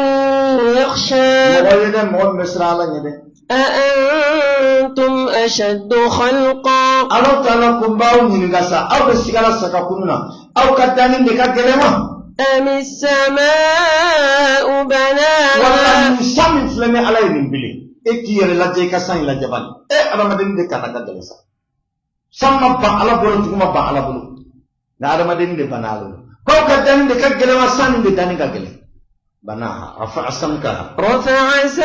[SPEAKER 3] يخشى.
[SPEAKER 1] Mɔgɔ ye dɛ, mɔgɔ min bɛ siran Ala ɲɛ dɛ.
[SPEAKER 3] أأنتم أشد خلقا.
[SPEAKER 1] Allahu ta'ala ko n b'aw ɲininka sa, aw bɛ sigala saga kunun na, aw ka danni de ka gɛlɛn wa?
[SPEAKER 3] أم السماء
[SPEAKER 1] Wala
[SPEAKER 3] بناها.
[SPEAKER 1] nin san min filɛ ni Ala ye nin bili, e k'i yɛrɛ lajɛ, i ka san in lajɛ bani. E adamaden de kana ka gɛlɛn sa. San ma ban Ala bolo, dugu ma ban Ala bolo. Nka adamaden de banna Ala bolo. K'aw ka danni de ka gɛlɛn wa, san nin de danni ka gɛlɛn? Banaha, rafa'a samkaha.
[SPEAKER 3] رفع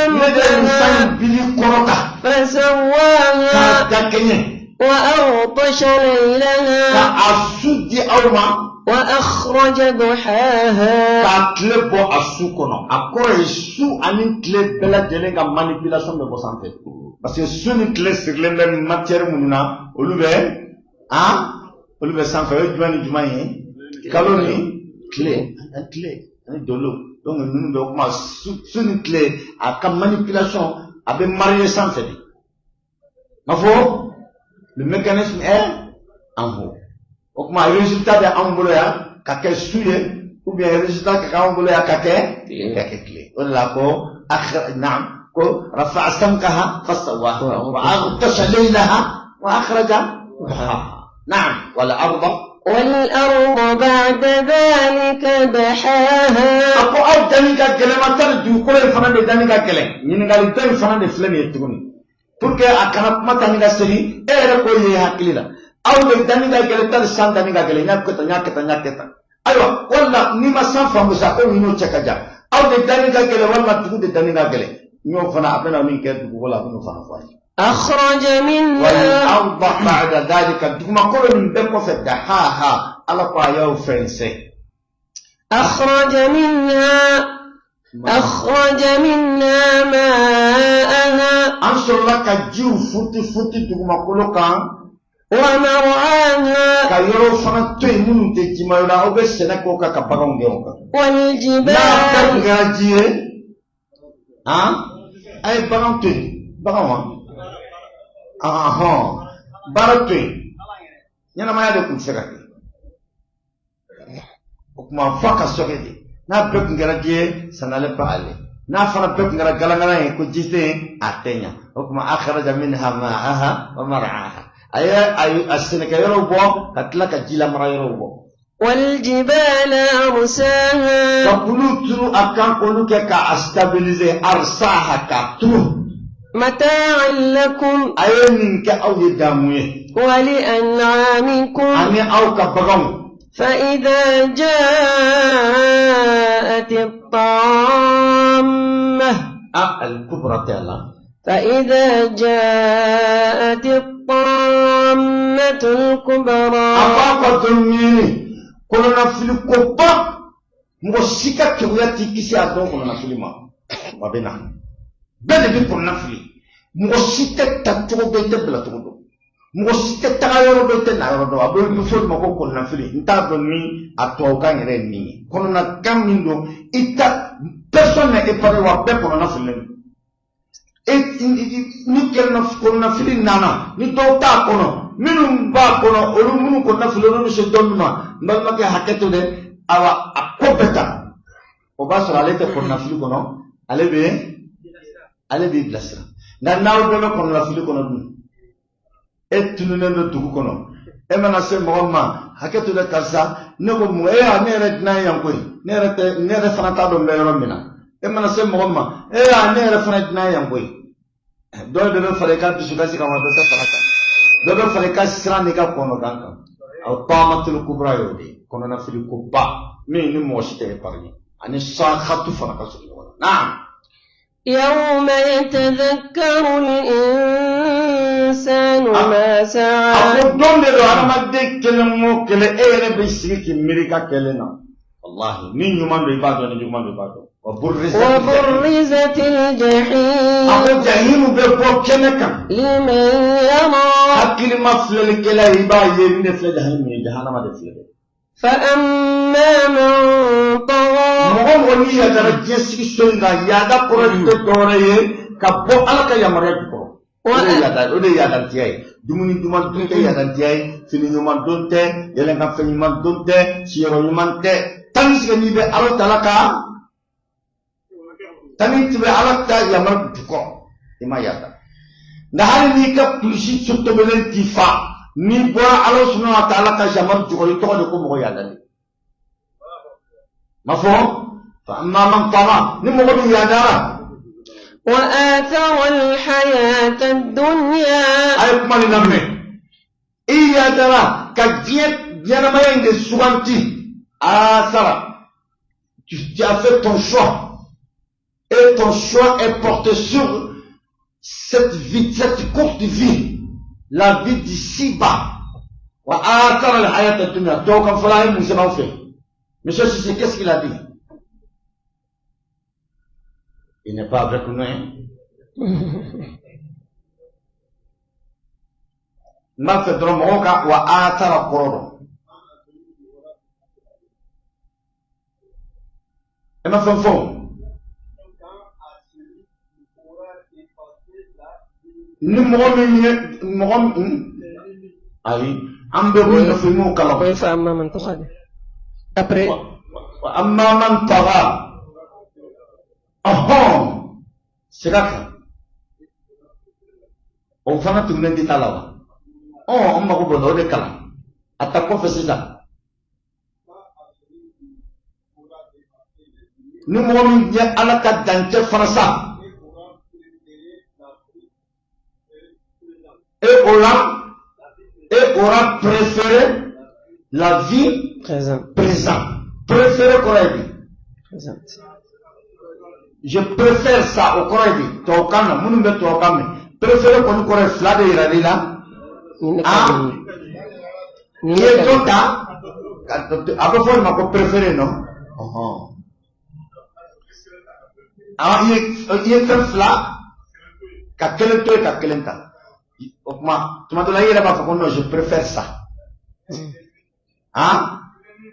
[SPEAKER 1] Ne de ye nin san
[SPEAKER 3] سمكها
[SPEAKER 1] in bili kɔrɔta
[SPEAKER 3] فسواها
[SPEAKER 1] k'a da kɛɲɛ.
[SPEAKER 3] وأغطش
[SPEAKER 1] Ka
[SPEAKER 3] ليلها
[SPEAKER 1] a su di aw ma.
[SPEAKER 3] وأخرج ضحاها.
[SPEAKER 1] K'a tile bɔ a su kɔnɔ. A kɔrɔ ye su ani tile bɛɛ lajɛlen ka manipulation bɛ bɔ sanfɛ. Parce que su ni tile sirilen bɛ matière minnu na, olu bɛ olu bɛ sanfɛ. O ye jumɛn ni jumɛn ye? Kalo ni tile, ani tile ani dolo. Donc ninnu bɛ kuma su ni tile, a ka manipulation a bɛ marier sanfɛ de. Ma fɔ le mécanisme est en haut. O tuma résultat bɛ anw bolo yan ka kɛ su ye, ou bien résultat ka kɛ anw bolo yan ka kɛ tile. O de la ko akhir naam ko rafa'a samkaha fasawaha wa aghtasha laylaha wa akhraja duhaha. Naam wal arda.
[SPEAKER 3] والأرض بعد ذلك دحاها.
[SPEAKER 1] A ko aw danni ka gɛlɛn ma tali dugukolo in fana de danni ka gɛlɛn. Ɲininkali dɔ in fana de filɛ nin ye tuguni pour que a kana kuma ta ni ka segin, e yɛrɛ k'o ye hakili la. Aw de danni ka gɛlɛn tali san danni ka gɛlɛn, n y'a kɛ tan, n y'a kɛ tan, n y'a kɛ tan. Ayiwa, walima n'i ma san faamu sa, ko ninnu cɛ ka jan. Aw de danni ka gɛlɛn walima dugu de danni ka gɛlɛn? N y'o fana, a bɛna min kɛ dugukolo la, a bɛn'o fana fɔ a ye.
[SPEAKER 3] أخرج منها
[SPEAKER 1] والأرض بعد ذلك dugumakolo nin bɛɛ kɔfɛ dahaha, Ala ko a y'aw fɛnsɛn.
[SPEAKER 3] أخرج منها أخرج منها ماءها
[SPEAKER 1] An sɔrɔla ka jiw futi futi dugumakolo kan
[SPEAKER 3] ومرعاها
[SPEAKER 1] ka yɔrɔw fana to yen minnu tɛ jima yɔrɔ, aw bɛ sɛnɛ k'o kan ka baganw gɛn o kan. N'a bɛɛ tun
[SPEAKER 3] والجبال
[SPEAKER 1] kɛra ji ye, han, a ye bagan to yen, bagan wa, ahɔn, baara to yen, ɲɛnamaya de tun tɛ se ka kɛ. O tuma f'a ka sɔgɛ de. N'a bɛɛ tun kɛra ji ye, ça n'allait pas aller. N'a fana bɛɛ tun kɛra galangala ye ko ji tɛ yen, a tɛ ɲa. O tuma akhraja minha ma'aha wa mar'aha, a ye a sɛnɛkɛyɔrɔw bɔ ka tila ka ji lamara yɔrɔw bɔ.
[SPEAKER 3] والجبال أرساها
[SPEAKER 1] Ka kulu turu a kan k'olu kɛ k'a stabiliser, arsaha, k'a turu.
[SPEAKER 3] متاعا لكم
[SPEAKER 1] A ye nin kɛ aw ye damu ye
[SPEAKER 3] ولأنعامكم.
[SPEAKER 1] ani aw ka baganw.
[SPEAKER 3] فإذا جاءت الطامة
[SPEAKER 1] A alikubra tɛ a la.
[SPEAKER 3] فإذا جاءت الطامة الكبرى
[SPEAKER 1] A b'a ka dɔn ɲini kɔnɔnafili koba, mɔgɔ si ka keguya t'i kisi a dɔn kɔnɔnafili ma. Wa bɛ na bɛɛ de bɛ kɔnɔnafili. Mɔgɔ si tɛ ta cogo dɔn, i tɛ bila cogo dɔn, mɔgɔ si tɛ taga yɔrɔ dɔn, i tɛ na yɔrɔ dɔn. A bɛ fɔ o de ma ko kɔnɔnafili. N t'a dɔn ni a tubabukan yɛrɛ ye min ye, kɔnɔnakan min don, i ta personne n'est épargné, wa bɛɛ kɔnɔnafililen don. E ni kɔnɔnafili nana, ni dɔw t'a kɔnɔ, minnu b'a kɔnɔ, olu minnu kɔnɔnafili, olu bɛ se dɔ min ma, n balimakɛ, hakɛ to dɛ. Awa, a ko bɛɛ ta, o b'a sɔrɔ ale tɛ kɔnɔnafili kɔnɔ, ale b'i bilasira. Nka n'aw bɛɛ bɛ kɔnɔnafili kɔnɔ dun, e tununnen don dugu kɔnɔ, e mana se mɔgɔ min ma, hakɛ to dɛ, karisa, ne ko mun e y'a ne yɛrɛ dunan ye yan koyi, ne yɛrɛ tɛ, ne yɛrɛ fana t'a dɔn n bɛ yɔrɔ min na. E mana se mɔgɔ min ma, e y'a ne yɛrɛ fana dunan ye yan koyi, dɔw de bɛ fara i ka dusukasi kan, wa dɔ tɛ fara kan, dɔ bɛ fara i ka siran n'i ka kɔnɔgan kan. Aw taamatul kubra y'o de ye, kɔnɔnafili koba min ni mɔgɔ si tɛ épargné, ani saakatu fana ka surun ɲɔgɔn na. Naam.
[SPEAKER 3] يوم يتذكر الإنسان ما
[SPEAKER 1] A
[SPEAKER 3] سعى
[SPEAKER 1] ko don de don, hadamaden kelen o kelen, e yɛrɛ bɛ sigi k'i miiri i ka kɛlen na. Walahi, ni ɲuman don i b'a dɔn, ni juguman don i b'a dɔn. Wa burrizat
[SPEAKER 3] وبرزت
[SPEAKER 1] A
[SPEAKER 3] الجحيم
[SPEAKER 1] ko jahimu bɛ bɔ kɛnɛ kan.
[SPEAKER 3] لمن يرى.
[SPEAKER 1] Hakilima filɛlikɛla ye, i b'a ye min de filɛ, jahimu ye, jahanama de filɛ dɛ.
[SPEAKER 3] فأما من طغى
[SPEAKER 1] Mɔgɔ mɔgɔ n'i yadara diɲɛ sigi so in kan, yada kɔrɔ tɛ dɔwɛrɛ ye ka bɔ Ala ka yamaruya jukɔrɔ. O de ye yadantiya ye. Dumuni duman dun tɛ yadantiya ye, fini ɲuman don tɛ, yɛlɛnkanfɛn ɲuman don tɛ, siyɔrɔ ɲuman tɛ. Tani sigi n'i bɛ Ala ta ka tani ti bɛ Ala ta yamaruya jukɔrɔ, i ma yada. Nka hali n'i ka kulusi sotobilen t'i fa, n'i bɔra Ala subahana wa taala ka yamaruya jukɔrɔ, i tɔgɔ de ko mɔgɔ yadalen. Ma fɔ fa amma man tagha, ni mɔgɔ min yadara
[SPEAKER 3] وآثر الحياة الدنيا
[SPEAKER 1] A ye kuma nin lamɛn. I yadara ka diɲɛ ɲɛnamaya in de suganti, asara, tu as fait ton choix et ton choix est porté sur cette vie, cette courte vie, la vie d'ici-bas. Wa athara al-hayat ad-dunya. Dɔw kan fɔla, a ye mun sɛbɛn aw fɛ? Monsieur Cissé, qu'est-ce qu'il a dit? Il n'est pas avec nous, hein? N b'a fɛ dɔrɔn mɔgɔw ka wa athara kɔrɔ dɔn. E ma fɛn fɔ o. Ni mɔgɔ min ye mɔgɔ min, ayi, an bɛ min nɔfɛ, i m'o kalan.
[SPEAKER 3] فأما من طغى après.
[SPEAKER 1] Wa amma man tagha, ɔhɔn, sira kan, o fana tugulen tɛ t'a la wa? Ɔ, an mago b'o la, o de kalan a ta kɔfɛ sisan. Ni mɔgɔ min ye Ala ka dancɛ fana sa, et aura préféré la vie
[SPEAKER 3] Présent.
[SPEAKER 1] Présent. Préféré kɔrɔ ye di?
[SPEAKER 3] Présente.
[SPEAKER 1] Je préfère ça, o kɔrɔ ye di tubabukan na? Minnu bɛ tubabukan mɛn, préféré kɔni kɔrɔ ye fila de yira i la.
[SPEAKER 3] Ni ne ka
[SPEAKER 1] Ah.
[SPEAKER 3] di n ye. Ni
[SPEAKER 1] I
[SPEAKER 3] ne
[SPEAKER 1] ye
[SPEAKER 3] ka
[SPEAKER 1] dɔ
[SPEAKER 3] di.
[SPEAKER 1] Ta a bɛ fɔ o de ma ko préféré, non? Ɔhɔn, ah, i ye fɛn fila ka kelen to yen ka kelen ta. O tuma, tuma dɔ la, i yɛrɛ b'a fɔ ko non, je préfère ça. Ah,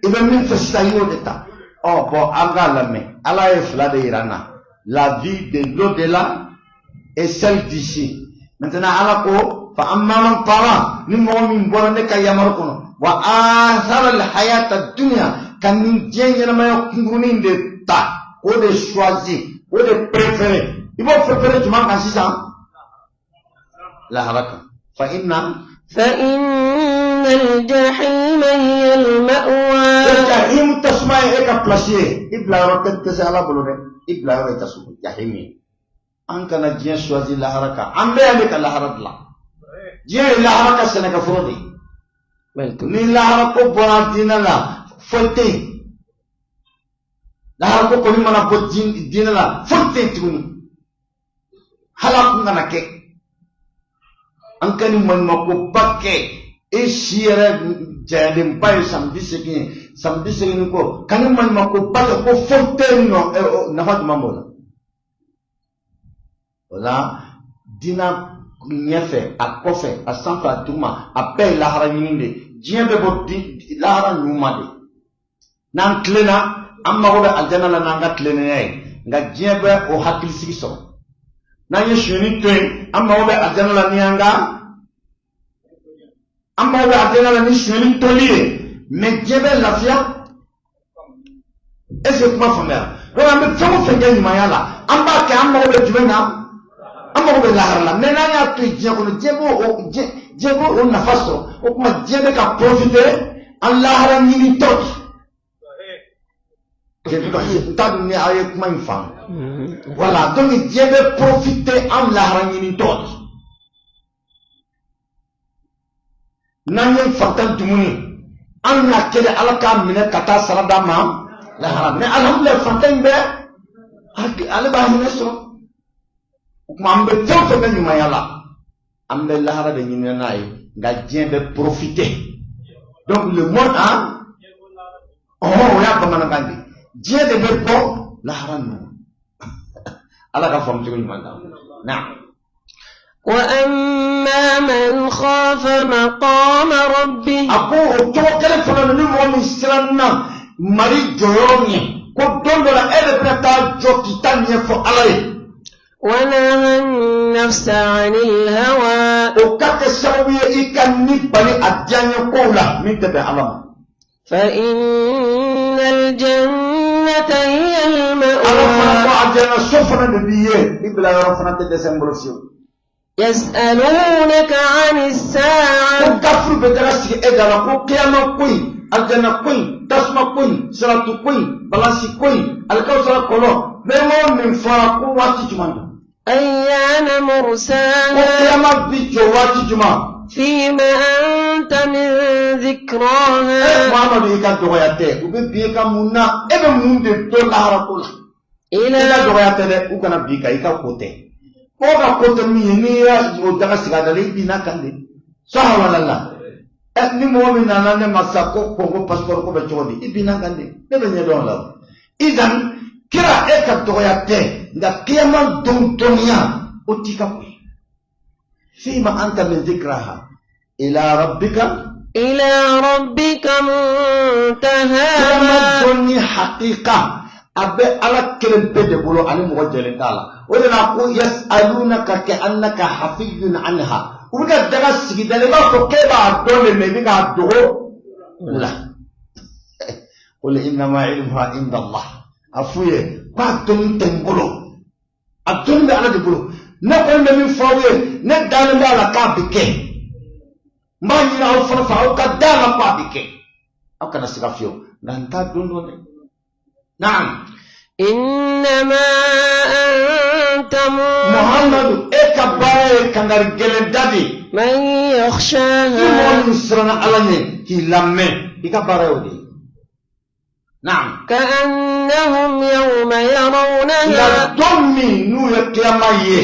[SPEAKER 1] i bɛ min fɛ sisan, i y'o de ta. Ɔ bɔn, an k'a lamɛn. Ala ye fila de yira an na: la vie de l'au-delà et celle d'ici. Maintenant, Ala ko fa amma man tagha, ni mɔgɔ min bɔra ne ka yamaru kɔnɔ, wa athara alhayata dunya, ka nin diɲɛ ɲɛnamaya kunkurunin de ta k'o de choisir, k'o de préférer, i b'o préférer jumɛn kan sisan? Lahara kan. Fa inna
[SPEAKER 3] فإن الجحيم هي المأوى.
[SPEAKER 1] E jahim tasuma ye e ka place ye. I bila yɔrɔ tɛ se Ala bolo dɛ. I bila yɔrɔ ye tasuma jahim ye. An kana diɲɛ choisir lahara kan. An bɛɛ yan de ka lahara dilan. Diɲɛ ye lahara ka sɛnɛkɛforo de ye.
[SPEAKER 3] بل
[SPEAKER 1] Ni lahara ko bɔra diinɛ la, foyi tɛ yen. Lahara ko kɔni mana bɔ diinɛ la, foyi tɛ yen tuguni. Hali a kun kana kɛ. An ka nin maɲumankoba kɛ. E si yɛrɛ jayalenba ye san 80 ye, san 80 ni kɔ, ka nin maɲumankoba kɛ ko foyi tɛ yen nɔ, nafa jumɛn b'o la? O la, diinɛ ɲɛfɛ, a kɔfɛ, a sanfɛ, a duguma, a bɛɛ ye lahara ɲini de ye. Diɲɛ bɛ bɔ lahara ɲuman de. N'an tilenna, an mago bɛ alijana la n'an ka tilennenya ye, nka diɲɛ bɛ o hakilisigi sɔrɔ. N'an ye sonyɛni to yen, an mago bɛ alijana la ni an ka, an mago bɛ alijana la ni sonyɛni toli ye, mɛ diɲɛ bɛ lafiya. Est ce que kuma faamuya? Donc an bɛ fɛn o fɛn kɛ ɲumanya la, an b'a kɛ, an mago bɛ jumɛn na? An mago bɛ lahara la. Mɛ n'an y'a to yen diɲɛ kɔnɔ, diɲɛ b'o o nafa sɔrɔ. O tuma, diɲɛ bɛ ka profiter an lahara ɲini tɔ de. N t'a dɔn ni aw ye kuma in faamu. Voilà, donc diɲɛ bɛ profiter an lahara ɲini tɔ de. N'an ye fantan dumuni, an y'a kɛ de Ala k'a minɛ ka taa sara d'a ma lahara. Mais alhamdulilayi, fantan in bɛ ale b'a hinɛ sɔrɔ. O tuma, an bɛ fɛn o fɛn kɛ ɲumanya la, an bɛ lahara de ɲini n'a ye, nka diɲɛ bɛ profiter. Donc le monde, hein, ɔhɔn, o y'a bamanankan de ye. Diɲɛ de bɛ bɔ lahara nɔ. Ala ka faamu cogo ɲuman d'an ma. Naam.
[SPEAKER 3] وأما من خاف مقام ربه
[SPEAKER 1] A ko o cogo kelen fana na, ni mɔgɔ min siranna mari jɔyɔrɔ ɲɛ, ko don dɔ la e de bɛna taa jɔ k'i ta ɲɛfɔ Ala ye,
[SPEAKER 3] ونهى النفس عن الهوى
[SPEAKER 1] o ka kɛ sababu ye i ka ni bali a diyaɲɛ kow la min tɛ bɛn Ala ma,
[SPEAKER 3] فإن الجنة هي
[SPEAKER 1] Ala fana ko
[SPEAKER 3] المأوى.
[SPEAKER 1] alijana so fana de b'i ye. I bila yɔrɔ fana tɛ dɛsɛ n bolo fiyewu.
[SPEAKER 3] يسألونك عن
[SPEAKER 1] Ko
[SPEAKER 3] الساعة
[SPEAKER 1] kafiri bɛ taga sigi e da la ko kiyama ko in, alijana ko in, tasuma ko in, siratu ko in, balasi ko in, alikawusara kɔlɔ bɛɛ min fɔra, ko waati jumɛn don?
[SPEAKER 3] أيان
[SPEAKER 1] Ko
[SPEAKER 3] مرساها
[SPEAKER 1] kiyama bi jɔ waati jumɛn?
[SPEAKER 3] فيما أنت من ذكراها
[SPEAKER 1] Muhamadu, i ka dɔgɔya tɛ. U bɛ bin i ka mun na? E bɛ mun de dɔn lahara ko la? I ka
[SPEAKER 3] إلى
[SPEAKER 1] dɔgɔya tɛ dɛ. U kana bin i kan, i ka ko tɛ. Mɔgɔ ka ko tɛ min ye, n'i y'a o daga sigi a da la, i binna kan de. Saha wala la. Ɛ, ni mɔgɔ min nana ne ma sa ko Congo passeport ko bɛ cogo di, i binna kan de. Ne bɛ ɲɛdɔn o la o. Idan kira, e ka dɔgɔya tɛ, nka kiyama don dɔnniya, o t'i ka ko ye. Fima anta min zikraha ila rabbika
[SPEAKER 3] إلى ربك
[SPEAKER 1] Kiyama
[SPEAKER 3] منتهاها
[SPEAKER 1] dɔnni hakika, a bɛ Ala kelen pe de bolo, ani mɔgɔ jɛlen t'a la. O de la ko yasalunaka ka annaka hafiyun anha. U bɛ ka daga sigi da la, i b'a fɔ k'e b'a dɔn de, mɛ i bɛ k'a dogo u la. Qul innama ilmuha inda Allah. A f'u ye k'a dɔnni tɛ n bolo, a dɔnni bɛ Ala de bolo. Ne kɔni bɛ min fɔ aw ye, ne dalen b'a la k'a bɛ kɛ. N b'a ɲini aw fana fɛ, aw ka da la k'a bɛ kɛ. Aw kana siga fiyewu, nka n t'a don dɔn dɛ. Naam.
[SPEAKER 3] إنما أنت منذر
[SPEAKER 1] Muhammadu e ka baara ye kangari gɛlɛn da de ye.
[SPEAKER 3] من
[SPEAKER 1] Ni mɔgɔ
[SPEAKER 3] يخشاها
[SPEAKER 1] min siranna Ala ɲɛ k'i lamɛn i ka baara y'o de ye. Naam.
[SPEAKER 3] كأنهم يوم
[SPEAKER 1] Nka
[SPEAKER 3] يرونها
[SPEAKER 1] don min n'u ye kiyama ye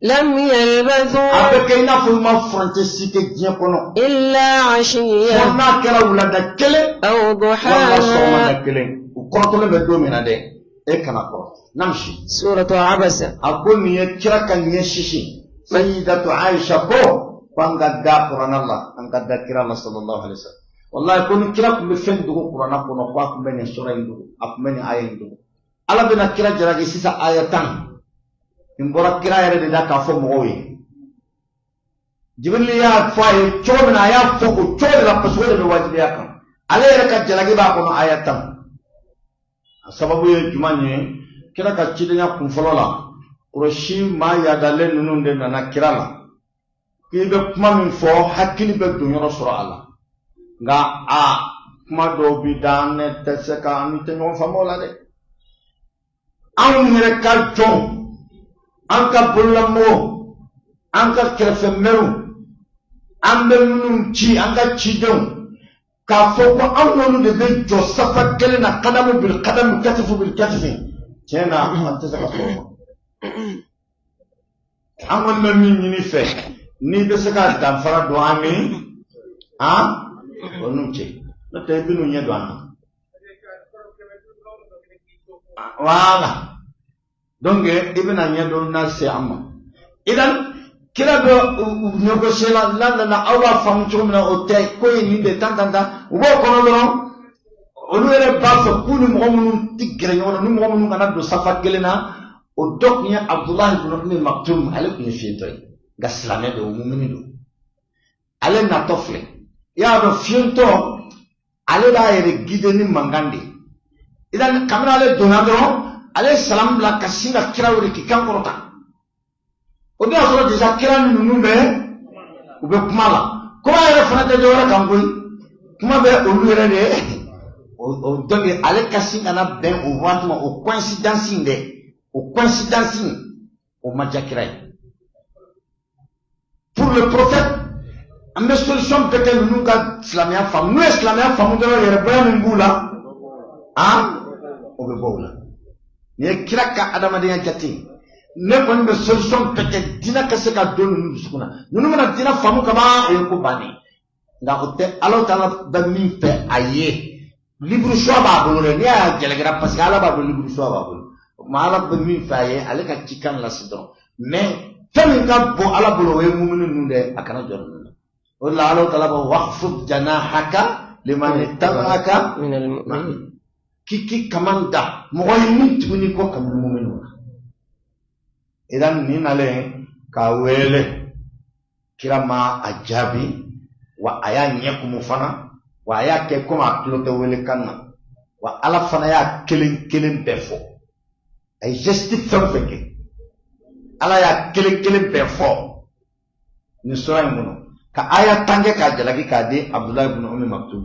[SPEAKER 3] لم
[SPEAKER 1] a
[SPEAKER 3] يلبثوا
[SPEAKER 1] bɛ kɛ i n'a fɔ i ma furancɛ si kɛ diɲɛ kɔnɔ.
[SPEAKER 3] إلا
[SPEAKER 1] Fo
[SPEAKER 3] عشية
[SPEAKER 1] n'a kɛra wulada kelen
[SPEAKER 3] أو
[SPEAKER 1] walima sɔgɔmada
[SPEAKER 3] ضحاها
[SPEAKER 1] kelen u kɔrɔtɔlen bɛ don min na dɛ e kana kɔrɔ. Namsi.
[SPEAKER 3] سورة عبسة
[SPEAKER 1] A ko nin ye kira ka ɲɛsisi sayidatu Aisha ko ko an ka da kuranna la an ka da kira la sallallahu alaihi wasallam. Wallahi ko ni kira tun bɛ fɛn dogo kuranna kɔnɔ ko a tun bɛ nin sura in dogo a tun bɛ nin aya in dogo. Ala bɛna kira jalaki sisan aya 10 nin bɔra kira yɛrɛ de da k'a fɔ mɔgɔw ye. Jibirili y'a fɔ a ye cogo min na a y'a fɔ o cogo de la parce que o de bɛ wajibiya kan. Ale yɛrɛ ka jalaki b'a kɔnɔ aya 10. A sababu ye jumɛn ye kira ka cidenya kunfɔlɔ la Kurɛsi maa yadalen ninnu de nana kira la k'i bɛ kuma min fɔ hakili bɛ don yɔrɔ sɔrɔ a la nka a kuma dɔw bi da ne tɛ se ka an tɛ ɲɔgɔn faamu o la dɛ anw yɛrɛ ka jɔnw an ka bololamɔgɔw an ka kɛrɛfɛmɛriw an bɛ minnu ci an ka cidenw k'a fɔ ko anw n'olu de bɛ jɔ safa kelen na kadamu bil kadamu katifu bil katifi tiɲɛ na an tɛ se ka sɔrɔ o ma an kɔni bɛ min ɲini fɛ n'i bɛ se ka danfara don an ni an o n'u cɛ n'o tɛ i bɛ n'u ɲɛ don an na voilà donc i bɛna ɲɛ dɔ na se an ma idan kira bɛ u négocier la la la la aw b'a faamu cogo min na o tɛ ko ye nin de tan tan tan u b'o kɔnɔ dɔrɔn olu yɛrɛ b'a fɛ k'u ni mɔgɔ minnu ti gɛrɛ ɲɔgɔn na ni mɔgɔ minnu kana don safa kelen na o dɔ tun ye Abudulayi ibn Ummi Maktum ale tun ye fiyentɔ ye nka silamɛ don mumini don ale natɔ filɛ i y'a dɔn fiyentɔ ale b'a yɛrɛ guider ni mankan de ye idan kabini ale donna dɔrɔn ale ye salamu bila ka sin ka kira wele k'i kan kɔrɔta o dun y'a sɔrɔ déjà kira ni ninnu bɛ u bɛ kuma la kuma yɛrɛ fana tɛ dɔwɛrɛ kan koyi kuma bɛ olu yɛrɛ de o donc ale ka sin ka na bɛn o waati ma o coïncidence in dɛ o coïncidence in o ma diya kira ye pour le prophète an bɛ solution bɛɛ kɛ ninnu ka silamɛya faamu n'u ye silamɛya faamu dɔrɔn yɛrɛbonya min b'u la han o bɛ bɔ u la nin ye kira ka adamadenya jate ye ne kɔni bɛ solution bɛɛ kɛ diinɛ ka se ka don ninnu dusukun na ninnu mana diinɛ faamu kaban o ye ko bannen nka o tɛ Ala taala bɛ min fɛ a ye libre choix b'a bolo dɛ n'i y'a jalakira parce que Ala b'a dɔn libre choix b'a bolo o tuma Ala bɛ min fɛ a ye ale ka cikan lase dɔrɔn mais fɛn min ka bon Ala bolo o ye mumini ninnu dɛ a kana jɔ ninnu na o de la Ala taala b'a fɔ waqfid janahaka liman ittaba'aka
[SPEAKER 3] من المؤمنين
[SPEAKER 1] k'i k'i kaman da mɔgɔ ye min tuguni kɔ kabini muminiw na idan nin nalen k'a wele kira ma a jaabi wa a y'a ɲɛ kumu fana wa a y'a kɛ komi a tulo tɛ welekan na wa ala fana y'a kelen kelen bɛɛ fɔ a ye geste fɛn o fɛn kɛ ala y'a kelen kelen bɛɛ fɔ nin sura in kɔnɔ ka aya tan kɛ k'a jalaki k'a di Abudulayi ibn Ummi Maktum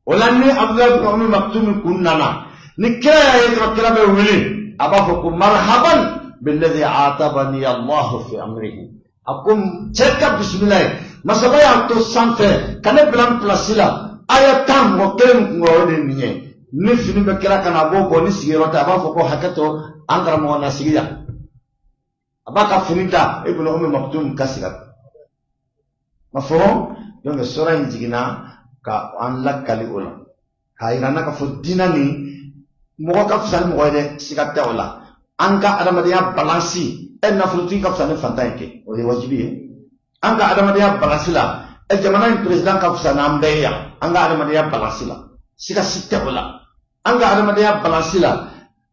[SPEAKER 1] o la ni Abudulayi ibn Ummi Maktum kun nana ni kira y'a ye dɔrɔn kira bɛ wele a b'a fɔ ko marhaban billadhi atabani Allahu fi amrihi a ko cɛ ka bisimila ye masaba y'a to sanfɛ ka ne bila n pilasi la aya 10 mɔgɔ kelen min kun kɔrɔ o de ye nin ye ni fini bɛ kira kan na a b'o bɔ ni sigiyɔrɔ tɛ a b'a fɔ ko hakɛ to an karamɔgɔ na sigi yan a b'a ka fini da Ibn Ummi Maktum ka sigi a kan ma fɔ donc sura in jiginna ka an lakali o la k'a yira n na k'a fɔ diinɛ nin mɔgɔ ka fisa ni mɔgɔ ye dɛ siga tɛ o la an ka adamadenya balansi ɛ nafolotigi ka fisa ni fantan ye kɛ o ye wajibi ye an ka adamadenya balansi la ɛ jamana in président ka fisa n'an bɛɛ ye yan an ka adamadenya balansi la siga si tɛ o la an ka adamadenya balansi la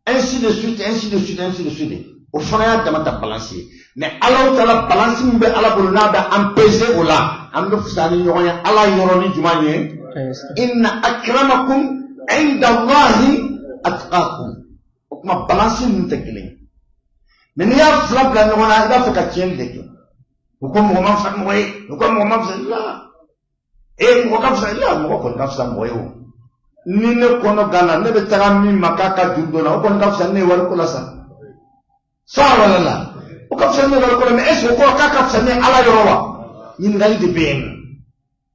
[SPEAKER 1] ainsi de suite ainsi de suite ainsi de suite o fana y'a dama ta balansi ye mais Ala taala balansi min bɛ Ala bolo n'a bɛ an peser o la an bɛ fisaya ni ɲɔgɔn ye Ala yɔrɔ ni jumɛn ye inna akramakum inda Allahi atqakum o tuma balansi ninnu tɛ kelen ye mais n'i y'a fila bila ɲɔgɔn na i b'a fɛ ka tiɲɛni de kɛ u ko mɔgɔ ma fisa mɔgɔ ye u ko mɔgɔ ma fisa la e mɔgɔ ka fisa la mɔgɔ kɔni ka fisa mɔgɔ ye o Ni ne kɔnɔ ganna, ne bɛ taga min ma k'a ka juru don n na, o kɔni ka fisa ni ne ye wariko la sa. Saa wala la, o ka fisa ni ne ye wariko la, mais est ce que o kɔrɔ k'a ka fisa ni Ala yɔrɔ wa? Ɲininkali de bɛ yen nɔ.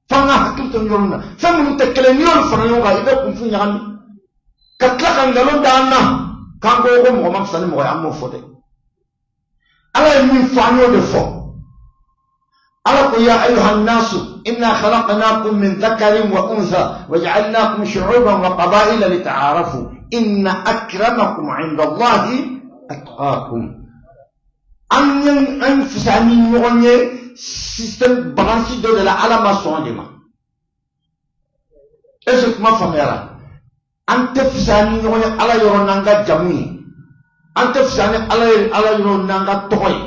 [SPEAKER 1] F'an ka hakili to yɔrɔ min na, fɛn minnu tɛ kelen, n'i y'olu fara ɲɔgɔn kan, i bɛ kunfin ɲagami ka tila ka nkalon da an na k'an ko ko mɔgɔ ma fisa ni mɔgɔ ye. An m'o fɔ dɛ. Ala ye min fɔ, an y'o de fɔ. Ala ko: ya ayuha nnasu inna khalaqnakum min dhakarin wa untha wa ja'alnakum shu'uban wa qaba'ila lita'arafu inna akramakum 'inda Allahi atqakum. An ye an fisaya ni ɲɔgɔn ye système balance dɔ de la, Ala ma sɔn o de ma. Est ce que kuma faamuyara? An tɛ fisaya ni ɲɔgɔn ye Ala yɔrɔ n'an ka jamu ye, an tɛ fisaya ni Ala ye Ala yɔrɔ n'an ka tɔgɔ ye,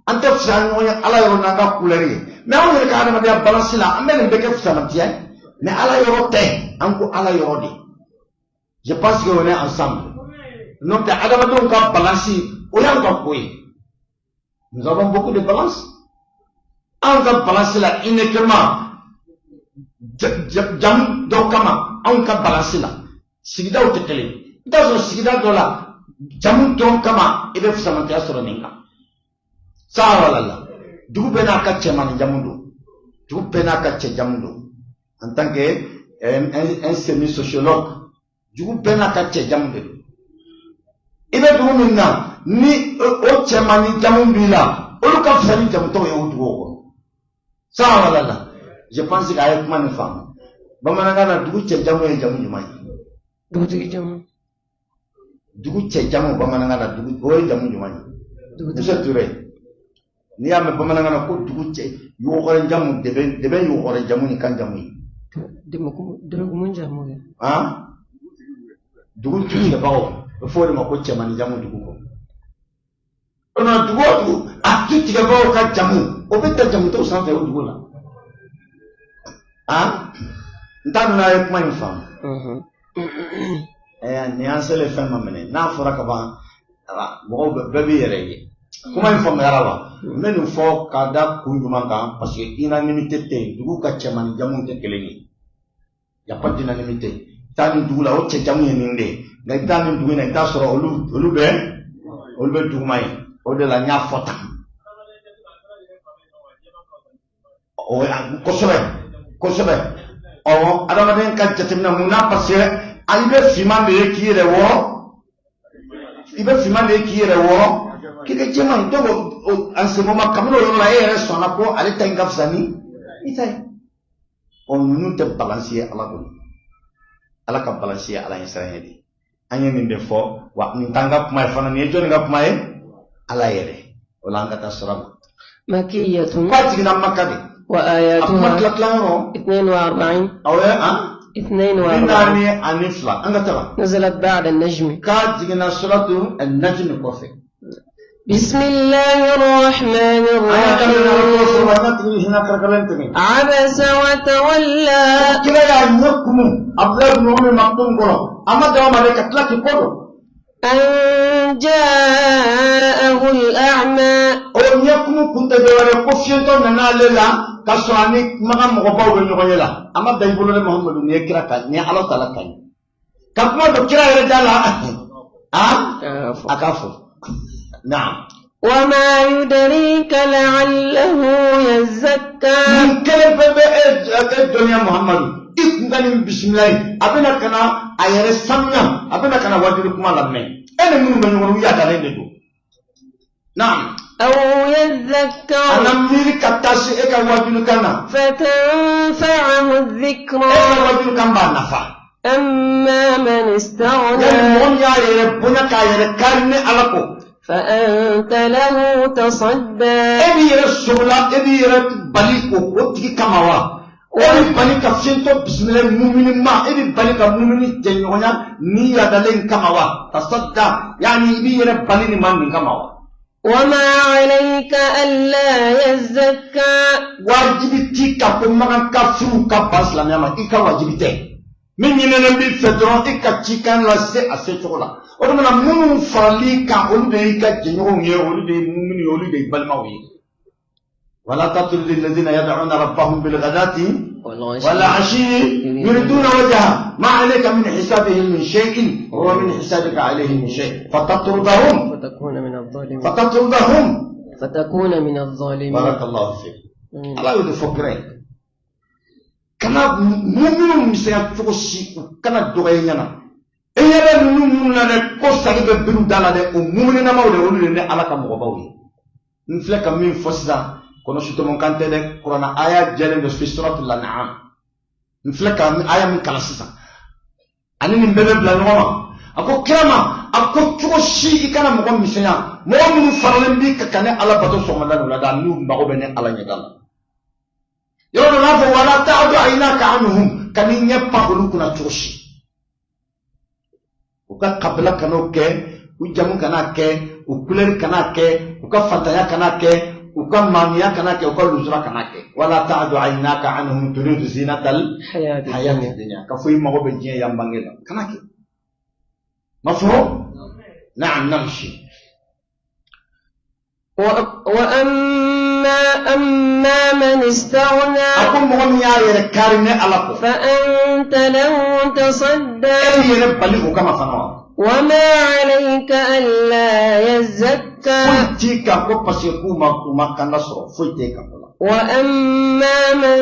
[SPEAKER 1] an tɛ fisaya ni ɲɔgɔn ye Ala yɔrɔ n'an ka couleur ye. Mais anw yɛrɛ ka adamadenya balance la, an bɛ nin bɛɛ kɛ fisamantiya ye, mais Ala yɔrɔ tɛ. An ko Ala yɔrɔ de. Je pense que on est ensemble. N'o tɛ, adamadenw ka balance, o y'an ka ko ye. Nous avons beaucoup de balance. Anw ka balance la, uniquement jamu dɔ kama, anw ka balance la, sigidaw tɛ kelen. I t'a sɔrɔ sigida dɔ la, jamu dɔrɔn kama, i bɛ fisamantiya sɔrɔ nin kan. Saa wala la, dugu bɛɛ n'a ka cɛmannin jamu don, dugu bɛɛ n'a ka cɛ jamu don. En tant que un semi sociologue, dugu bɛɛ n'a ka cɛ jamu de don. I bɛ dugu min na, ni o cɛmannin jamu b'i la, olu ka fisa ni jamu tɔw ye o dugu kɔnɔ. Saa wala la, je pense que a ye kuma nin faamu. Bamanankan na, dugu cɛ jamu ye jamu jumɛn ye?
[SPEAKER 3] Dugutigi jamu.
[SPEAKER 1] Dugu cɛ jamu bamanankan na, dugu o ye jamu jumɛn ye?
[SPEAKER 3] Dugutigi.
[SPEAKER 1] Musa Ture, n'i y'a mɛn bamanankan na ko dugu cɛ yɔgɔrɛ jamu, dɛbɛ yɔgɔrɛ jamu ni kan jamu ye.
[SPEAKER 3] Dɛmɛkumu jamu ye.
[SPEAKER 1] Han, dugu tutigɛbagaw, a bɛ fɔ o de ma ko cɛmannin jamu dugu kɔnɔ. O tuma, dugu o dugu, a tutigɛbagaw ka jamu, o bɛ ta jamu tɔw sanfɛ o dugu la. Han, n t'a dɔn n'a ye kuma in faamu. Nin y'an selen fɛn ma minɛ n'a fɔra ka ban, mɔgɔw bɛɛ b'i yɛrɛ ye. Kuma in faamuyara wa? N bɛ nin fɔ k'a da kun jumɛn kan? Parce que unanimité tɛ yen. Dugu ka cɛmannin jamu tɛ kelen ye, y a pas d'unanimité. Taa nin dugu la, o cɛ jamu ye nin de ye, nka i bɛ taa nin dugu in na, i bɛ taa sɔrɔ olu bɛ duguma ye. O de la n y'a fɔ tan. O kosɛbɛ kosɛbɛ. Ɔwɔ, adamaden ka jateminɛ mun na? Parce que i bɛ finman de ye k'i yɛrɛ wɔrɔ, i bɛ finman de ye k'i yɛrɛ wɔrɔ k'i kɛ jɛman ye. Donc en ce moment, kabini o yɔrɔ la, e yɛrɛ sɔnna ko ale ta in ka fisa ni i ta ye. Ɔ, ninnu tɛ balance ye Ala bolo. Ala ka balance ye Ala ɲɛsiranɲɛ de ye. An ye nin de fɔ wa, nin t'an ka kuma ye fana. Nin ye jɔnni ka kuma ye? Ala yɛrɛ. O la, an ka taa sira ma.
[SPEAKER 3] مكية.
[SPEAKER 1] K'a jiginna Maka de. A kuma
[SPEAKER 3] وآياتها
[SPEAKER 1] tila tila yɔrɔ.
[SPEAKER 3] 42.
[SPEAKER 1] Awɔ, an bi
[SPEAKER 3] 42.
[SPEAKER 1] 42, an ka taga.
[SPEAKER 3] نزلت بعد النجم.
[SPEAKER 1] K'a jiginna suratu an-Najm kɔfɛ.
[SPEAKER 3] بسم الله الرحمن
[SPEAKER 1] An y'a daminɛ Ala tɔgɔ
[SPEAKER 3] الرحيم.
[SPEAKER 1] sɔrɔ n'a tigi hinɛ karakalen tɛmɛ.
[SPEAKER 3] عبس وتولى.
[SPEAKER 1] Kira y'a ɲɛ kumu Abudulayi bin Umi Maktum kɔrɔ, a ma dama ma dɛ, ka tila k'i kɔ don.
[SPEAKER 3] أن جاءه الأعمى.
[SPEAKER 1] O ɲɛ kumu kun tɛ dɔwɛrɛ ko fiyentɔ nana ale la ka sɔrɔ a ni Makan mɔgɔbaw bɛ ɲɔgɔn ye la. A ma da i bolo dɛ, Muhamadu, nin ye kira ka, nin ye Ala ta la ka ɲi ka kuma don kira yɛrɛ da la. A k'a fɔ naam.
[SPEAKER 3] وما يدريك لعله يزكى.
[SPEAKER 1] Nin kelen bɛɛ bɛ e dɔnniya, Muhamadu, i kun ka nin bisimila ye. A bɛna ka na a yɛrɛ sanuya, a bɛna ka na wajuli kuma lamɛn. E ni minnu bɛ ɲɔgɔn na, u yadalen de don. Naam.
[SPEAKER 3] أو
[SPEAKER 1] A
[SPEAKER 3] يذكر.
[SPEAKER 1] na miiri ka taa se e ka wajulikan na.
[SPEAKER 3] فتنفعه
[SPEAKER 1] E
[SPEAKER 3] الذكرى.
[SPEAKER 1] ka wajulikan b'a nafa.
[SPEAKER 3] أما من
[SPEAKER 1] Yani
[SPEAKER 3] استغنى.
[SPEAKER 1] mɔgɔ min y'a yɛrɛ bonya k'a yɛrɛ kari ni Ala ko.
[SPEAKER 3] فأنت له تصدى.
[SPEAKER 1] E b'i yɛrɛ sogola, e b'i yɛrɛ bali o tigi kama wa? E b'i bali ka fiyentɔ bisimila mumini ma, e b'i bali ka mumini jɛɲɔgɔnya ni yadalen kama wa? Tasadda, yani i b'i yɛrɛ bali nin ma nin kama wa?
[SPEAKER 3] وما عليك ألا يزكى.
[SPEAKER 1] Wajibi t'i kan ko Makan kafiriw ka ban silamɛya ma. I ka wajibi tɛ. Min ɲininen b'i fɛ dɔrɔn, i ka cikan lase a se cogo la. O tuma na, minnu faral'i kan, olu de y'i ka jɛɲɔgɔnw ye, olu de ye mumini ye, olu de ye balimaw ye. Wala tatrudi alladhina yad'una rabbahum bilghadati. والعشي يريدون وجهه ما عليك من حسابهم من شيء وما من حسابك عليهم من شيء فتطردهم
[SPEAKER 3] فتكون من الظالمين
[SPEAKER 1] فتطردهم
[SPEAKER 3] فتكون من الظالمين
[SPEAKER 1] بارك الله فيك Ala y'o de fɔ kira ye kana muminu misɛnya cogo si u kana dɔgɔya i ɲɛna e ɲɛ bɛ ninnu minnu na dɛ ko sagi bɛ biriw da la dɛ o muminamaw de olu de ne Ala ka mɔgɔbaw ye n filɛ ka min fɔ sisan kɔnɔ sutɔmɔ kan tɛ dɛ kuranna aya jɛlen don fi suratul an'am n filɛ ka aya min kalan sisan ani nin bɛɛ bɛ bila ɲɔgɔn ma a ko kira ma a ko cogo si i kana mɔgɔ misɛnya mɔgɔ minnu faralen b'i kan ka ne Ala bato sɔgɔmada ni wulada n'u mago bɛ ne Ala ɲɛda la yɔrɔ dɔ n'a fɔ wala ta'du aynaka anhum kan'i ɲɛ pan olu kunna cogo si u ka kabila kan'o kɛ u jamu kan'a kɛ u kulɛri kan'a kɛ u ka fantanya kan'a kɛ u ka maamiya kan'a kɛ u ka lujura kan'a kɛ wala ta'du aynaka anhum turidu zinatal hayati dunya ka fɔ i mago bɛ diɲɛ yan bange la kan'a kɛ mafhum na'am namshi
[SPEAKER 3] وأما أما من استغنى
[SPEAKER 1] a ko mɔgɔ min y'a yɛrɛ kari ne Ala kɔ
[SPEAKER 3] فأنت له تصدى
[SPEAKER 1] e y'i yɛrɛ bali o kama fana wa
[SPEAKER 3] وما عليك ألا يزكى
[SPEAKER 1] foyi t'i kan ko parce que k'u ma u ma kanda sɔrɔ foyi t'e kan o la
[SPEAKER 3] وأما من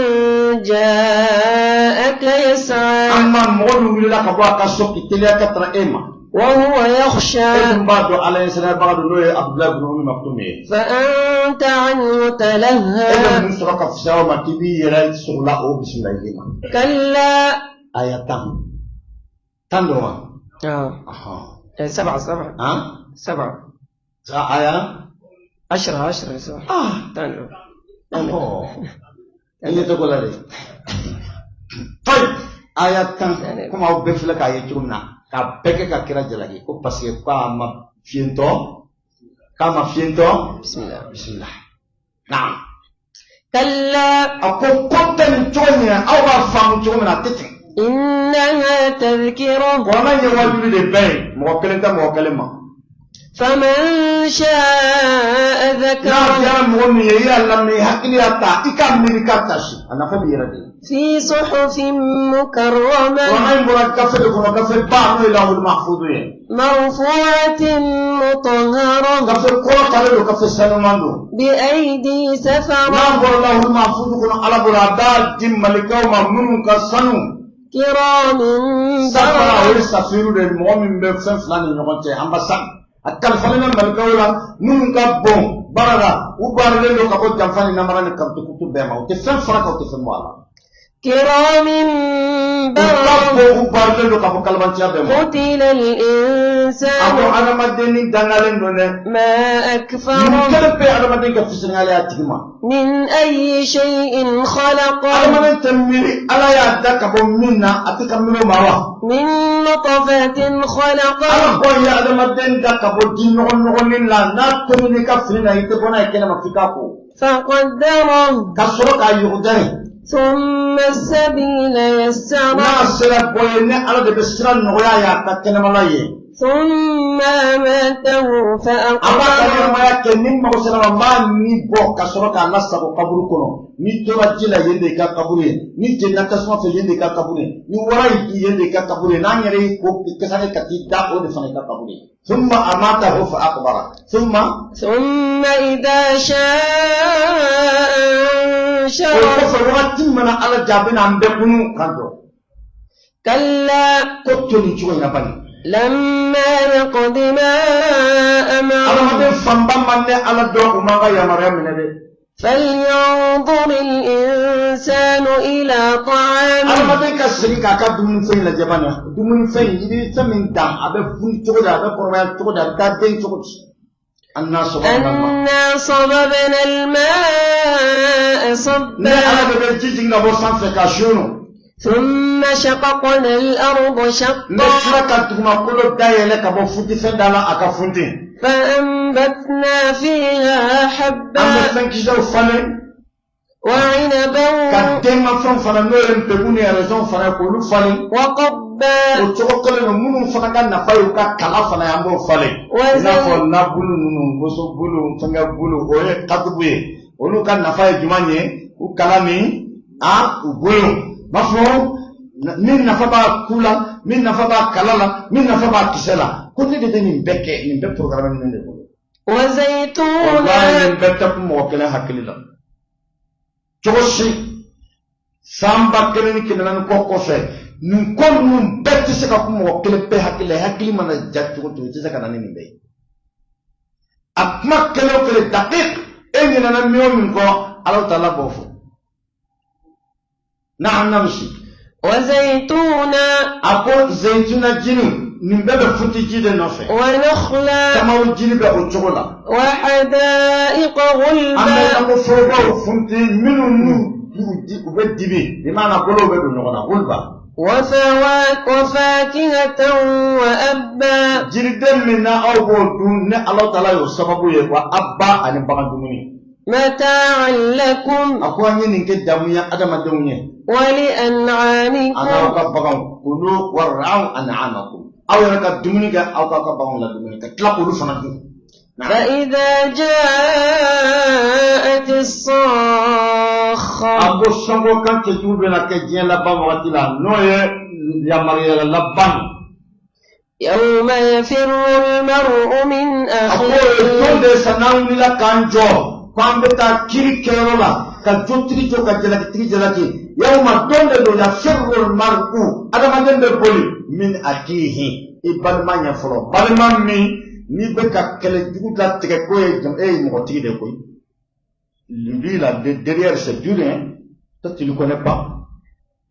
[SPEAKER 3] جاءك يسعى
[SPEAKER 1] amma mɔgɔ min wulila ka bɔ a ka so k'i teliya ka taga e ma
[SPEAKER 3] وهو يخشى
[SPEAKER 1] e dun b'a dɔn Ala ɲɛsiranbaga don n'o ye Abudulayi bin Umi Maktum ye
[SPEAKER 3] فأنت عنه
[SPEAKER 1] e bɛ
[SPEAKER 3] تلهى
[SPEAKER 1] mun sɔrɔ ka fisaya o ma k'i b'i yɛrɛ sogola o bisimilali ma
[SPEAKER 3] كلا
[SPEAKER 1] aya 10 don wa
[SPEAKER 3] آه. سبعة سبعة
[SPEAKER 1] han
[SPEAKER 3] سبعة
[SPEAKER 1] sa aya
[SPEAKER 3] 10 10 سبعة
[SPEAKER 1] ah
[SPEAKER 3] تاني
[SPEAKER 1] ɔhɔ i ɲɛ tɛ ko la dɛ tayi aya 10 komi aw bɛɛ filɛ k'a ye cogo min na k'a bɛɛ kɛ ka kira jalaki ko parce que k'a ma fiyentɔ k'a ma fiyentɔ
[SPEAKER 3] بسم الله
[SPEAKER 1] bisimila naam
[SPEAKER 3] كلا
[SPEAKER 1] a ko ko tɛ nin cogo min na aw b'a faamu cogo min na a tɛ ten
[SPEAKER 3] إنها تذكرة
[SPEAKER 1] kuranɛ ye wajuli de bɛɛ ye mɔgɔ kelen tɛ mɔgɔ kelen ma
[SPEAKER 3] فمن شاء
[SPEAKER 1] n'a
[SPEAKER 3] ذكره
[SPEAKER 1] diyara mɔgɔ min ye i y'a lamɛn i hakili y'a ta i k'a miiri k'a tasi a nafa b'i yɛrɛ de ye
[SPEAKER 3] في صحف مكرمة
[SPEAKER 1] kuranɛ in bɔra gafe de kɔnɔ gafe ba n'o ye lahul mahfudu ye
[SPEAKER 3] مرفوعة مطهرة
[SPEAKER 1] gafe kɔrɔtalen don gafe sanuman don
[SPEAKER 3] بأيدي
[SPEAKER 1] n'a
[SPEAKER 3] سفرة
[SPEAKER 1] bɔra lahul mahfudu kɔnɔ ala bolo a b'a di malikaw ma minnu ka sanu
[SPEAKER 3] كرام
[SPEAKER 1] safara o
[SPEAKER 3] بررة
[SPEAKER 1] ye safiru de ye mɔgɔ min bɛ fɛn fila ni ɲɔgɔn cɛ an ba sa a kalifalen bɛ malikaw la minnu ka bon baara la u baaralen don ka bɔ janfa ni namara ni kabutukutu bɛɛ ma u tɛ fɛn fara kan u tɛ fɛn bɔ a la
[SPEAKER 3] كرام
[SPEAKER 1] u ka
[SPEAKER 3] بررة
[SPEAKER 1] bon u baaralen don ka bɔ kalabanciya bɛɛ ma
[SPEAKER 3] قتل
[SPEAKER 1] a
[SPEAKER 3] الإنسان
[SPEAKER 1] ko adamaden ni dangalen don dɛ
[SPEAKER 3] ما
[SPEAKER 1] nin
[SPEAKER 3] أكفره
[SPEAKER 1] kelen bɛɛ adamaden ka fisiriya y'a tigi ma
[SPEAKER 3] من أي شيء خلقه
[SPEAKER 1] adamaden tɛ miiri ala y'a da ka bɔ min na a tɛ ka miiri o ma wa
[SPEAKER 3] من نطفة خلقه
[SPEAKER 1] ala ko ye adamaden da ka bɔ ji nɔgɔ nɔgɔnin la n'a tobi n'i ka fini na i tɛ bɔ n'a ye kɛnɛma f'i k'a ko
[SPEAKER 3] فقدره
[SPEAKER 1] ka sɔrɔ k'a yugudɛ
[SPEAKER 3] ثم السبيل يسره
[SPEAKER 1] n'a sera bɔ ye ne ala de bɛ sira nɔgɔya ye a ka kɛnɛmala ye
[SPEAKER 3] ثم أماته
[SPEAKER 1] a b'a ka
[SPEAKER 3] فأقبره
[SPEAKER 1] ɲɛnamaya kɛ ni mago sera ma n b'a ni bɔ ka sɔrɔ k'a lasago kaburu kɔnɔ n'i tora ji la yen de y'i ka kaburu ye n'i jenina tasuma fɛ yen de y'i ka kaburu ye ni wara y'i dun yen de y'i ka kaburu ye n'an yɛrɛ y'i ko kasa ka t'i da o de fana y'i ka kaburu ye ثم أماته فأقبره ثم
[SPEAKER 3] ثم إذا شاء
[SPEAKER 1] o
[SPEAKER 3] أنشره
[SPEAKER 1] kɔfɛ wagati min mana ala jaabi n'an bɛɛ kunu kan jɔ
[SPEAKER 3] كلا
[SPEAKER 1] ko to nin cogo in na bani
[SPEAKER 3] لما يقض ما أمره
[SPEAKER 1] adamaden fanba man ne ala dɔn u man ka yamaruya minɛ dɛ
[SPEAKER 3] فلينظر الإنسان إلى طعامه
[SPEAKER 1] adamaden ka segin k'a ka dumunifɛn lajɛ bani dumunifɛn i bɛ fɛn min dan a bɛ funu cogo di a bɛ kɔrɔbaya cogo di a bɛ taa den cogo di an n'a sɔrɔ
[SPEAKER 3] أنا صببنا الماء
[SPEAKER 1] ne
[SPEAKER 3] صبا
[SPEAKER 1] ala de bɛ ji jigin ka bɔ sanfɛ ka sunu
[SPEAKER 3] ثم شققنا الأرض
[SPEAKER 1] n bɛ
[SPEAKER 3] شقا
[SPEAKER 1] tila ka dugumakolo dayɛlɛ ka bɔ funtifɛn da la a ka funti
[SPEAKER 3] فأنبتنا فيها
[SPEAKER 1] an bɛ
[SPEAKER 3] حبا
[SPEAKER 1] fɛnkisɛw falen
[SPEAKER 3] وعنبا
[SPEAKER 1] ka denmafɛnw fana n'o ye npegun ni ɛrɛzɔnw fana ye k'olu falen
[SPEAKER 3] وقبا
[SPEAKER 1] o cogo kelen don minnu fana ka nafa y'u ka kala fana ye an b'o falen i n'a fɔ nabulu ninnu wosobulu fɛnkɛ bulu o ye katubu ye olu ka nafa ye jumɛn ye u kala ni A u bolo b'a fɔ min nafa b'a ku la, min nafa b'a kala la, min nafa b'a kisɛ la, ko ne de bɛ nin bɛɛ kɛ, nin bɛɛ programme ne de bolo. Walahi, nin bɛɛ tɛ kun mɔgɔ kelen hakili la cogo si. San 1400 kɔ kɔfɛ, nin ko ninnu bɛɛ tɛ se ka kun mɔgɔ kelen bɛɛ hakili la. Hakili mana ja cogo cogo, i tɛ se ka na ni nin bɛɛ ye. A kuma kelen o kelen daqiq, e ɲinɛna min o min kɔ, Ala taala b'o fɔ. Naam, namsi.
[SPEAKER 3] وزيتونا.
[SPEAKER 1] A ko zeyituna jiri, nin bɛɛ bɛ funti ji de nɔfɛ.
[SPEAKER 3] ونخلا.
[SPEAKER 1] Tamaru jiri bɛ o cogo la.
[SPEAKER 3] وحدائق
[SPEAKER 1] An bɛ
[SPEAKER 3] غلبا.
[SPEAKER 1] nakɔ forobaw funti minnu n'u u bɛ dibi, i maana bolow bɛ don ɲɔgɔn na, gulba.
[SPEAKER 3] وفاكهة وأبا.
[SPEAKER 1] Jiriden min na aw b'o dun, ni Ala taala y'o sababu ye, wa abba, ani bagan dumuni.
[SPEAKER 3] متاعا لكم.
[SPEAKER 1] A ko an ye nin kɛ damu ye adamadenw ye
[SPEAKER 3] ولأنعامكم.
[SPEAKER 1] A n'aw ka baganw. Kulu war'aw an'amakum, aw yɛrɛ ka dumuni kɛ, aw k'aw ka baganw la dumuni, ka tila k'olu fana dun.
[SPEAKER 3] فإذا جاءت الصاخة.
[SPEAKER 1] A ko sɔngɔ kan cɛjugu bɛna kɛ diɲɛ laban wagati la, n'o ye yamaruyala laban.
[SPEAKER 3] يوم يفر المرء من
[SPEAKER 1] A ko o ye don
[SPEAKER 3] أخيه.
[SPEAKER 1] de sa n'an wulila k'an jɔ k'an bɛ taa kiri kɛyɔrɔ la, ka jotigi jɔ, ka jalakitigi jalaki. Yawma, don de don, yafirru mar'u, adamaden bɛ boli, min akihi, i balima ɲɛ fɔlɔ, balima min n'i bɛ ka kɛlɛ jugu latigɛ ko ye e ye mɔgɔtigi de koyi. Lui là derrière, c'est dur, hein, toi tu le connais pas.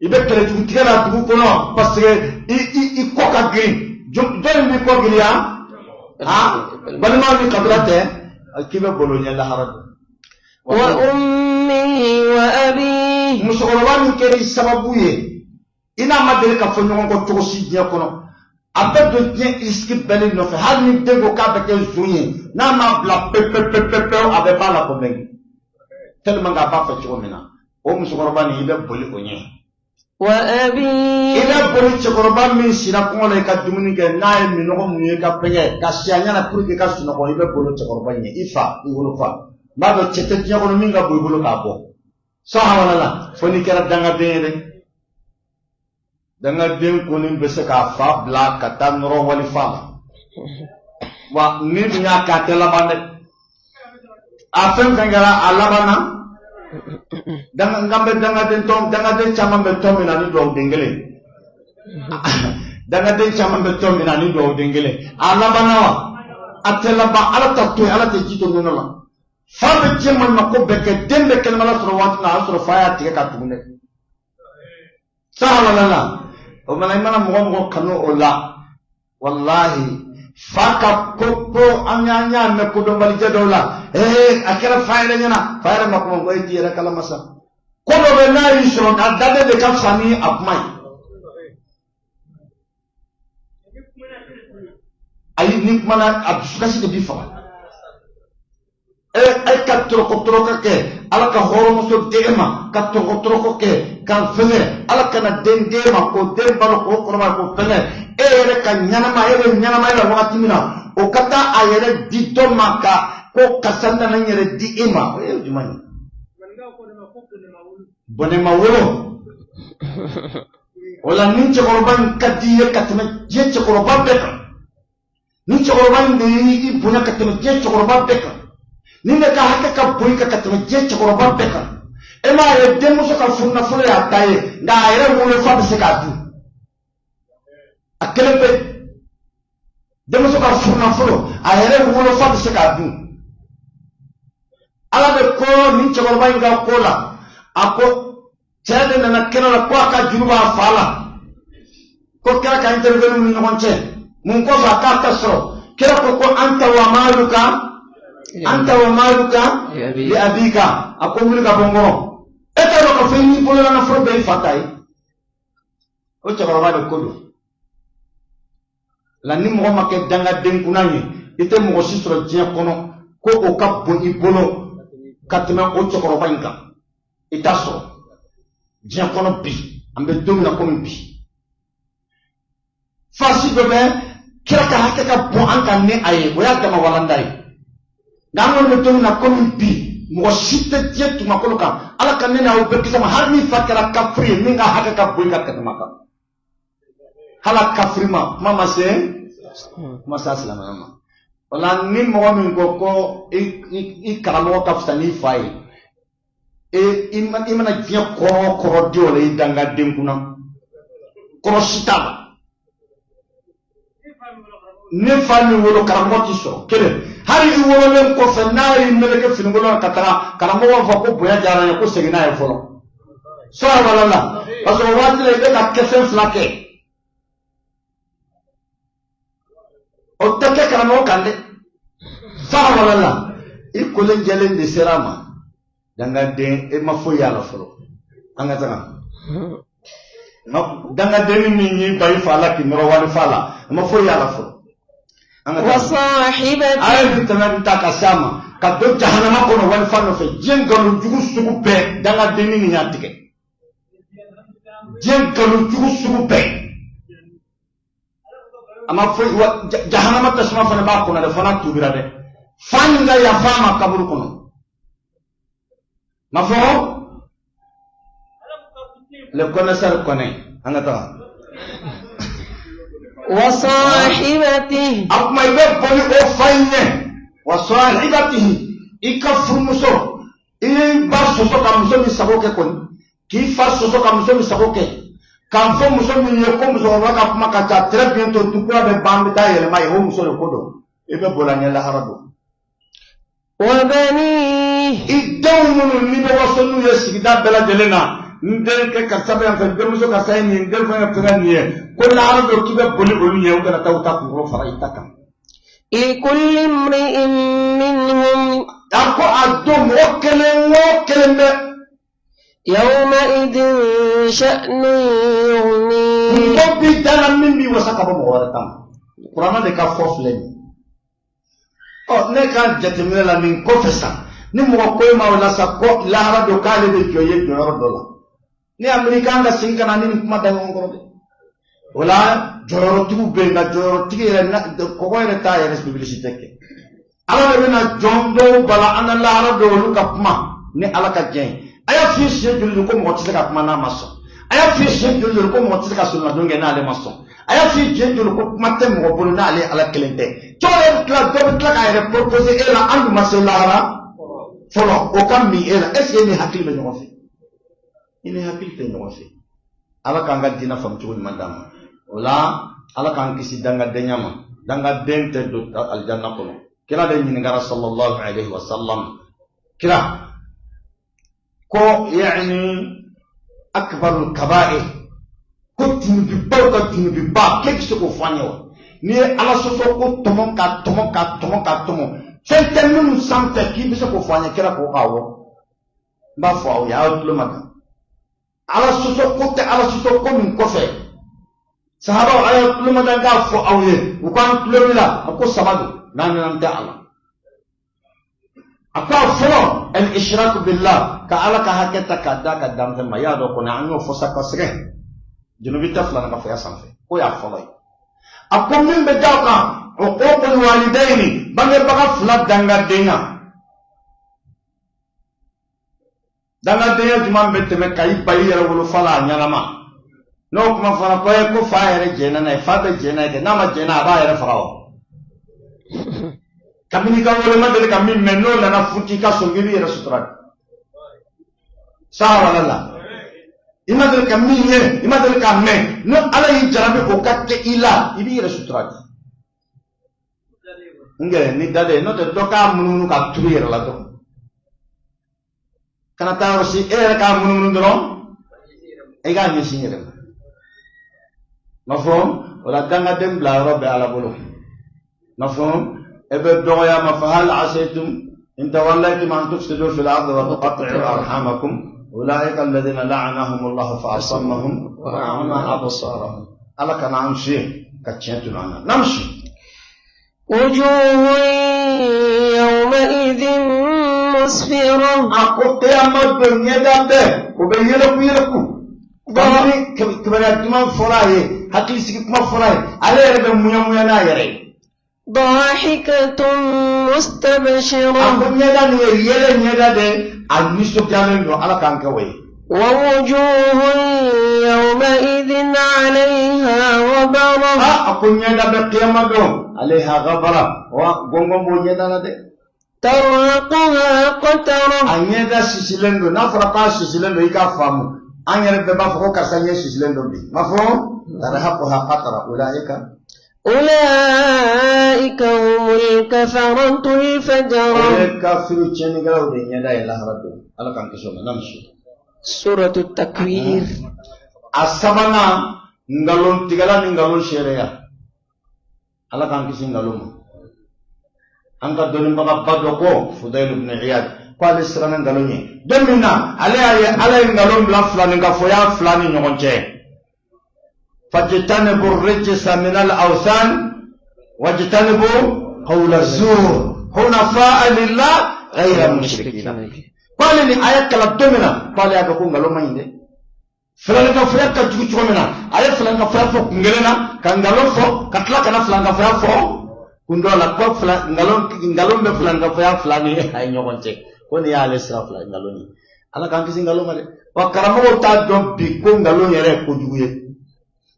[SPEAKER 1] I bɛ kɛlɛ jugu tigɛ la dugu kɔnɔ parce que i kɔ ka girin. Jɔn b'i kɔ girinya? Ah, balima ni kabila tɛ k'i bɛ bolo ɲɛ lahara don.
[SPEAKER 3] وأمه وأبيه.
[SPEAKER 1] Musokɔrɔba min kɛra i sababu ye, i n'a ma deli ka fɔ ɲɔgɔn kɔ cogo si diɲɛ kɔnɔ, a bɛ don diɲɛ risque bɛɛ de nɔfɛ. Hali ni den ko k'a bɛ kɛ zon ye, n'a m'a bila pewu pewu pewu pewu, a bɛ ba la convaincre tellement que a b'a fɛ cogo min na. O musokɔrɔba nin, i bɛ boli o ɲɛ. I
[SPEAKER 3] وأبيه.
[SPEAKER 1] bɛ boli cɛkɔrɔba min sira kɔngɔ la, i ka dumuni kɛ n'a ye minɔgɔ mun ye, ka fɛngɛ ka si a ɲɛna pour que i ka sunɔgɔ, i bɛ boli o cɛkɔrɔba ɲɛ. I fa, i wolofa, n b'a dɔn cɛ tɛ diɲɛ kɔnɔ min ka bon i bolo k'a bɔ saha la, fo n'i kɛra dangaden ye dɛ. Dangaden kɔni bɛ se k'a fa bila ka taa nɔrɔ wali fa la. Wa ni dun y'a kɛ, a tɛ laban dɛ. A fɛn fɛn kɛra, a laban na. Danga n bɛ dangaden tɔn, dangaden caman bɛ tɔn min na ni dugawuden kelen, dangaden caman bɛ tɔn min na ni dugawuden kelen, a labanna wa? A tɛ laban. Ala ta to yen, Ala tɛ ji to nɔnɔ la. Fa bɛ diɲɛ maɲumako bɛɛ kɛ, den bɛ kɛnɛmala sɔrɔ waati min na, a y'a sɔrɔ fa y'a tigɛ ka tugun dɛ. Saha la, o mana, i mana mɔgɔ mɔgɔ kanu o la, walahi, fa ka ko ko an y'a mɛn kodɔnbalijɛ dɔw la. Ee, a kɛra fa yɛrɛ ɲɛna, fa yɛrɛ ma kuma ko e t'i yɛrɛ kalama sa. Ko dɔ bɛ n'a y'i sɔrɔ, a daden de ka fisa ni a kuma ye. Ayi, ni kumana, a dusukasi de b'i faga. E e ka tɔrɔkɔ tɔrɔkɔ kɛ, Ala ka hɔrɔnmuso di e ma, ka tɔrɔkɔ tɔrɔkɔ kɛ ka fɛngɛ, Ala kana den d'e ma k'o den balo k'o kɔrɔbaya k'o fɛngɛ, e yɛrɛ ka ɲɛnama, e bɛ ɲɛnamaya la wagati min na, o ka taa a yɛrɛ di dɔ ma ka ko karisa n nana n yɛrɛ di e ma, o ye jumɛn ye? Bɔnɛ ma wolo o la. Ni cɛkɔrɔba in ka di i ye ka tɛmɛ diɲɛ cɛkɔrɔba bɛɛ kan, ni cɛkɔrɔba in de y'i bonya ka tɛmɛ diɲɛ cɛkɔrɔba bɛɛ kan, ni ne ka hakɛ ka bon i kan ka tɛmɛ diɲɛ cɛkɔrɔba bɛɛ kan, e m'a ye denmuso ka furunafolo y'a ta ye, nka a yɛrɛ wolofa bɛ se k'a dun a kelen pe. Denmuso ka furunafolo, a yɛrɛ wolofa bɛ se k'a dun. Ala bɛ ko nin cɛkɔrɔba in ka ko la, a ko cɛ de nana kɛnɛ la ko a ka juru b'a fa la, ko kira ka intervenir ni ɲɔgɔn cɛ. Mun kɔfɛ a k'a ta sɔrɔ? Kira ko ko anta wa maluka, anta wa maluka li abika. A ko wuli ka bɔ n kɔrɔ, e t'a dɔn k'a fɔ i n'i bolola nafolo bɛɛ y'i fa ta ye. O cɛkɔrɔba de ko don la. Ni mɔgɔ ma kɛ dangaden kunna ye, i tɛ mɔgɔ si sɔrɔ diɲɛ kɔnɔ ko o ka bon i bolo ka tɛmɛ o cɛkɔrɔba in kan. I t'a sɔrɔ diɲɛ kɔnɔ bi, an bɛ don min na komi bi. Fasi dɔ bɛ kira ka hakɛ ka bon an kan ni a ye, o y'a dama walanda ye. Nka an kɔni bɛ don min na komi bi, Mɔgɔ si tɛ diɲɛ dugumakolo kan, Ala ka ne n'aw bɛɛ kisi a ma, hali min fa kɛra kafiri ye, min ka hakɛ ka bon i ka tɛmɛ a kan. Hali a kafiri ma, kuma ma se, kuma se a silamɛya ma. O la ni mɔgɔ min ko ko i karamɔgɔ ka fisa n'i fa ye, e i mana diɲɛ kɔrɔ o kɔrɔ di o la, i dangaden kunna kɔrɔ si t'a la. Ne fa min wolo, karamɔgɔ ti sɔrɔ kelen. Hali i wololen kɔfɛ, n'a y'i meleke finikolon na ka taga, karamɔgɔ b'a fɔ ko bonya diyara n ye, ko segin n'a ye fɔlɔ. Sɔrɔ wala la, parce que o waati la i bɛ ka kɛfɛn fila kɛ, o tɛ kɛ karamɔgɔ kan dɛ. Sɔrɔ wala la, i kolen jɛlen de sera a ma. Dangaden, e ma foyi y'a la fɔlɔ. An ka taga. Dangaden min y'i ba i fa la k'i nɔrɔ wali fa la, a ma foyi y'a la fɔlɔ. An ka
[SPEAKER 3] taga.
[SPEAKER 1] A ye nin tɛmɛ nin ta ka se a ma ka don jahanama kɔnɔ wali fa nɔfɛ. Diɲɛ nkalon jugu sugu bɛɛ, dangaden nin y'a tigɛ. Diɲɛ nkalon jugu sugu bɛɛ, a ma foyi wa. Jahanama tasuma fana b'a kɔnɔ dɛ, fana tubira dɛ. Fa in ka yafa a ma kaburu kɔnɔ. Ma fɔ le connaisseur connaît. An ka taga.
[SPEAKER 3] Wa sahibatihi.
[SPEAKER 1] A kuma, i bɛ boli o fa in ɲɛ. Wa sahibatihi, i ka furumuso. I y'i ba sɔsɔ ka muso min sago kɛ kɔni, k'i fa sɔsɔ ka muso min sago kɛ, k'a fɔ muso min ye ko musokɔrɔba ka kuma ka ca, très bientôt du kura bɛ ban, an bɛ taa yɛlɛma ye, o muso de ko don. I bɛ boli a ɲɛ lahara don.
[SPEAKER 3] Wa banihi.
[SPEAKER 1] I denw minnu n'i bɛ waso n'u ye sigida bɛɛ lajɛlen na, n denkɛ karisa bɛ yan fɛ, n denmuso karisa ye nin ye, n den fɛn fɛn nin ye, ko lahara don k'i bɛ boli olu ɲɛ, u kana taa u ta kunkolo fara i ta kan.
[SPEAKER 3] Likulli imri'in minhum.
[SPEAKER 1] A ko a don mɔgɔ kelen o kelen bɛ.
[SPEAKER 3] Yawma idin sha'nun yughnihi.
[SPEAKER 1] Mɔgɔ b'i da la min b'i wasa ka bɔ mɔgɔ wɛrɛ ta ma. Kuranɛ de ka fɔ filɛ nin ye. Ɔ, ne ka jateminɛ la nin kɔfɛ sa, ni mɔgɔ ko e ma o la sa ko lahara don k'ale bɛ jɔ i ye jɔyɔrɔ dɔ la, ne y'a miiri k'an ka segin ka na ni nin kuma da ɲɔgɔn kɔrɔ dɛ. O la jɔyɔrɔtigiw bɛ yen, nka jɔyɔrɔtigi yɛrɛ kɔgɔ yɛrɛ t'a yɛrɛ publicité kɛ. Ala de bɛna jɔn dɔw bala an na lahara don, olu ka kuma ni Ala ka diɲɛ ye. A y'a f'i ye siɲɛ joli ko mɔgɔ tɛ se ka kuma n'a ma sɔn? A y'a f'i ye siɲɛ joli joli ko mɔgɔ tɛ se ka soronadon kɛ n'ale ma sɔn? A y'a f'i ye siɲɛ joli ko kuma tɛ mɔgɔ bolo n'ale Ala kelen tɛ? Cɛw yɛrɛ bɛ tila, dɔ bɛ tila k'a yɛrɛ proposer e la, an dun ma se lahara fɔlɔ, o ka min e la. Est ce que e ni hakili bɛ ɲɔgɔn fɛ? I ni hakili tɛ ɲɔgɔn fɛ. Ala k'an ka diinɛ faamu cogo ɲuman d'an ma. O la Ala k'an kisi dangadenya ma. Dangaden tɛ don alijanna kɔnɔ. Kira de ɲininkara, sallallahu alaihi wa sallam, kira ko yaani akbarul kaba'ir, ko junubibaw ka junubiba, k'e bɛ se k'o fɔ an ye wa? N'i ye Ala sɔsɔ ko tɔmɔ ka tɔmɔ ka tɔmɔ ka tɔmɔ, fɛn tɛ minnu sanfɛ, k'i bɛ se k'o fɔ an ye? Kira ko awɔ, n b'a fɔ aw ye, aw tulo ma kan. Ala sɔsɔ ko tɛ Ala sɔsɔ ko min kɔfɛ, sahabaw, a y'aw tulo ma da, n k'a fɔ aw ye. U k'an tulo b'i la. A ko saba don, n'an nana tɛ a la. A ko a fɔlɔ, al ishraku billah, ka Ala ka hakɛ ta k'a d'a ka danfɛn ma. I y'a dɔn kɔni, an y'o fɔ sa ka sɛgɛn, junubi tɛ fila ka fɔya sanfɛ, k'o y'a fɔlɔ ye. A ko min bɛ da o kan, uququl walidayni, bangebaga fila dangadenya. Dangadenya jumɛn bɛ tɛmɛ ka i ba i yɛrɛ wolofa la a ɲɛnama? N'o kuma fɔra ko ye ko fa yɛrɛ jɛnna n'a ye, fa bɛ jɛn n'a ye kɛ, n'a ma jɛn n'a ye, a b'a yɛrɛ faga wa? Kabini i ka wolo ma deli ka min mɛn, n'o nana futi i ka so, k'i b'i yɛrɛ sutura de sa wala la. I ma deli ka min ye, i ma deli k'a mɛn, n'o Ala y'i jarabi o ka kɛ i la, i b'i yɛrɛ sutura de. N gɛrɛ ni da de ye, n'o tɛ dɔ k'a munumunu ka turu yɛrɛ la dɔrɔn, kana taa yɔrɔ si, e yɛrɛ k'a munumunu dɔrɔn, i k'a ɲɛsin yɛrɛ ma. Ma fɔ o la, dangaden bila yɔrɔ bɛ Ala bolo. Ma fɔ e bɛ dɔgɔya ma fa hal asaytum in tawallaytum an tufsidu fil ardi wa tuqatti'u arhamakum ulaika alladhina la'anahum Allah fa asammahum wa a'ma absarahum. Ala kana an suye ka tiɲɛ tunu an na. Namsi.
[SPEAKER 3] Wujuhun yawma'idhin musfira.
[SPEAKER 1] A ko kiyama don ɲɛda bɛɛ o bɛ yɛlɛku yɛlɛku. Kabini kibaruya duman fɔra a ye, hakilisigi kuma fɔra a ye, ale yɛrɛ bɛ muɲa muɲa n'a yɛrɛ ye.
[SPEAKER 3] ضاحكة
[SPEAKER 1] A
[SPEAKER 3] مستبشرة
[SPEAKER 1] ko ɲɛda nin ye yɛlɛ ɲɛda de, a nisɔndiyalen don. Ala k'an kɛ o ye.
[SPEAKER 3] ووجوه يومئذ عليها غبرة
[SPEAKER 1] A ko ɲɛda bɛ kiyama don alayha gabara, wa gɔngɔn b'o ɲɛda la dɛ.
[SPEAKER 3] ترهقها قترة
[SPEAKER 1] A ɲɛda sisilen don. N'a fɔra k'a sisilen don, i k'a faamu, an yɛrɛ bɛɛ b'a fɔ ko karisa ɲɛ sisilen don bi ma fɔ tarhaquha qatara ulaika.
[SPEAKER 3] أولئك هم الكفرة
[SPEAKER 1] O
[SPEAKER 3] الفجرة.
[SPEAKER 1] ye kafiru tiɲɛnikɛlaw de ɲɛda ye lahara don. Ala k'an kisi o ma. N'an misi.
[SPEAKER 3] سورة التكوير.
[SPEAKER 1] A sabanan, nkalontigɛla ni nkalon seereya. Ala k'an kisi nkalon ma. An ka dɔnnibagaba dɔ ko Fudayl ibn Iyad ko ale siranna nkalon ɲɛ don min na, ale y'a ye Ala ye nkalon bila filaninkafoya fila ni ɲɔgɔn cɛ: fajtanibu rijsa min al awthan wajtanibu qawla zur hunafa'a lillah ghayra mushrikina. K'ale ni aya kalan don min na, k'ale y'a dɔn ko nkalon man ɲi dɛ. Filaninkafoya ka jugu cogo min na, a ye filaninkafoya fɔ kun kelen na ka nkalon fɔ, ka tila ka na filaninkafoya fɔ kun dɔ la, ko fila nkalon, nkalon bɛ filaninkafoya fila ni a ye ɲɔgɔn cɛ, ko nin y'ale sira fila nkalon ye. Ala k'an kisi nkalon ma dɛ. Wa karamɔgɔw t'a dɔn bi ko nkalon yɛrɛ ye kojugu ye.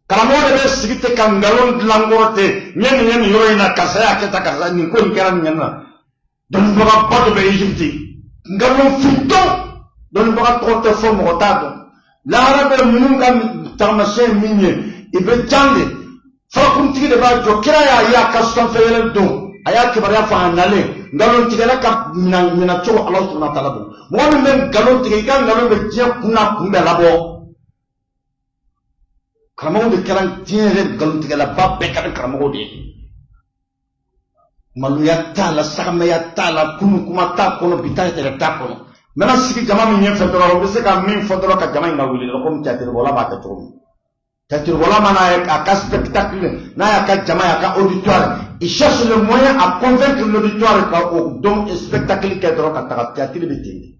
[SPEAKER 1] Karamɔgɔ de bɛ sigi ten ka nkalon dilan kɔrɔ ten, n ye nin ye nin yɔrɔ in na, karisa y'a kɛ tan, karisa nin ko in kɛra nin ɲɛ na. Dɔnnibagaba dɔ bɛ Egypte, nkalon fintɔ, dɔnnibaga tɔgɔ tɛ fɔ, mɔgɔ t'a dɔn. Lahara bɛ ninnu ka taamasiyɛn min ye, i bɛ jan de, farakuntigi de b'a jɔ. Kira y'a ye a ka sanfɛ yɛlɛ don, a y'a kibaruya fɔ a nalen nkalontigɛla ka minɛ cogo. Ala subahana taala bolo, mɔgɔ min bɛ nkalon tigɛ, i ka nkalon bɛ diɲɛ kun n'a kun bɛɛ labɔ. Karamɔgɔw de kɛra diɲɛ yɛrɛ nkalontigɛlaba bɛɛ kɛra karamɔgɔw de ye. Maloya t'a la, sagamaya t'a la, kunu kuma t'a kɔnɔ, bi ta yɛrɛ t'a kɔnɔ. N bɛna sigi jama min ɲɛfɛ dɔrɔn, o bɛ se ka min fɔ dɔrɔn ka jama in ka wuli dɔrɔn, komi théâtre-bɔla b'a kɛ cogo min. Théâtre-bɔla mana a ka spectacle n'a y'a ka jama ye, a ka auditoire, il cherche le moyen à convaincre l'auditoire ka o don spectacle kɛ dɔrɔn ka taga. Théâtre bɛ ten de,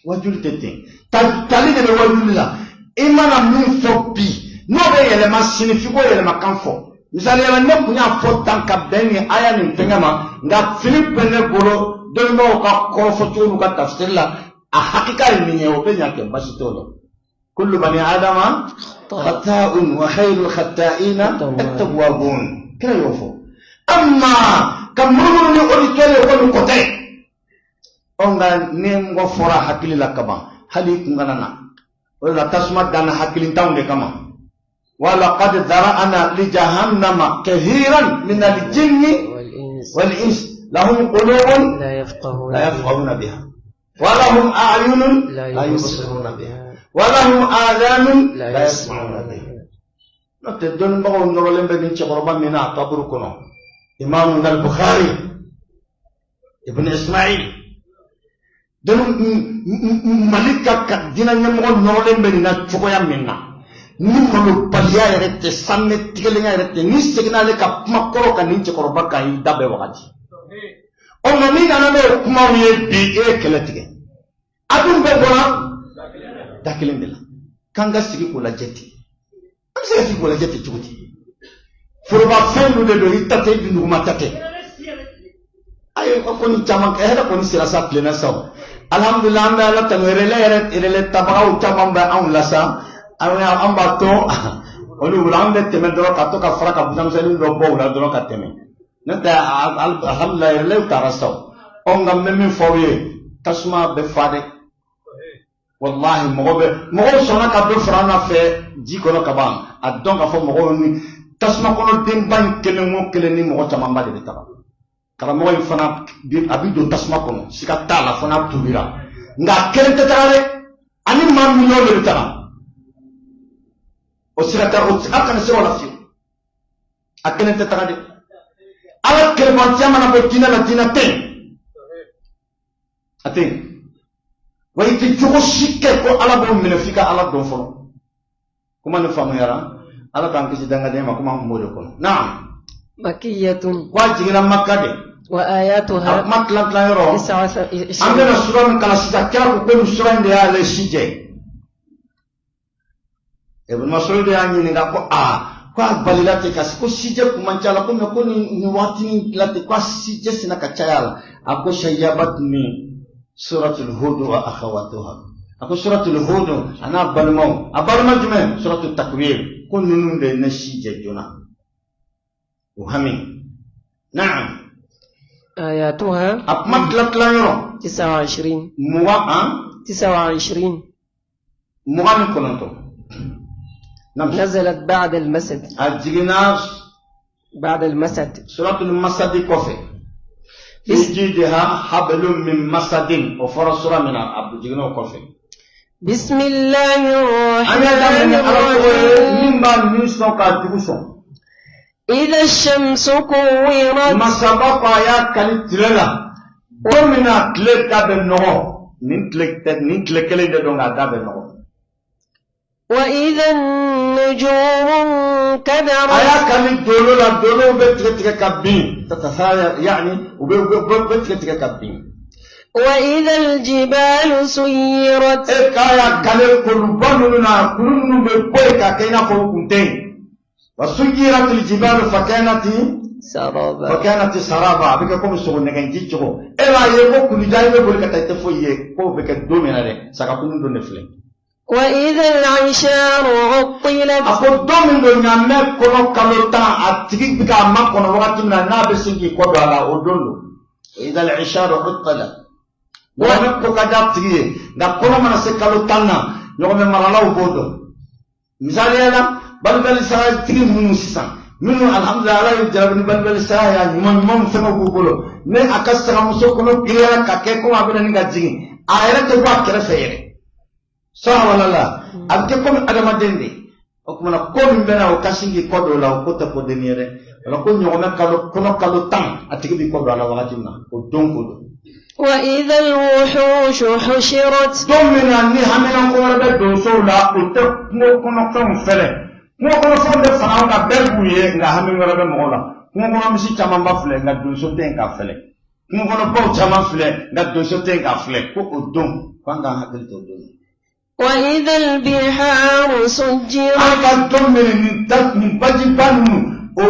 [SPEAKER 1] wajuli tɛ ten, tali de bɛ wajuli la. I mana min fɔ bi, n'o bɛ yɛlɛma sini, f'i k'o yɛlɛma kan fɔ. Misaliyala, ne kun y'a fɔ tan ka bɛn nin aya nin fɛngɛ ma, nka fili bɛ ne bolo dɔnnibagaw ka kɔrɔfɔ cogo n'u ka tafsiri la, a hakika ye min ye, o bɛ ɲa kɛ, basi t'o la. Kullu bani adama khata'un wa khayrul khata'ina at-tawwabun, kira y'o fɔ. Amma ka munumunu ni auditeur ye ko nin ko tɛ. Ɔ, nka ni mɔgɔ fɔra hakili la kaban, hali i kun kana na o de la, tasuma danna hakilintanw de kama. ولقد ذرأنا لجهنم كثيرا من الجن
[SPEAKER 3] والإنس
[SPEAKER 1] والإنس، لهم قلوب
[SPEAKER 3] لا يفقهون
[SPEAKER 1] لا يفقهون بها، ولهم أعين
[SPEAKER 3] لا
[SPEAKER 1] لا يبصرون
[SPEAKER 3] يبصرون
[SPEAKER 1] بها، ولهم آذان
[SPEAKER 3] لا
[SPEAKER 1] لا يسمعون
[SPEAKER 3] يسمعون
[SPEAKER 1] بها.
[SPEAKER 3] بها.
[SPEAKER 1] N'o tɛ, dɔnnibagaw nɔrɔlen bɛ nin cɛkɔrɔba min na a kaburu kɔnɔ, Imam al-Bukhari ibn Ismail, dɔnni Mali ka diinɛ ɲɛmɔgɔ nɔrɔlen bɛ nin na cogoya min na, ni malobaliya yɛrɛ tɛ, sanɛ tigɛlenya yɛrɛ tɛ, ni seginna ale ka kuma kɔrɔ kan nin cɛkɔrɔba kan, i da bɛɛ wagati. Ɔ, nka n'i nana n'o kumaw ye bi, e ye kɛlɛ tigɛ. A dun bɛɛ bɔra da kelen de la. K'an ka sigi k'o lajɛ ten, an bɛ se ka sigi k'o lajɛ ten cogo di? Forobafɛn dun de don, i ta tɛ, i dunduguma ta tɛ. Ayi, o kɔni caman kɛ, hɛrɛ kɔni sera sa, tilenna sa o. Alhamdulilah, an bɛ Ala tanu. Relais yɛrɛ, relais tabagaw caman bɛ anw la sa. An b'a to olu bolo, an bɛ tɛmɛ dɔrɔn ka to ka fara ka busanmisɛnnin dɔ bɔ u la dɔrɔn ka tɛmɛ. N'o tɛ, alhamdulilah, relais taara sa o. Ɔ, nka n bɛ min fɔ aw ye, tasuma bɛ fa dɛ, walahi. Mɔgɔ bɛ mɔgɔw sɔnna ka dɔ fara an fɛ ji kɔnɔ ka ban, a dɔn k'a fɔ mɔgɔw ni tasuma kɔnɔ denba in kelen o kelen ni mɔgɔ camanba de bɛ taga. Karamɔgɔ in fana a bɛ don tasuma kɔnɔ, siga t'a la, fo n'a tubira. Nka a kelen tɛ taga dɛ, ani maa miliyɔn de bɛ taga. O siga t'a o, a kana siran o la fiyewu. A kelen tɛ taga dɛ. Ala kelenbantiya mana bɔ diinɛ la, diinɛ tɛ yen, a tɛ yen. Wa i tɛ cogo si kɛ ko Ala b'o minɛ f'i ka Ala dɔn fɔlɔ. Kuma nin faamuyara? Ala k'an kisi dangadenya ma. Komi an kun b'o de kɔnɔ, naam.
[SPEAKER 3] مكية.
[SPEAKER 1] Ko a jiginna Maka de. A
[SPEAKER 3] وآياتها
[SPEAKER 1] kuma tilan tilan yɔrɔ,
[SPEAKER 3] تسعة
[SPEAKER 1] an bɛna sura min kalan sisan, kira ko ko nin sura in de y'ale si jɛ. Ibn Mas'ud y'a ɲininka ko aa ko a balila ten ka ko sijɛ kun man ca la ko mɛ ko nin waatinin la ten ko a sijɛ sinna ka caya a la. A ko sayyabatni suratul hud wa akhawatuha. A ko suratul hud a n'a balimaw, a balima jumɛn? Suratul takwir. Ko ninnu de ye ne si jɛ joona o hami. Naam.
[SPEAKER 3] آياتها
[SPEAKER 1] A kuma tila tila yɔrɔ.
[SPEAKER 3] 29.
[SPEAKER 1] 20 an.
[SPEAKER 3] 29.
[SPEAKER 1] 29. Naam.
[SPEAKER 3] نزلت بعد المسد.
[SPEAKER 1] A jiginna
[SPEAKER 3] بعد المسد.
[SPEAKER 1] Suratul masadi kɔfɛ. Fi jidiha hablum min masadin, o fɔra sura min na, a jiginna o kɔfɛ.
[SPEAKER 3] بسم الله
[SPEAKER 1] An y'a
[SPEAKER 3] الرحمن
[SPEAKER 1] daminɛ ni Ala tɔgɔ ye
[SPEAKER 3] الرحيم.
[SPEAKER 1] min b'a ni sɔn k'a jugu sɔn.
[SPEAKER 3] إذا الشمس كورت.
[SPEAKER 1] Masaba ko a y'a kali tile la don min na tile da bɛ nɔgɔ, nin tile tɛ, nin tile kelen de don k'a da bɛ nɔgɔ.
[SPEAKER 3] وإذا النجوم
[SPEAKER 1] A y'a
[SPEAKER 3] انكدرت.
[SPEAKER 1] kali dolo la, dolow bɛ tigɛ tigɛ ka bin, tatasaya, yaani u bɛ tigɛ tigɛ ka bin.
[SPEAKER 3] وإذا الجبال سيرت.
[SPEAKER 1] E k'a y'a kale kuluba ninnu na, kulu ninnu bɛ bɔ yen k'a kɛ i n'a fɔ u kun tɛ yen. Wa suyiratil jibalu fakanati
[SPEAKER 3] سرابا.
[SPEAKER 1] Fakanati saraba, a bɛ kɛ komi sogo nɛgɛnji cogo. E b'a ye ko kuluja, i bɛ boli ka taa, i tɛ foyi ye k'o bɛ kɛ don min na dɛ, sagakulu don de filɛ.
[SPEAKER 3] وإذا العشار عطلت.
[SPEAKER 1] A ko don min don ɲaamɛ kɔnɔ kalo 10, a tigi bɛ k'a makɔnɔ wagati min na, n'a bɛ se k'i kɔ don a la, o don don. Idal isharu uttala. Ɲɔgɔmɛ ko ka di a tigi ye, nka kɔnɔ mana se kalo 10 na, ɲɔgɔmɛ maralaw b'o dɔn. Misaliya la, balibali sagatigi minnu sisan, minnu alhamdulilayi Ala ye jarabi ni balibali saga y'a ɲuman ɲuman fɛngɛ b'u bolo, ni a ka sagamuso kɔnɔ girinyara ka kɛ komi a bɛna ni ka jigin, a yɛrɛ tɛ bɔ a kɛrɛfɛ yɛrɛ. Sɔn wala la, a bɛ kɛ komi adamaden de. O kumana ko min bɛ na, o ka sin k'i kɔ don o la, o ko tɛ ko denni ye dɛ. O la ko ɲɔgɔmɛ kalo kɔnɔ kalo 10, a tigi b'i kɔ don a la wagati min na, o don ko don.
[SPEAKER 3] وإذا الوحوش حشرت.
[SPEAKER 1] Don min na ni haminanko wɛrɛ bɛ donsow la, u tɛ kungo kɔnɔfɛnw fɛlɛ. Kungo kɔnɔfɛnw bɛ fara an kan, bɛɛ b'u ye, nka hami wɛrɛ bɛ mɔgɔw la. Kungo kɔnɔ misi camanba filɛ, nka donso tɛ yen k'a fɛlɛ. Kungo kɔnɔ baw caman filɛ, nka donso tɛ yen k'a filɛ. Ko o don k'an k'an hakili to o don na.
[SPEAKER 3] وإذا البحار سجرت.
[SPEAKER 1] An ka don min nin da nin bajiba ninnu, o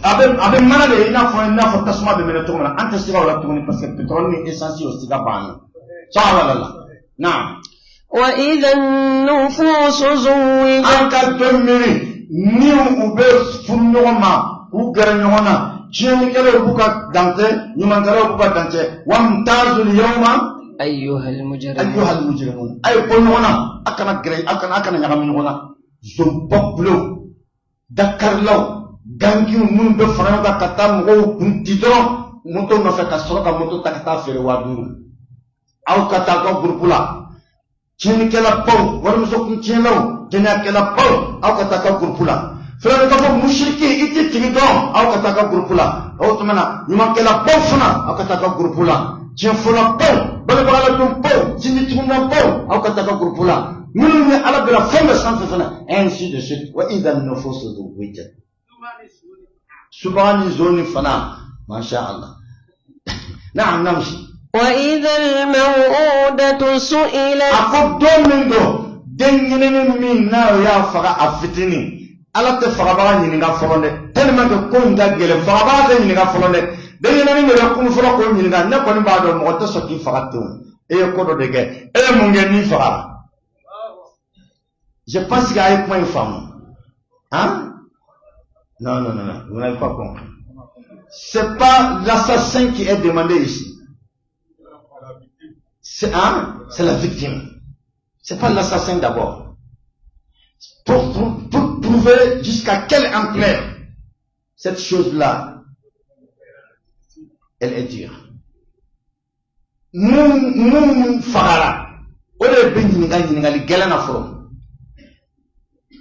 [SPEAKER 1] a bɛ mana de i n'a fɔ tasuma bɛ minɛ cogo min na, an tɛ siga o la tuguni, parce que pétrole ni essence, o siga b'an na. Sɔn wala la. Naam.
[SPEAKER 3] وإذا النفوس زوجت.
[SPEAKER 1] An ka don miiri ni u bɛ furu ɲɔgɔn ma, k'u gɛrɛ ɲɔgɔn na, tiɲɛnikɛlaw b'u ka dancɛ, ɲumankɛlaw b'u ka dancɛ. Wamtazul yawma
[SPEAKER 3] أيها المجرمون.
[SPEAKER 1] Ayyuhal mujrimun. A ye bɔ ɲɔgɔn na, a kana gɛrɛ, a kana ɲagami ɲɔgɔn na. Zonba kulew, dakarilaw, gangiw minnu bɛ fara ɲɔgɔn kan ka taa mɔgɔw kun di dɔrɔn moto nɔfɛ, ka sɔrɔ ka moto ta ka taa feere 5000, aw ka taa aw ka gurupu la. Tiɲɛnikɛlabaw, warimuso kun tiɲɛlaw, jɛnɛyakɛlabaw, aw ka taa aw ka gurupu la. Filanin ka fɔ musiriki, i tɛ tigi dɔn, aw ka taa aw ka gurupu la. O tuma na ɲumankɛlabaw fana, aw ka taa aw ka gurupu la. Tiɲɛfɔlabaw, balibagaladonbaw, sinjitugunabaw, aw ka taa aw ka gurupu la. Minnu ni Ala bɛna fɛn bɛɛ sanfɛ fana, ainsi de suite. Wa idha nufusu zuwijat. Subaga ni zon ni fana, masha Allah. Naam, namsi.
[SPEAKER 3] وإذا الموءودة سئلت.
[SPEAKER 1] A ko don min don den ɲinini min n'a y'a faga a fitinin, Ala tɛ fagabaga ɲininka fɔlɔ dɛ, tellement que ko in ka gɛlɛn, fagabaga tɛ ɲininka fɔlɔ dɛ, den ɲinini de bɛ kun fɔlɔ k'o ɲininka. Ne kɔni b'a dɔn mɔgɔ tɛ sɔn k'i faga ten o. E ye ko dɔ de kɛ, e ye mun kɛ n'i fagara? Je pense que a ye kuma in faamu. Hein? Non, non, non, non, vous n'avez pas compris. C'est pas l'assassin qui est demandé ici, c'est hein, c'est la victime. C'est pas l'assassin d'abord. Pour prouver jusqu'à quelle ampleur cette chose-là, elle est dure. Mun fagara, o de bɛ ɲininka ɲininkali gɛlɛn na fɔlɔ.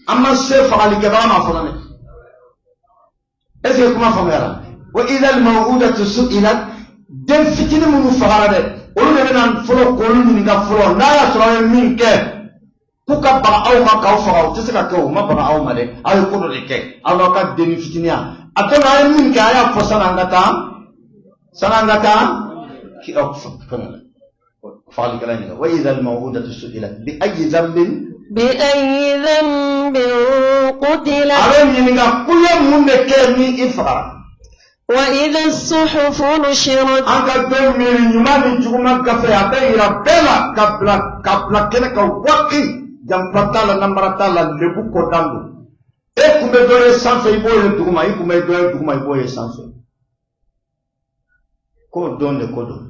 [SPEAKER 1] An ma se fagalikɛbaga ma fɔlɔ dɛ. Est-ce que kuma faamuyara? Wa idal maw'udatu su'ilat, den fitinin minnu fagara dɛ, olu de bɛna fɔlɔ k'olu ɲininka fɔlɔ, n'a y'a sɔrɔ aw ye min kɛ k'u ka baga aw ma k'aw faga, o tɛ se ka kɛ. O ma baga aw ma dɛ, aw ye ko dɔ de kɛ aw n'aw ka denni fitininya a tɔ aw ye min kɛ, a y'a fɔ sanni an ka taa, sanni an ka taa ki aw fɛngɛ la fagalikɛla ɲininka. Wa idal maw'udatu su'ilat bi ayyi dhanbin.
[SPEAKER 3] بأي ذنب
[SPEAKER 1] A
[SPEAKER 3] قتلت
[SPEAKER 1] bɛ ɲininka ko i ye mun de kɛ ni i fagara.
[SPEAKER 3] وإذا الصحف نشرت
[SPEAKER 1] An ka don miiri ɲuman ni juguman gafe a bɛ yira bɛɛ la ka bila kɛnɛ kan waati janfa t'a la, namara t'a la, lebu kɔdan don. E kun bɛ dɔ ye sanfɛ, i b'o ye duguma. I kun bɛ dɔ ye duguma, i b'o ye sanfɛ. K'o don de ko don,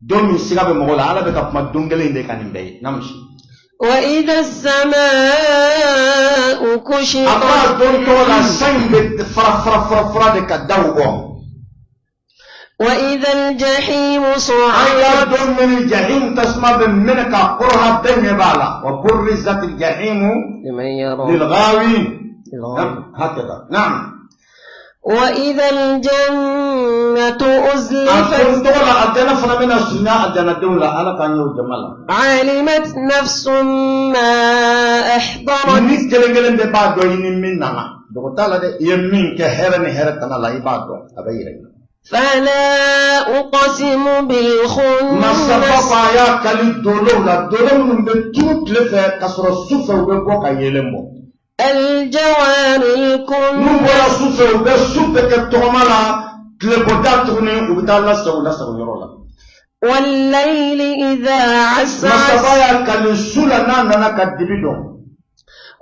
[SPEAKER 1] don min siga bɛ mɔgɔ la, Ala bɛ ka kuma don kelen in de kan nin bɛɛ ye namusi.
[SPEAKER 3] وإذا السماء
[SPEAKER 1] A
[SPEAKER 3] كشطت
[SPEAKER 1] b'a don tɔgɔ la, san in bɛ fara fara fara fara de ka da o kɔ.
[SPEAKER 3] وإذا الجحيم
[SPEAKER 1] An
[SPEAKER 3] سعرت
[SPEAKER 1] y'a don min jahim tasuma bɛ minɛ ka kɔrɔla, bɛɛ ɲɛ b'a la. Wa burrizat aljahimu
[SPEAKER 3] لمن يرى
[SPEAKER 1] lilghawin.
[SPEAKER 3] للغاوين.
[SPEAKER 1] هكذا، نعم.
[SPEAKER 3] وإذا الجنة
[SPEAKER 1] A don
[SPEAKER 3] أزلفت
[SPEAKER 1] tɔgɔ la, aljana fana bɛna surunya aljanadenw la. Ala k'an y'o jama la.
[SPEAKER 3] علمت نفس ما أحضرت
[SPEAKER 1] Ni kelen kelen bɛɛ b'a dɔn i ni min nana, dogo t'a la dɛ. I ye min kɛ hɛrɛ ni hɛrɛ tana la, i b'a dɔn, a bɛ yɛrɛ.
[SPEAKER 3] فلا أقسم
[SPEAKER 1] Masaba
[SPEAKER 3] بالخنس
[SPEAKER 1] ko a y'a kali dolow la, dolo minnu bɛ turu tile fɛ ka sɔrɔ su fɛ u bɛ bɔ ka yeelen bɔ.
[SPEAKER 3] الجوار
[SPEAKER 1] N'u
[SPEAKER 3] الكنس
[SPEAKER 1] bɔra su fɛ, u bɛ su bɛɛ kɛ tɔgɔma la, tilebɔda tuguni u bɛ taa lasago lasago yɔrɔ la.
[SPEAKER 3] والليل إذا عسعس
[SPEAKER 1] Masaba y'a kali su la n'a nana ka dibi dɔn.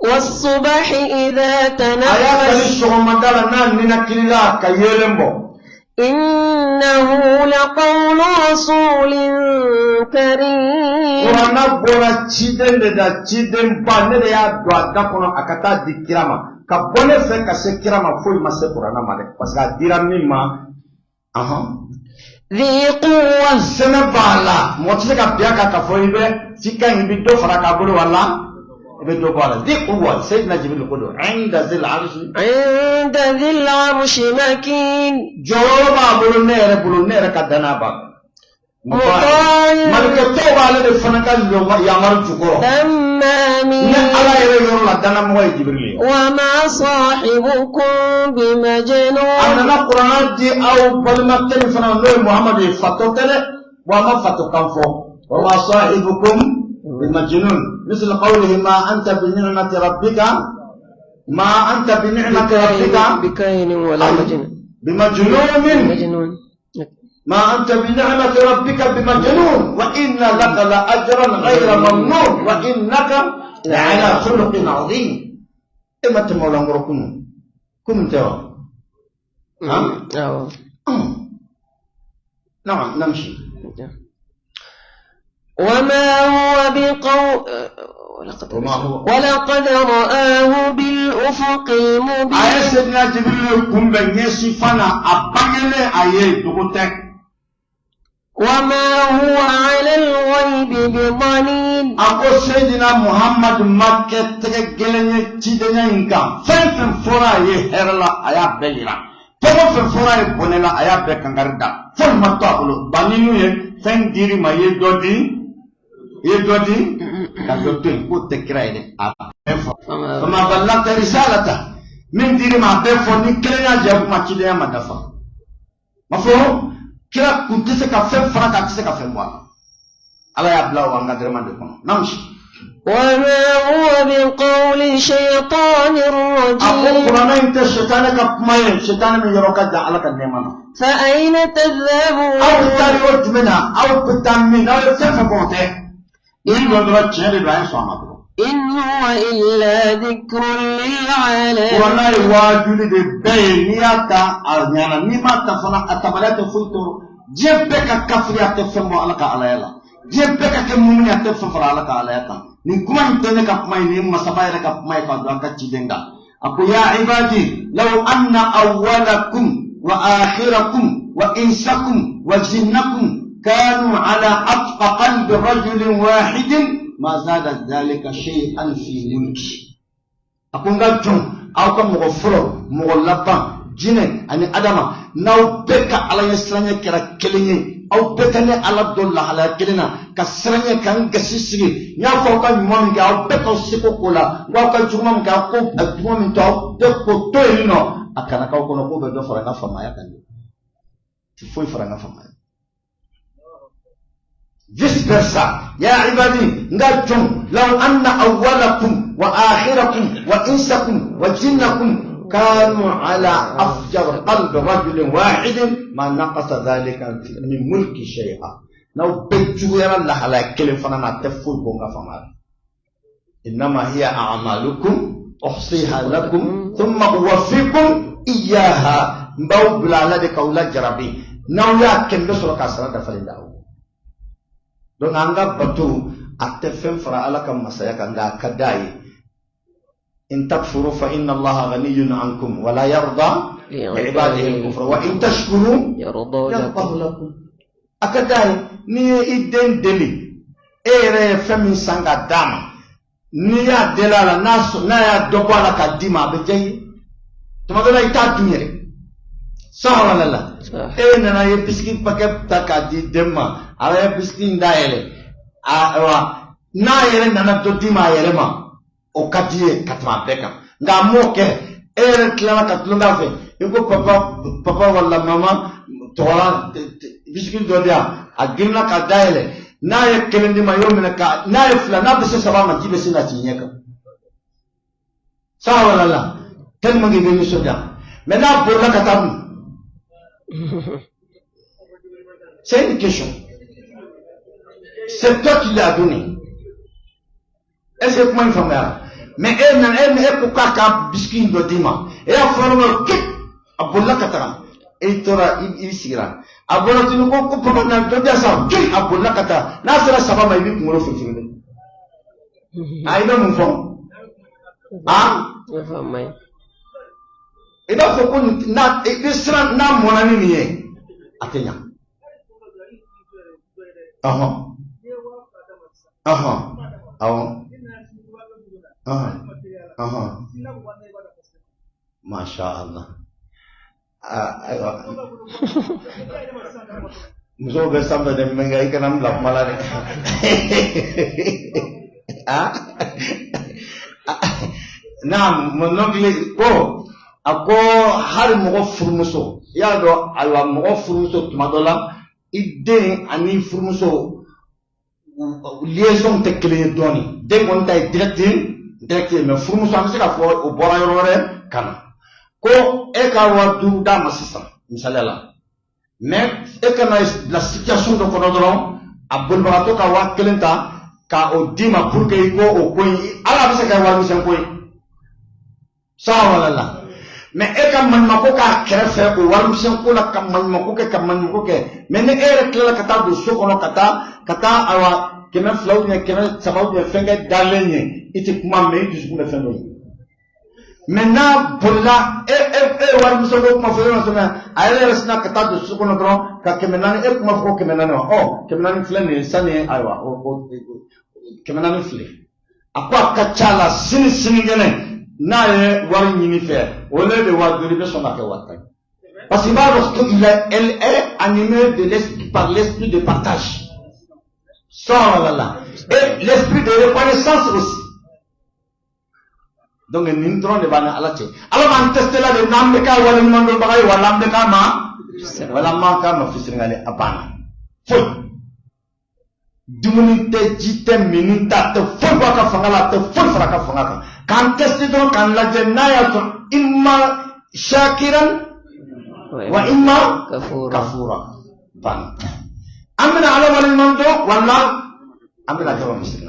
[SPEAKER 3] والصبح إذا
[SPEAKER 1] A y'a kali
[SPEAKER 3] تنفس
[SPEAKER 1] sɔgɔmada la n'a ninakilila ka yeelen bɔ.
[SPEAKER 3] إنه لقول رسول كريم
[SPEAKER 1] Kuranna bɔra ciden de da, ciden ba ne de y'a don a da kɔnɔ a ka taa di kira ma. Ka bɔ ne fɛ ka se kira ma, foyi ma se kuranna ma dɛ, parce que a dira min ma, ahan.
[SPEAKER 3] ذي قوة
[SPEAKER 1] Sɛmɛ b'a la, mɔgɔ tɛ se ka bin a kan k'a fɔ i bɛ cikan in, i bɛ dɔ fara k'a bolo wala i bɛ dɔ bɔ a la. Di quwwa, Seyidina Jibril ko don inda zil arshi.
[SPEAKER 3] عند ذي العرش مكين
[SPEAKER 1] Jɔyɔrɔ b'a bolo ne yɛrɛ bolo, ne yɛrɛ ka danaya b'a kan.
[SPEAKER 3] مطاع
[SPEAKER 1] Malikɛ tɔw b'ale de fana ka yamaru jukɔrɔ.
[SPEAKER 3] ثم
[SPEAKER 1] Ne
[SPEAKER 3] أمين
[SPEAKER 1] Ala yɛrɛ yɔrɔ la, danamɔgɔ ye Jibirili ye.
[SPEAKER 3] وما صاحبكم
[SPEAKER 1] A
[SPEAKER 3] بمجنون
[SPEAKER 1] nana kuranna di aw balimakɛ min fana ma, n'o ye Muhamadu ye, fatɔ tɛ dɛ, wa a ma fatɔ kan fɔ. Wa ma sahibukum bimajnun misli qawlihi ma anta bi ni'mati rabbika, ma anta bi ni'mati rabbika
[SPEAKER 3] بكاهن ولا مجنون
[SPEAKER 1] bimajnunin.
[SPEAKER 3] مجنون
[SPEAKER 1] ما أنت بنعمة ربك بمجنون وإن لك لأجرا غير ممنون وإنك لعلى خلق عظيم. إما تمولا كن كن ترى. ها؟
[SPEAKER 3] أو.
[SPEAKER 1] نعم، نمشي.
[SPEAKER 3] وما هو بقول ولقد
[SPEAKER 1] وما هو
[SPEAKER 3] ولقد رآه بالأفق
[SPEAKER 1] A ye
[SPEAKER 3] المبين
[SPEAKER 1] Seydina Jibril kunbɛn ɲɛsin fana, a bangelen a ye, dogo tɛ.
[SPEAKER 3] وما هو على الغيب بضنين
[SPEAKER 1] A ko Seydina Muhamadu ma kɛ tɛgɛ gɛlɛn ye cidenya in kan. Fɛn fɛn fɔra a ye hɛrɛ la, a y'a bɛɛ yira. Fɛn o fɛn fɔra a ye bɔnɛ la, a y'a bɛɛ kankari da. Foyi ma to a bolo. Baninu ye fɛn dir'i ma, i ye dɔ di, i ye dɔ di ka dɔ to yen, k'o tɛ kira ye dɛ, a bɛɛ fɔ.
[SPEAKER 3] فما
[SPEAKER 1] Fama balagta risalata, min dir'i ma a bɛɛ fɔ ni kelen y'a jɛ, o kuma cidenya ma dafa. Ma fɔ kira kun tɛ se ka fɛn fara kan, a tɛ se ka fɛn bɔ a la. Ala y'a bila o encadrement de kɔnɔ. Naam.
[SPEAKER 3] وما هو بقول شيطان
[SPEAKER 1] A ko
[SPEAKER 3] رجيم
[SPEAKER 1] kuranɛ in tɛ sɛtanɛ ka kuma ye, sɛtanɛ min yɔrɔ ka jan Ala ka nɛɛma na.
[SPEAKER 3] فأين
[SPEAKER 1] Aw bɛ taa
[SPEAKER 3] تذهبون
[SPEAKER 1] yɔrɔ jumɛn na? Aw bɛ taa min? Aw ye fɛn fɛn fɔ, o tɛ. Ni dɔ dɔrɔn tiɲɛ de don, a ye sɔn a ma dɔrɔn.
[SPEAKER 3] إن هو إلا ذكر للعالمين
[SPEAKER 1] Kuranɛ ye waajuli de bɛɛ ye. N'i y'a ta a ɲɛna, n'i m'a ta fana, a tabaliya tɛ foyi tɔɔrɔ. Diɲɛ bɛɛ ka kafiri, a tɛ fɛn bɔ Ala ka alaya la. Diɲɛ bɛɛ ka kɛ mumuni, a tɛ fɛn fara Ala ka alaya kan. Nin kuma in tɛ ne ka kuma ye, nin ye masaba yɛrɛ ka kuma ye ka don an ka ciden kan. A ko ya ibadi law anna awwalakum wa akhirakum wa insakum wa jinnakum kanu ala atqa qalbi rajulin wahidin ma zada dhalika shay'an fi mulki. A ko n ka jɔn, aw ka mɔgɔ fɔlɔ, mɔgɔ laban, jinɛ ani adama, n'aw bɛɛ ka Ala ɲɛ siranɲɛ kɛra kelen ye, aw bɛɛ ka ne Ala dɔn lahalaya kelen na ka siranɲɛ ka n gasi sigi, n y'a fɔ aw ka ɲuman min kɛ, aw bɛɛ k'aw seko k'o la, n ko aw ka juguman min kɛ, aw k'o juguman min to, aw bɛɛ k'o to yen nɔ, a kana k'aw kɔnɔ k'o bɛ dɔ fara n ka faamaya kan dɛ, ti foyi fara n ka faamaya. Vice versa. Ya ibadi, n ka jɔn, law anna awwalakum wa akhirakum wa insakum wa jinnakum kanu ala afjar qalbi rajulin wahidin ma naqasa dhalika min mulki shay'a. N'aw bɛɛ juguyara lahalaya kelen fana na, a tɛ foyi bɔ n ka fanga la. Innama hiya a'malukum uhsiha lakum thumma uwaffikum iyyaha. N b'aw bila ala de k'aw lajarabi, n'aw y'a kɛ n bɛ sɔrɔ k'a sara dafalen d'aw. Donc an ka bato a tɛ fɛn fara ala ka masaya kan, nka a ka d'a ye. In takfuru fa inna allaha ghaniyyun ankum wa la yarda liibadihi al-kufra wa in tashkuru yardahu lakum. A ka d'a ye n'i ye i den deli, e yɛrɛ ye fɛn min san ka d'a ma, n'i y'a deli a la, n'a y'a dɔ bɔ a la k'a d'i ma, a bɛ diya i ye. Tuma dɔ la i t'a dun yɛrɛ. Sawa wala la? E nana ye bisiki paquet ta k'a di den ma, a ye bisiki in dayɛlɛ, ayiwa, n'a yɛrɛ nana dɔ d'i ma a yɛrɛ ma, o ka di ye ka tɛmɛ a bɛɛ kan. Nka a m'o kɛ, e yɛrɛ tilala ka tulon k'a fɛ, i ko papa, papa wala mama tɔgɔla bisiki dɔ di yan, a girinna ka dayɛlɛ, n'a ye kelen d'i ma, i y'o minɛ ka n'a ye fila, n'a bɛ se saba ma, ji bɛ se ka ci ɲɛ kan. Sawa wala la? Tellement que i bɛ nisɔndiya. Mais n'a bolila ka taa dun, c'est une question. C'est toi qui l'as donné. Est-ce que kuma in faamuyara? Mais e nana, e ko k'a ka biscuit in dɔ d'i ma, e y'a fɔ ma kip, a bolila ka taga, e tora i sigira, a bɔra tuguni ko papa na dɔ di yan sa, kip, a bolila ka taa. N'a sera saba ma, i b'i kunkolo firifiri dɛ. A i bɛ mun fɔ? A i b'a fɔ ko n'a i bɛ siran, n'a mɔnna ni nin ye, a tɛ ɲa. Ɔhɔn ɔhɔn, awɔ, ɔhɔn ɔhɔn, masha Allah. Ayiwa, musow bɛ sanfɛ dɛ, mɛ nka i kana n bila kuma la dɛ. Ah, naam, mon oncle ko a ko hali mɔgɔ furumuso, i y'a dɔn, ayiwa, mɔgɔ furumuso, tuma dɔ la i den ani furumuso liaison tɛ kelen ye dɔɔnin. Den kɔni ta ye direct direct ye, mais furumuso, an bɛ se k'a fɔ o bɔra yɔrɔ wɛrɛ ka na. Ko e ka 5000 d'a ma sisan, misaliya la, mais e kana bila situation dɔ kɔnɔ dɔrɔn, a bolibagatɔ ka 1000 ta ka o d'i ma pour que i ko o ko in, ala bɛ se ka kɛ warimisɛn ko ye, sawa wala la? Mais e ka maɲumako k'a kɛrɛfɛ o warimisɛn ko la, ka maɲumako kɛ, ka maɲumako kɛ, mais ni e yɛrɛ tilala ka taa don so kɔnɔ, ka taa ayiwa, 200 ou bien 300 ou bien fɛnkɛ dalen ye, i tɛ kuma, mais i dusukun bɛ fɛn dɔ ye. Mais n'a bolila, e ye warimisɛn ko kuma fɔ yɔrɔ sɛbɛn, a yɛrɛ sinna ka taa don so kɔnɔ dɔrɔn ka 400, e kuma fɔ ko 400 wa? Ɔ, 400 filɛ nin ye sanni, ayiwa, o 400 filɛ. A ko a ka ca la, sini sinikɛnɛ, n'a ye wari ɲini fɛ, o le de 5000, i bɛ sɔn ka kɛ 10 000 ye, parce qu'il b'a dɔn qu'il est, elle est animée de l'esprit, par l'esprit de partage, ça là là, et l'esprit de reconnaissance aussi. Donc nin dɔrɔn de b'an ni ala cɛ. Ala b'an tester la de, n'an bɛ k'a waleɲuman dɔnbaga ye wala an bɛ k'a ma, wala an b'an k'a ma fisiringale. A banna, foyi, dumuni tɛ, ji tɛ, mini ta tɛ, foyi bɔ a ka fanga la, a tɛ foyi fara a ka fanga kan, k'an tester dɔrɔn, k'an lajɛ n'a y'a sɔrɔ imma shakiran wa imma kafura. Banna, an bɛna ala waleɲuman dɔn wala an bɛna kɛ wa misiri.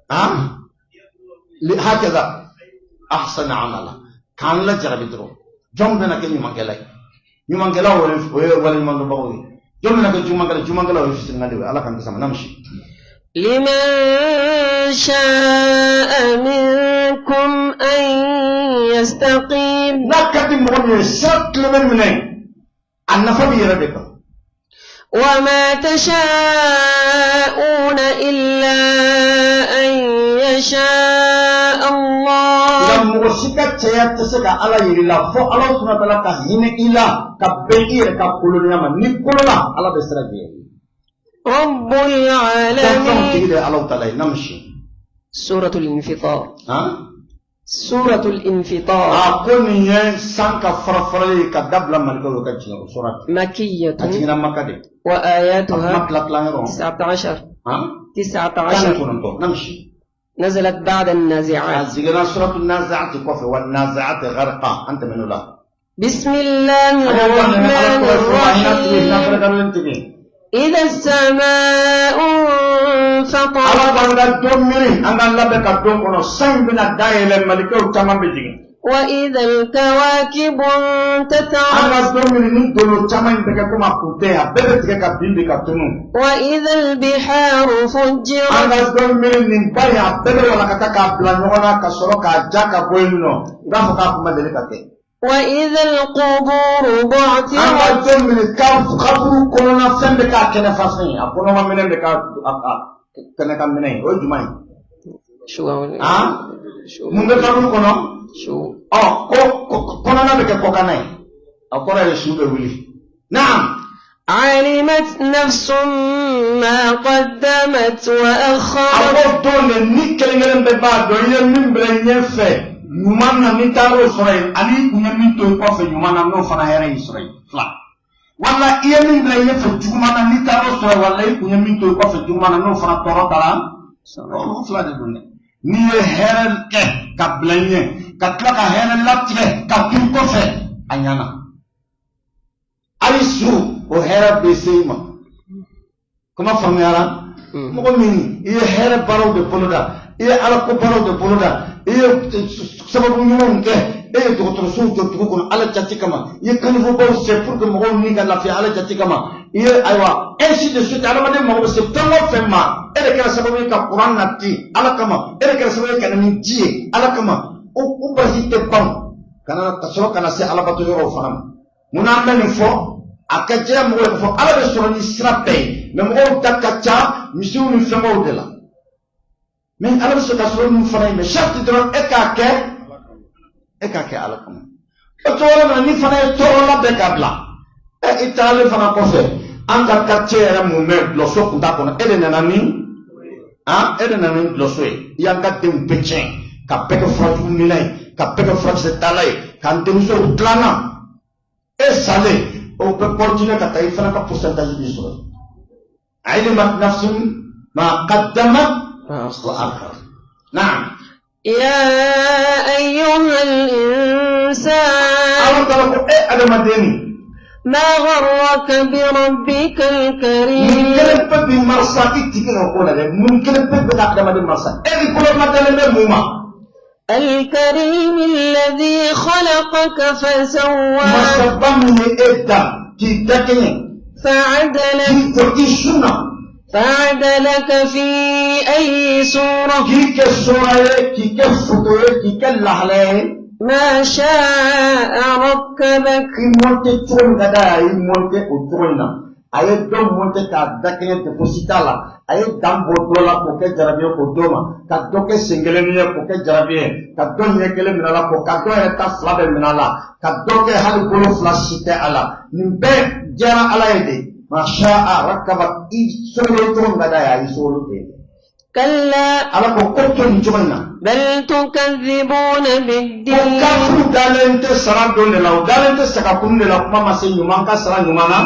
[SPEAKER 1] Ah, hakaza ahsana amala, k'an lajarabi dɔrɔn. Jɔn bɛna kɛ ɲumankɛla ye? Ɲumankɛla, o ye waleɲuman dɔnbagaw ye. Jɔn bɛna kɛ jugumankɛla? Jugumankɛla, o ye fisiringale ye. Ala k'an kisi a ma. Namsi.
[SPEAKER 3] لمن شاء منكم أن يستقيم.
[SPEAKER 1] N'a ka di mɔgɔ min ye sira tilennen minɛ, a nafa b'i yɛrɛ de kan.
[SPEAKER 3] وما تشاءون إلا أن يشاء الله.
[SPEAKER 1] Nka mɔgɔ si ka cɛya tɛ se ka ala yiri la fo ala subhanahu wa ta'ala ka hinɛ i la ka bɛn i yɛrɛ ka koloniya ma. Ni kolola, ala bɛ sira jɛ.
[SPEAKER 3] رب
[SPEAKER 1] Fɛn
[SPEAKER 3] العالمين.
[SPEAKER 1] tigi de ye ala ta la ye. Namsi.
[SPEAKER 3] سورة الانفطار.
[SPEAKER 1] Han.
[SPEAKER 3] سورة الانفطار.
[SPEAKER 1] A ko nin ye san ka fara-farali ye ka dabila malikɛw ye ka jigin o sura
[SPEAKER 3] مكية.
[SPEAKER 1] A jiginna Maka de. A kuma
[SPEAKER 3] وآياتها
[SPEAKER 1] tila tila yɔrɔ
[SPEAKER 3] 19.
[SPEAKER 1] Han?
[SPEAKER 3] تسعة
[SPEAKER 1] tan ni
[SPEAKER 3] عشر.
[SPEAKER 1] kɔnɔntɔn namsi.
[SPEAKER 3] نزلت بعد
[SPEAKER 1] A
[SPEAKER 3] النازعات.
[SPEAKER 1] jiginna suratu nazi'ati kɔfɛ wa nazi'ati gharqa an tɛmɛn'o la.
[SPEAKER 3] بسم الله
[SPEAKER 1] An y'a daminɛ Ala
[SPEAKER 3] الرحمن
[SPEAKER 1] tɔgɔ ye fɔlɔ hinɛ tigi hinɛ
[SPEAKER 3] الرحيم.
[SPEAKER 1] fɛrɛkɛlen tigi.
[SPEAKER 3] إذا السماء
[SPEAKER 1] Ala
[SPEAKER 3] انفطرت.
[SPEAKER 1] b'an ka don miiri an ka labɛn ka don kɔnɔ san in bɛna dayɛlɛ malikɛw caman bɛ jigin.
[SPEAKER 3] وإذا الكواكب
[SPEAKER 1] An
[SPEAKER 3] انتثرت.
[SPEAKER 1] ka don miiri ni dolo caman in bɛ kɛ komi a kun tɛ a bɛɛ bɛ tigɛ ka bin de ka tunun.
[SPEAKER 3] وإذا البحار
[SPEAKER 1] An
[SPEAKER 3] فجرت.
[SPEAKER 1] ka don miiri nin ba in a bɛɛ bɛ walakata k'a bila ɲɔgɔn na ka sɔrɔ k'a ja ka bɔ yen nɔ i b'a fɔ k'a kun ma deli ka kɛ.
[SPEAKER 3] وإذا القبور
[SPEAKER 1] An ka
[SPEAKER 3] بعثرت.
[SPEAKER 1] don miiri kaburu kɔnɔna fɛn bɛ k'a kɛnɛfa fɛn ye a kɔnɔma minɛn bɛ k'a a kɛnɛ ka minɛn ye o ye jumɛn ye.
[SPEAKER 3] شو
[SPEAKER 1] Han?
[SPEAKER 3] شو
[SPEAKER 1] Mun bɛ kaburu kɔnɔ?
[SPEAKER 3] شو
[SPEAKER 1] Ɔ ko kɔnɔna bɛ kɛ kɔkanna ye a kɔrɔ ye su bɛ wuli. Naam.
[SPEAKER 3] علمت نفس ما قدمت
[SPEAKER 1] A
[SPEAKER 3] وأخرت.
[SPEAKER 1] ko don de ni kelen kelen bɛɛ b'a dɔn i ye min bila i ɲɛ fɛ ɲuman na n'i taara o sɔrɔ yen ani i kun ye min to i kɔfɛ ɲuman na n'o fana hɛrɛ y'i sɔrɔ yen fila wala i ye min bila i ɲɛ fɛ juguman na n'i taara o sɔrɔ yen wala i kun ye min to i kɔfɛ juguman na n'o fana tɔɔrɔ taara o fila de don dɛ. N'i ye hɛrɛ kɛ ka bila i ɲɛ ka tila ka hɛrɛ latigɛ ka to i kɔfɛ a ɲana hali su o hɛrɛ bɛ se i ma. Kuma faamuyara? Mɔgɔ min i ye hɛrɛ baaraw de boloda, i ye ala ko baaraw de boloda, i ye sababu ɲumanw kɛ, e ye dɔgɔtɔrɔsow jɔ dugu kɔnɔ ala jati kama, i ye kanifobaw sɛ pour que mɔgɔw ni ka lafiya ala jati kama, i ye ayiwa ainsi de suite. Adamaden mago bɛ se fɛn o fɛn ma, e de kɛra sababu ye ka kuran nati ala kama, e de kɛra sababu ye ka na ni ji ye ala kama, o basi tɛ ban ka na ka sɔrɔ ka na se alabato yɔrɔw fana ma. Munna an bɛ nin fɔ? A ka jɛya mɔgɔw ye k'a fɔ ala bɛ sɔrɔ ni sira bɛɛ ye mɛ mɔgɔw ta ka ca misiw ni fɛnbaw de la mɛ ala bɛ sɔrɔ ka sɔrɔ ninnu fana ye mɛ sarati dɔrɔn e k'a kɛ ala kama. O cogo la ni fana ye tɔɔrɔ labɛn ka bila ɛ i taalen fana kɔfɛ an ka quartier yɛrɛ mun bɛ dulɔso kun t'a kɔnɔ e de nana ni han e de nana ni dulɔso ye i y'an ka denw bɛɛ tiɲɛ ka bɛɛ kɛ furajugu minɛ ye ka bɛɛ kɛ furakisɛ tala ye k'an denmusow dilanna e salen o bɛ continuer ka taa i fana ka pourcentage b'i sɔrɔ. Alimat nafsun ma qaddamat wa akharat. Naam.
[SPEAKER 3] يا أيها الإنسان.
[SPEAKER 1] Ala taala ko e adamaden nin
[SPEAKER 3] ما غرك بربك
[SPEAKER 1] mun
[SPEAKER 3] الكريم.
[SPEAKER 1] kelen pe b'i marasa i tigi ka ko la dɛ mun kelen pe bɛ ka adamaden marasa e ni bolo ma dalen bɛ mun ma.
[SPEAKER 3] الكريم الذي خلقك فسواك.
[SPEAKER 1] Masaba min ye e dan k'i dakɛɲɛ
[SPEAKER 3] فعدلك.
[SPEAKER 1] k'i jɔ i sun na.
[SPEAKER 3] فعدلك في أي صورة.
[SPEAKER 1] K'i kɛ sora ye k'i kɛ foto ye k'i kɛ lahalaya ye.
[SPEAKER 3] ما شاء ركبك.
[SPEAKER 1] I mɔnte cogo min ka d'a ye a y'i mɔnte o cogo in na a ye dɔ mɔnte k'a dakɛɲɛ ten fosi t'a la a ye dan bɔ dɔ la k'o kɛ jarabi ye k'o d'o ma ka dɔ kɛ sen kelen ye k'o kɛ jarabi ye ka dɔ ɲɛ kelen minɛ a la k'o ka dɔ yɛrɛ ta fila bɛɛ minɛ a la ka dɔ kɛ hali bolo fila si tɛ a la nin bɛɛ diyara ala ye de masha rakaba i sogolo cogo min ka d'a ye a y'i sogolo ten.
[SPEAKER 3] كلا.
[SPEAKER 1] Ala ko ko to nin cogo in na.
[SPEAKER 3] بل تكذبون
[SPEAKER 1] Ko
[SPEAKER 3] بالدين.
[SPEAKER 1] kafiriw dalen tɛ sara don de la o dalen tɛ sagakun de la kuma ma se ɲuman ka sara ɲuman na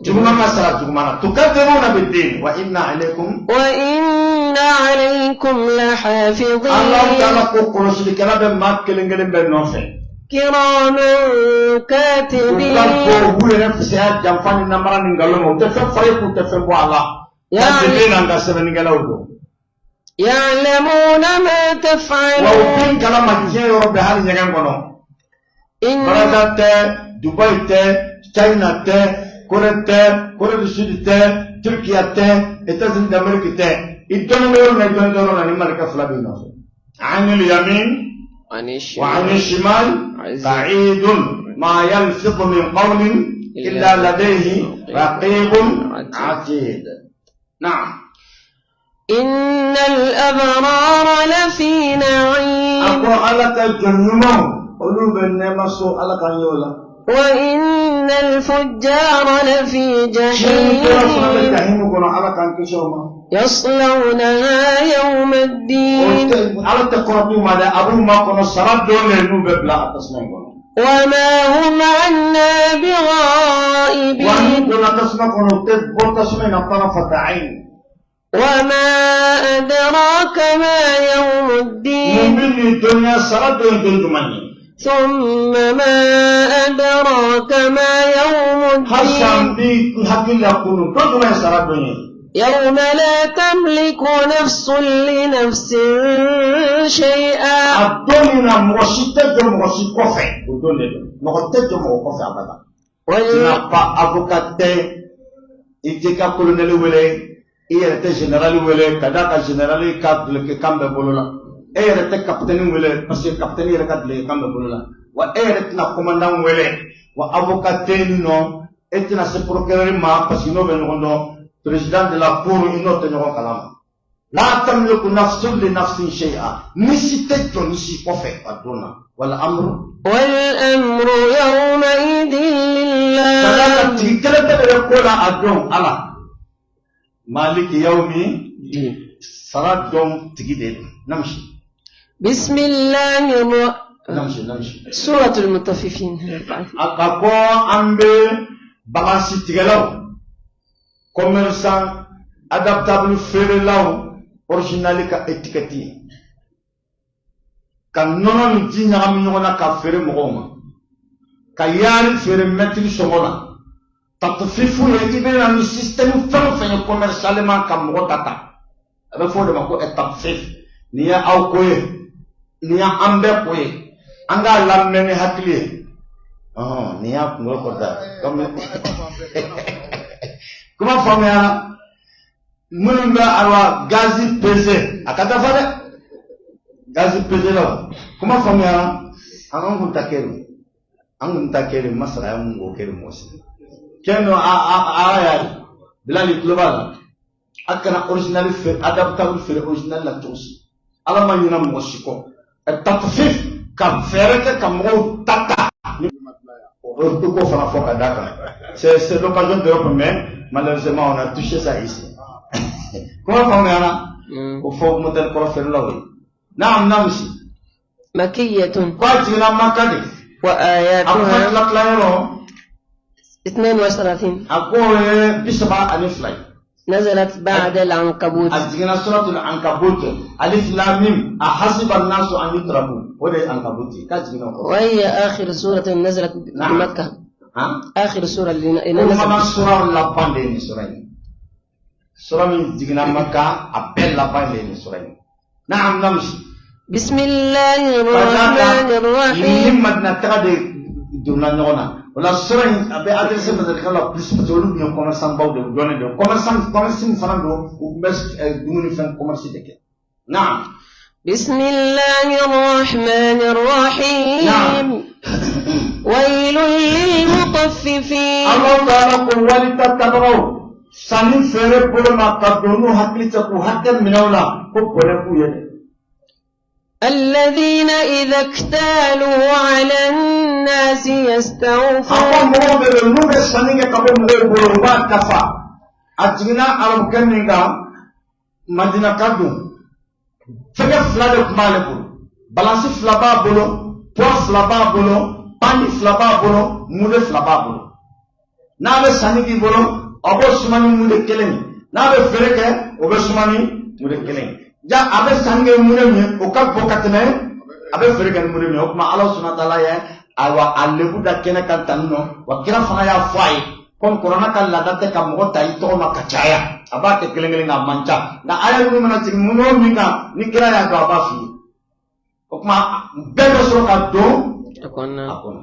[SPEAKER 1] juguman ka sara juguman na tukadibuna bid-din wa inna alaykum.
[SPEAKER 3] وإن عليكم لحافظين.
[SPEAKER 1] Allahu taala ko kɔlɔsilikɛla bɛ maa kelen kelen bɛɛ nɔfɛ.
[SPEAKER 3] كراما
[SPEAKER 1] U ka
[SPEAKER 3] كاتبين.
[SPEAKER 1] bɔ u b'u yɛrɛ fisaya janfa ni namara ni nkalon ma u tɛ fɛn fara i k'u tɛ fɛn bɔ a la. Katibin an ka sɛbɛnnikɛlaw don.
[SPEAKER 3] يعلمون ما
[SPEAKER 1] Wa u
[SPEAKER 3] تفعلون.
[SPEAKER 1] bin kalama diɲɛ yɔrɔ bɛɛ hali ɲɛgɛn kɔnɔ.
[SPEAKER 3] إن
[SPEAKER 1] Baraka tɛ Dubai tɛ China tɛ Corée tɛ Corée du Sud tɛ Turkiya tɛ États-Unis d'Amérique tɛ i dɔnnen bɛ yɔrɔ min na i dɔnnen tɛ yɔrɔ min na ni malikɛ fila b'i nɔfɛ. Anil yamin
[SPEAKER 3] عن
[SPEAKER 1] wa anil
[SPEAKER 3] الشمال
[SPEAKER 1] shimal qa'idun ma yalfidu min qawlin illa ladayhi raqibun atid. Naam.
[SPEAKER 3] إن الأبرار لفي
[SPEAKER 1] A
[SPEAKER 3] نعيم.
[SPEAKER 1] ko Ala ka jɔn ɲumanw olu bɛ nɛɛma so Ala k'an y'o la.
[SPEAKER 3] وإن الفجار لفي
[SPEAKER 1] Tiɲɛnikɛlaw fana bɛ
[SPEAKER 3] جحيم.
[SPEAKER 1] jahimu kɔnɔ Ala k'an kisi o ma.
[SPEAKER 3] يصلونها يوم
[SPEAKER 1] O
[SPEAKER 3] الدين
[SPEAKER 1] tɛ Ala tɛ kɔrɔ d'u ma dɛ, a b'u makɔnɔ sara don de n'u bɛ bila a tasuma in kɔnɔ.
[SPEAKER 3] وما هم عنا
[SPEAKER 1] Wa n'u
[SPEAKER 3] بغائبين
[SPEAKER 1] donna tasuma kɔnɔ, u tɛ bɔ tasuma in na tarafata ayn.
[SPEAKER 3] وما أدراك ما يوم
[SPEAKER 1] Mun
[SPEAKER 3] الدين
[SPEAKER 1] bɛ nin dɔnniya sara don ye don jumɛn ye?
[SPEAKER 3] ثم ما أدراك ما يوم
[SPEAKER 1] Halisa
[SPEAKER 3] الدين
[SPEAKER 1] n b'i hakili la kunun don jumɛn ye sara don ye?
[SPEAKER 3] يوم لا تملك نفس لنفس شيئا
[SPEAKER 1] A don min na mɔgɔ si tɛ jɔ mɔgɔ si kɔfɛ, o don de don. Mɔgɔ tɛ jɔ mɔgɔ kɔfɛ abada. Tu
[SPEAKER 3] وال...
[SPEAKER 1] n'as pas avocat tɛ, i t'i ka colonel wele, i yɛrɛ tɛ général wele ka d'a kan général ka dulokikan bɛ bolo la. E yɛrɛ tɛ capitaine wele parce que capitaine yɛrɛ ka dulokikan bɛ bolo la. Wa e yɛrɛ tɛna commandant wele, wa avocat tɛ yen nɔ, e tɛna se procureur ma parce que n'o bɛ ɲɔgɔn dɔn, président de la cour i n'o tɛ ɲɔgɔn kalama. La tamliku nafsun li nafsin shay'a. Ni si tɛ jɔ ni si kɔfɛ a don na. Wal amru
[SPEAKER 3] والأمر يومئذ
[SPEAKER 1] ka d'a kan
[SPEAKER 3] لله
[SPEAKER 1] tigi kelen bɛɛ de bɛ ko la a don Ala. Maliki yawmi sara dɔn tigi de don. Namsi
[SPEAKER 3] بسم الله الر...
[SPEAKER 1] namsi namsi.
[SPEAKER 3] سورة المطففين
[SPEAKER 1] A ka ko an bɛ balansi tigɛlaw, commerçant, adaptable feerelaw, original ka étiquette ye. Ka nɔnɔ ni ji ɲagami ɲɔgɔn na ka feere mɔgɔw ma. Ka yaari feere mɛtiri sɔngɔ la. Tatififu ye i bɛ na ni système fɛn o fɛn ye commercialement ka mɔgɔ ta ta. A bɛ fɔ o de ma ko tatfif. Nin ye aw ko ye, nin ye an bɛɛ ko ye. An k'a lamɛn ni hakili ye. Ɔhɔn, nin y'a kunkolo kɔrɔta. Comme kuma faamuyara. Minnu bɛ ayiwa gazi peze a ka dafa dɛ. Gazi pezelaw kuma faamuyara. An kun ta kɛ an kun ta kɛ masaraya mun k'o kɛ mɔgɔ si. Kɛn dɔ a a a y'a ye Bilali tulo b'a la. A kana original feere adaptable feere original la cogo si. Ala ma ɲinɛ mɔgɔ si kɔ. Tatfif ka fɛɛrɛ kɛ ka mɔgɔw ta ta. O ko fana fɔ ka d'a kan. C'est l'occasion de reprendre, mais malheureusement on a touché ça ici. Kuma faamuyara? O fɔ moteur kɔrɔ feerelaw ye. Naam namsi.
[SPEAKER 3] مكية
[SPEAKER 1] Ko a jiginna Maka de. A kuma
[SPEAKER 3] وآياتها
[SPEAKER 1] tila tila yɔrɔ
[SPEAKER 3] 32
[SPEAKER 1] a ko ye 32 ye.
[SPEAKER 3] نزلت بعد العنكبوت
[SPEAKER 1] A jiginna suratul ankabut alif lam mim ahasiba an-nasu an yutraku o de ye ankabut ye k'a jiginna o kɔrɔ.
[SPEAKER 3] وهي آخر سورة نزلت
[SPEAKER 1] نعم.
[SPEAKER 3] بمكة
[SPEAKER 1] Han?
[SPEAKER 3] آخر سورة اللي
[SPEAKER 1] Ko mana
[SPEAKER 3] نزلت
[SPEAKER 1] sura laban de ye nin sura in ye. Sura min jiginna Maka a bɛɛ laban de ye nin sura in ye. Naam namsi.
[SPEAKER 3] بسم الله
[SPEAKER 1] Ka d'a
[SPEAKER 3] الرحمن
[SPEAKER 1] kan ni
[SPEAKER 3] الرحيم
[SPEAKER 1] Madina taga de donna ɲɔgɔn na. O la sura in a bɛ adressé Madinakaw la plus parce que olu tun ye commerçant baw de ye u dɔnnen don. Commerçant commerce min fana don u tun bɛ dumuni fɛn commerce de kɛ. Naam.
[SPEAKER 3] بسم الله الرحمن الرحيم
[SPEAKER 1] نعم.
[SPEAKER 3] ويل للمطففين
[SPEAKER 1] Ala taala ko walita tabagaw sanni feere bolo ma ka don n'u hakili cɛ k'u hakɛ minɛ u la ko bɔnɛ b'u ye dɛ.
[SPEAKER 3] الذين إذا اكتالوا على الناس
[SPEAKER 1] A ko
[SPEAKER 3] يستوفون
[SPEAKER 1] mɔgɔw bɛ yen n'u bɛ sanni kɛ ka bɔ mɔgɔw bolo u b'a dafa. A jiginna arabukɛ min kan Madinaka don fɛngɛ fila de tun b'ale bolo balansi fila b'a bolo poids fila b'a bolo pani fila b'a bolo mude fila b'a bolo. N'a bɛ sanni k'i bolo a b'o suma ni mude kelen ye n'a bɛ feere kɛ o bɛ suma ni mude kelen ye ja a bɛ sanni kɛ mude min ye o ka bon ka tɛmɛ a bɛ feere kɛ ni mude min ye o tuma Ala subahana taala ye ayiwa a lebu da kɛnɛ kan tan nɔ wa kira fana y'a fɔ a ye komi kuranɛ ka laada tɛ ka mɔgɔ ta i tɔgɔ ma ka caya a b'a kɛ kelen kelen nka a man ca nka aya ninnu mana jigin mun o min kan ni kira y'a dɔn a b'a f'i ye o tuma bɛɛ bɛ sɔrɔ ka don a kɔnɔ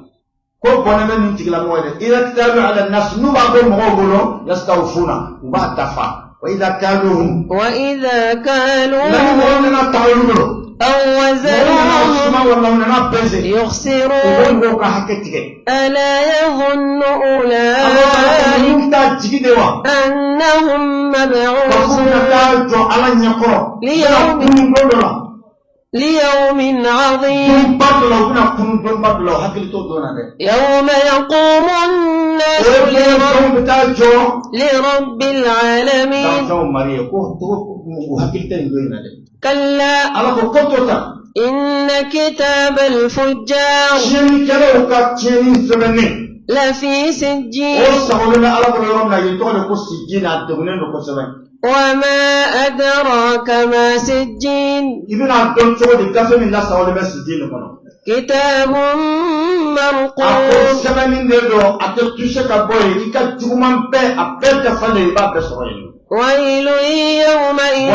[SPEAKER 1] ko bɔnɛ bɛ nin tigilamɔgɔ ye dɛ idha ktalu ala nas n'u b'a bɔ mɔgɔw bolo yastawfuna u b'a dafa wa idha kaluhum
[SPEAKER 3] وإذا
[SPEAKER 1] nka ni
[SPEAKER 3] كالوهم
[SPEAKER 1] mɔgɔw nana ta olu bolo
[SPEAKER 3] أو
[SPEAKER 1] mɔgɔw nana
[SPEAKER 3] وزنوهم
[SPEAKER 1] suma wala u nana pese u bɛ
[SPEAKER 3] يخسرون
[SPEAKER 1] mɔgɔw ka hakɛ tigɛ
[SPEAKER 3] ألا يظن
[SPEAKER 1] Ala taala ko
[SPEAKER 3] أولئك
[SPEAKER 1] ninnu t'a jigi de wa
[SPEAKER 3] أنهم
[SPEAKER 1] ka f'u bɛna
[SPEAKER 3] مبعوثون
[SPEAKER 1] taa jɔ Ala ɲɛkɔrɔ u bɛna kunun don dɔ la
[SPEAKER 3] ليوم عظيم
[SPEAKER 1] donba dɔ la u bɛna kunun donba dɔ la u hakili t'o don na dɛ
[SPEAKER 3] يوم يقوم الناس
[SPEAKER 1] o ye diɲɛ jɔnw bɛ taa jɔ
[SPEAKER 3] لرب العالمين.
[SPEAKER 1] Danfɛnw mari ye ko togo u hakili tɛ nin don in na dɛ.
[SPEAKER 3] كلا
[SPEAKER 1] Ala ko ko to tan.
[SPEAKER 3] إن كتاب الفجار
[SPEAKER 1] Tiɲɛnikɛlaw ka tiɲɛni sɛbɛnnen
[SPEAKER 3] لفي
[SPEAKER 1] o
[SPEAKER 3] سجين.
[SPEAKER 1] sagolen bɛ Ala bolo yɔrɔ min na, yen tɔgɔ de ko sijin, a degunnen don kosɛbɛ.
[SPEAKER 3] وما أدراك ما سجين.
[SPEAKER 1] I bɛna dɔn cogo di gafe min lasagolen bɛ sijin nin kɔnɔ?
[SPEAKER 3] كتاب
[SPEAKER 1] A ko
[SPEAKER 3] مرقوم.
[SPEAKER 1] sɛbɛnni de don, a tɛ touché ka bɔ yen, i ka juguman bɛɛ, a bɛɛ dafalen, i b'a bɛɛ sɔrɔ yen.
[SPEAKER 3] ويل يومئذ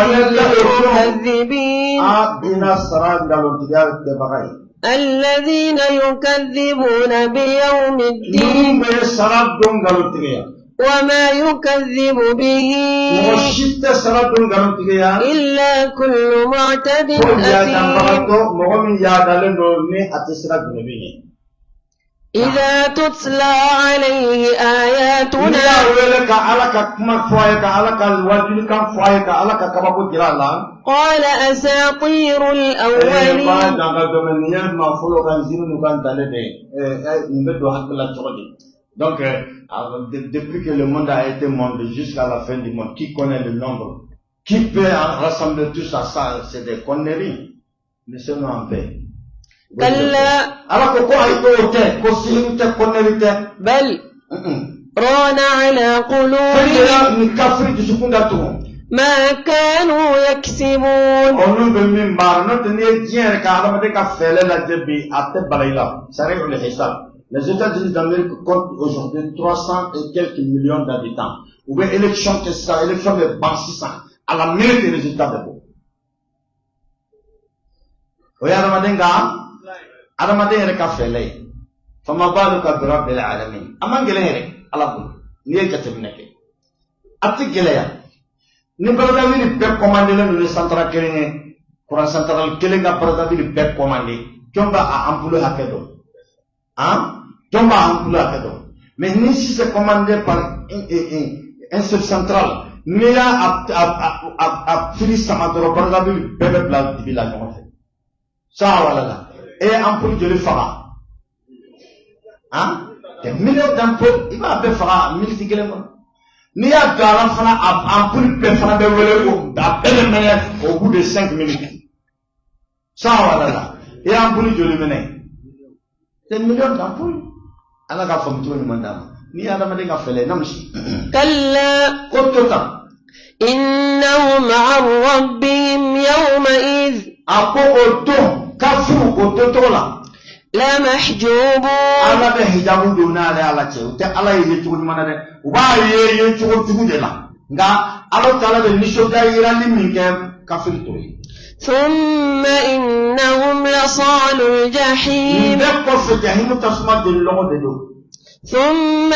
[SPEAKER 3] للمكذبين.
[SPEAKER 1] A bɛna sara nkalontigiya kɛbaga ye.
[SPEAKER 3] الذين يكذبون بيوم
[SPEAKER 1] Ninnu
[SPEAKER 3] الدين.
[SPEAKER 1] bɛ sara don nkalontigiya.
[SPEAKER 3] وما يكذب به
[SPEAKER 1] Mɔgɔ si tɛ sara don nkalontigiya
[SPEAKER 3] إلا كل معتد
[SPEAKER 1] ko
[SPEAKER 3] أثيم.
[SPEAKER 1] yaadabagatɔ, mɔgɔ min yaadalen don ni a tɛ siran junubi ɲɛ.
[SPEAKER 3] إذا تتلى عليه
[SPEAKER 1] N'i
[SPEAKER 3] آياتنا
[SPEAKER 1] y'a wele ka Ala ka kuma fɔ a ye, ka Ala ka wajulikan fɔ a ye, ka Ala ka kabako jira a la.
[SPEAKER 3] قال أساطير
[SPEAKER 1] Baara
[SPEAKER 3] الأولين.
[SPEAKER 1] dan ka dɔn nin ye maa fɔlɔ ka nziiri n'u ka ntalen de ye. Nin bɛ don hakili la cogo di? Donc, depuis que le monde a été monde jusqu'à la fin du monde, qui connaît le nombre? Qui peut en rassembler tout ça? Ça, c'est des conneries. Laissez-nous en paix.
[SPEAKER 3] كلا
[SPEAKER 1] Ala ko ko ayi, ko o tɛ, ko sihiri tɛ, connerie tɛ.
[SPEAKER 3] بل ران على
[SPEAKER 1] Fɛn de
[SPEAKER 3] قلوبهم
[SPEAKER 1] y'a nin kafiri dusukun datugu.
[SPEAKER 3] ما كانوا يكسبون.
[SPEAKER 1] Olu bɛ min baara, n'o tɛ n'i ye diɲɛ yɛrɛ ka hadamaden ka fɛɛrɛ lajɛ bi, a tɛ bala i la. Sari'ul hisab. Les États-Unis d'Amérique comptent aujourd'hui 300 et quelques millions d'habitants. U bɛ élection kɛ sisan, élection bɛ ban sisan. À la minute, résultat bɛ bɔ. O ye hadamaden ka hadamaden yɛrɛ ka fɛɛrɛ ye. Fama baluka bi rabbil alamin. A man gɛlɛn yɛrɛ Ala bolo. N'i ye jateminɛ kɛ, a tɛ gɛlɛya. Ni Brazzaville bɛɛ commandelen don ni centrale kelen ye, courant centrale kelen ka Brazzaville bɛɛ commandé, jɔn b'a a ampoule hakɛ dɔn? Han, jɔn b'a ampoule hakɛ dɔn? Mais ni si c'est commandé par un seul central, n'i y'a a fili sama dɔrɔn, Brazzaville bɛɛ bɛ bila dibi la ɲɔgɔn fɛ. Sa wala la e ye ampoule joli faga? Han, des millions d'ampoules, i b'a bɛɛ faga minute kelen kɔnɔ. N'i y'a don a la fana, a ampoule bɛɛ fana bɛ wele, o a bɛɛ bɛ mɛnɛ au bout de 5 minutes. Sa wala la i ye ampoule joli minɛ? Des millions d'ampoules. Ala k'a faamu cogo ɲuman d'a ma. N'i ye adamaden ka fɛlɛ na misi.
[SPEAKER 3] كلا
[SPEAKER 1] Ko to tan.
[SPEAKER 3] إنهم عن ربهم يومئذ
[SPEAKER 1] A ko o don kafiru o don tɔgɔ la
[SPEAKER 3] لمحجوبون.
[SPEAKER 1] Ala bɛ hijabu don n'ale Ala cɛ, u tɛ Ala ye ye cogo ɲuman na dɛ, u b'a ye ye cogo jugu de la, nka Ala taala bɛ nisɔndiya yirali min kɛ, kafiri t'o ye.
[SPEAKER 3] ثم إنهم لصال
[SPEAKER 1] Nin
[SPEAKER 3] الجحيم.
[SPEAKER 1] bɛɛ kɔfɛ, jahimu tasuma jeni lɔgɔ de don.
[SPEAKER 3] ثم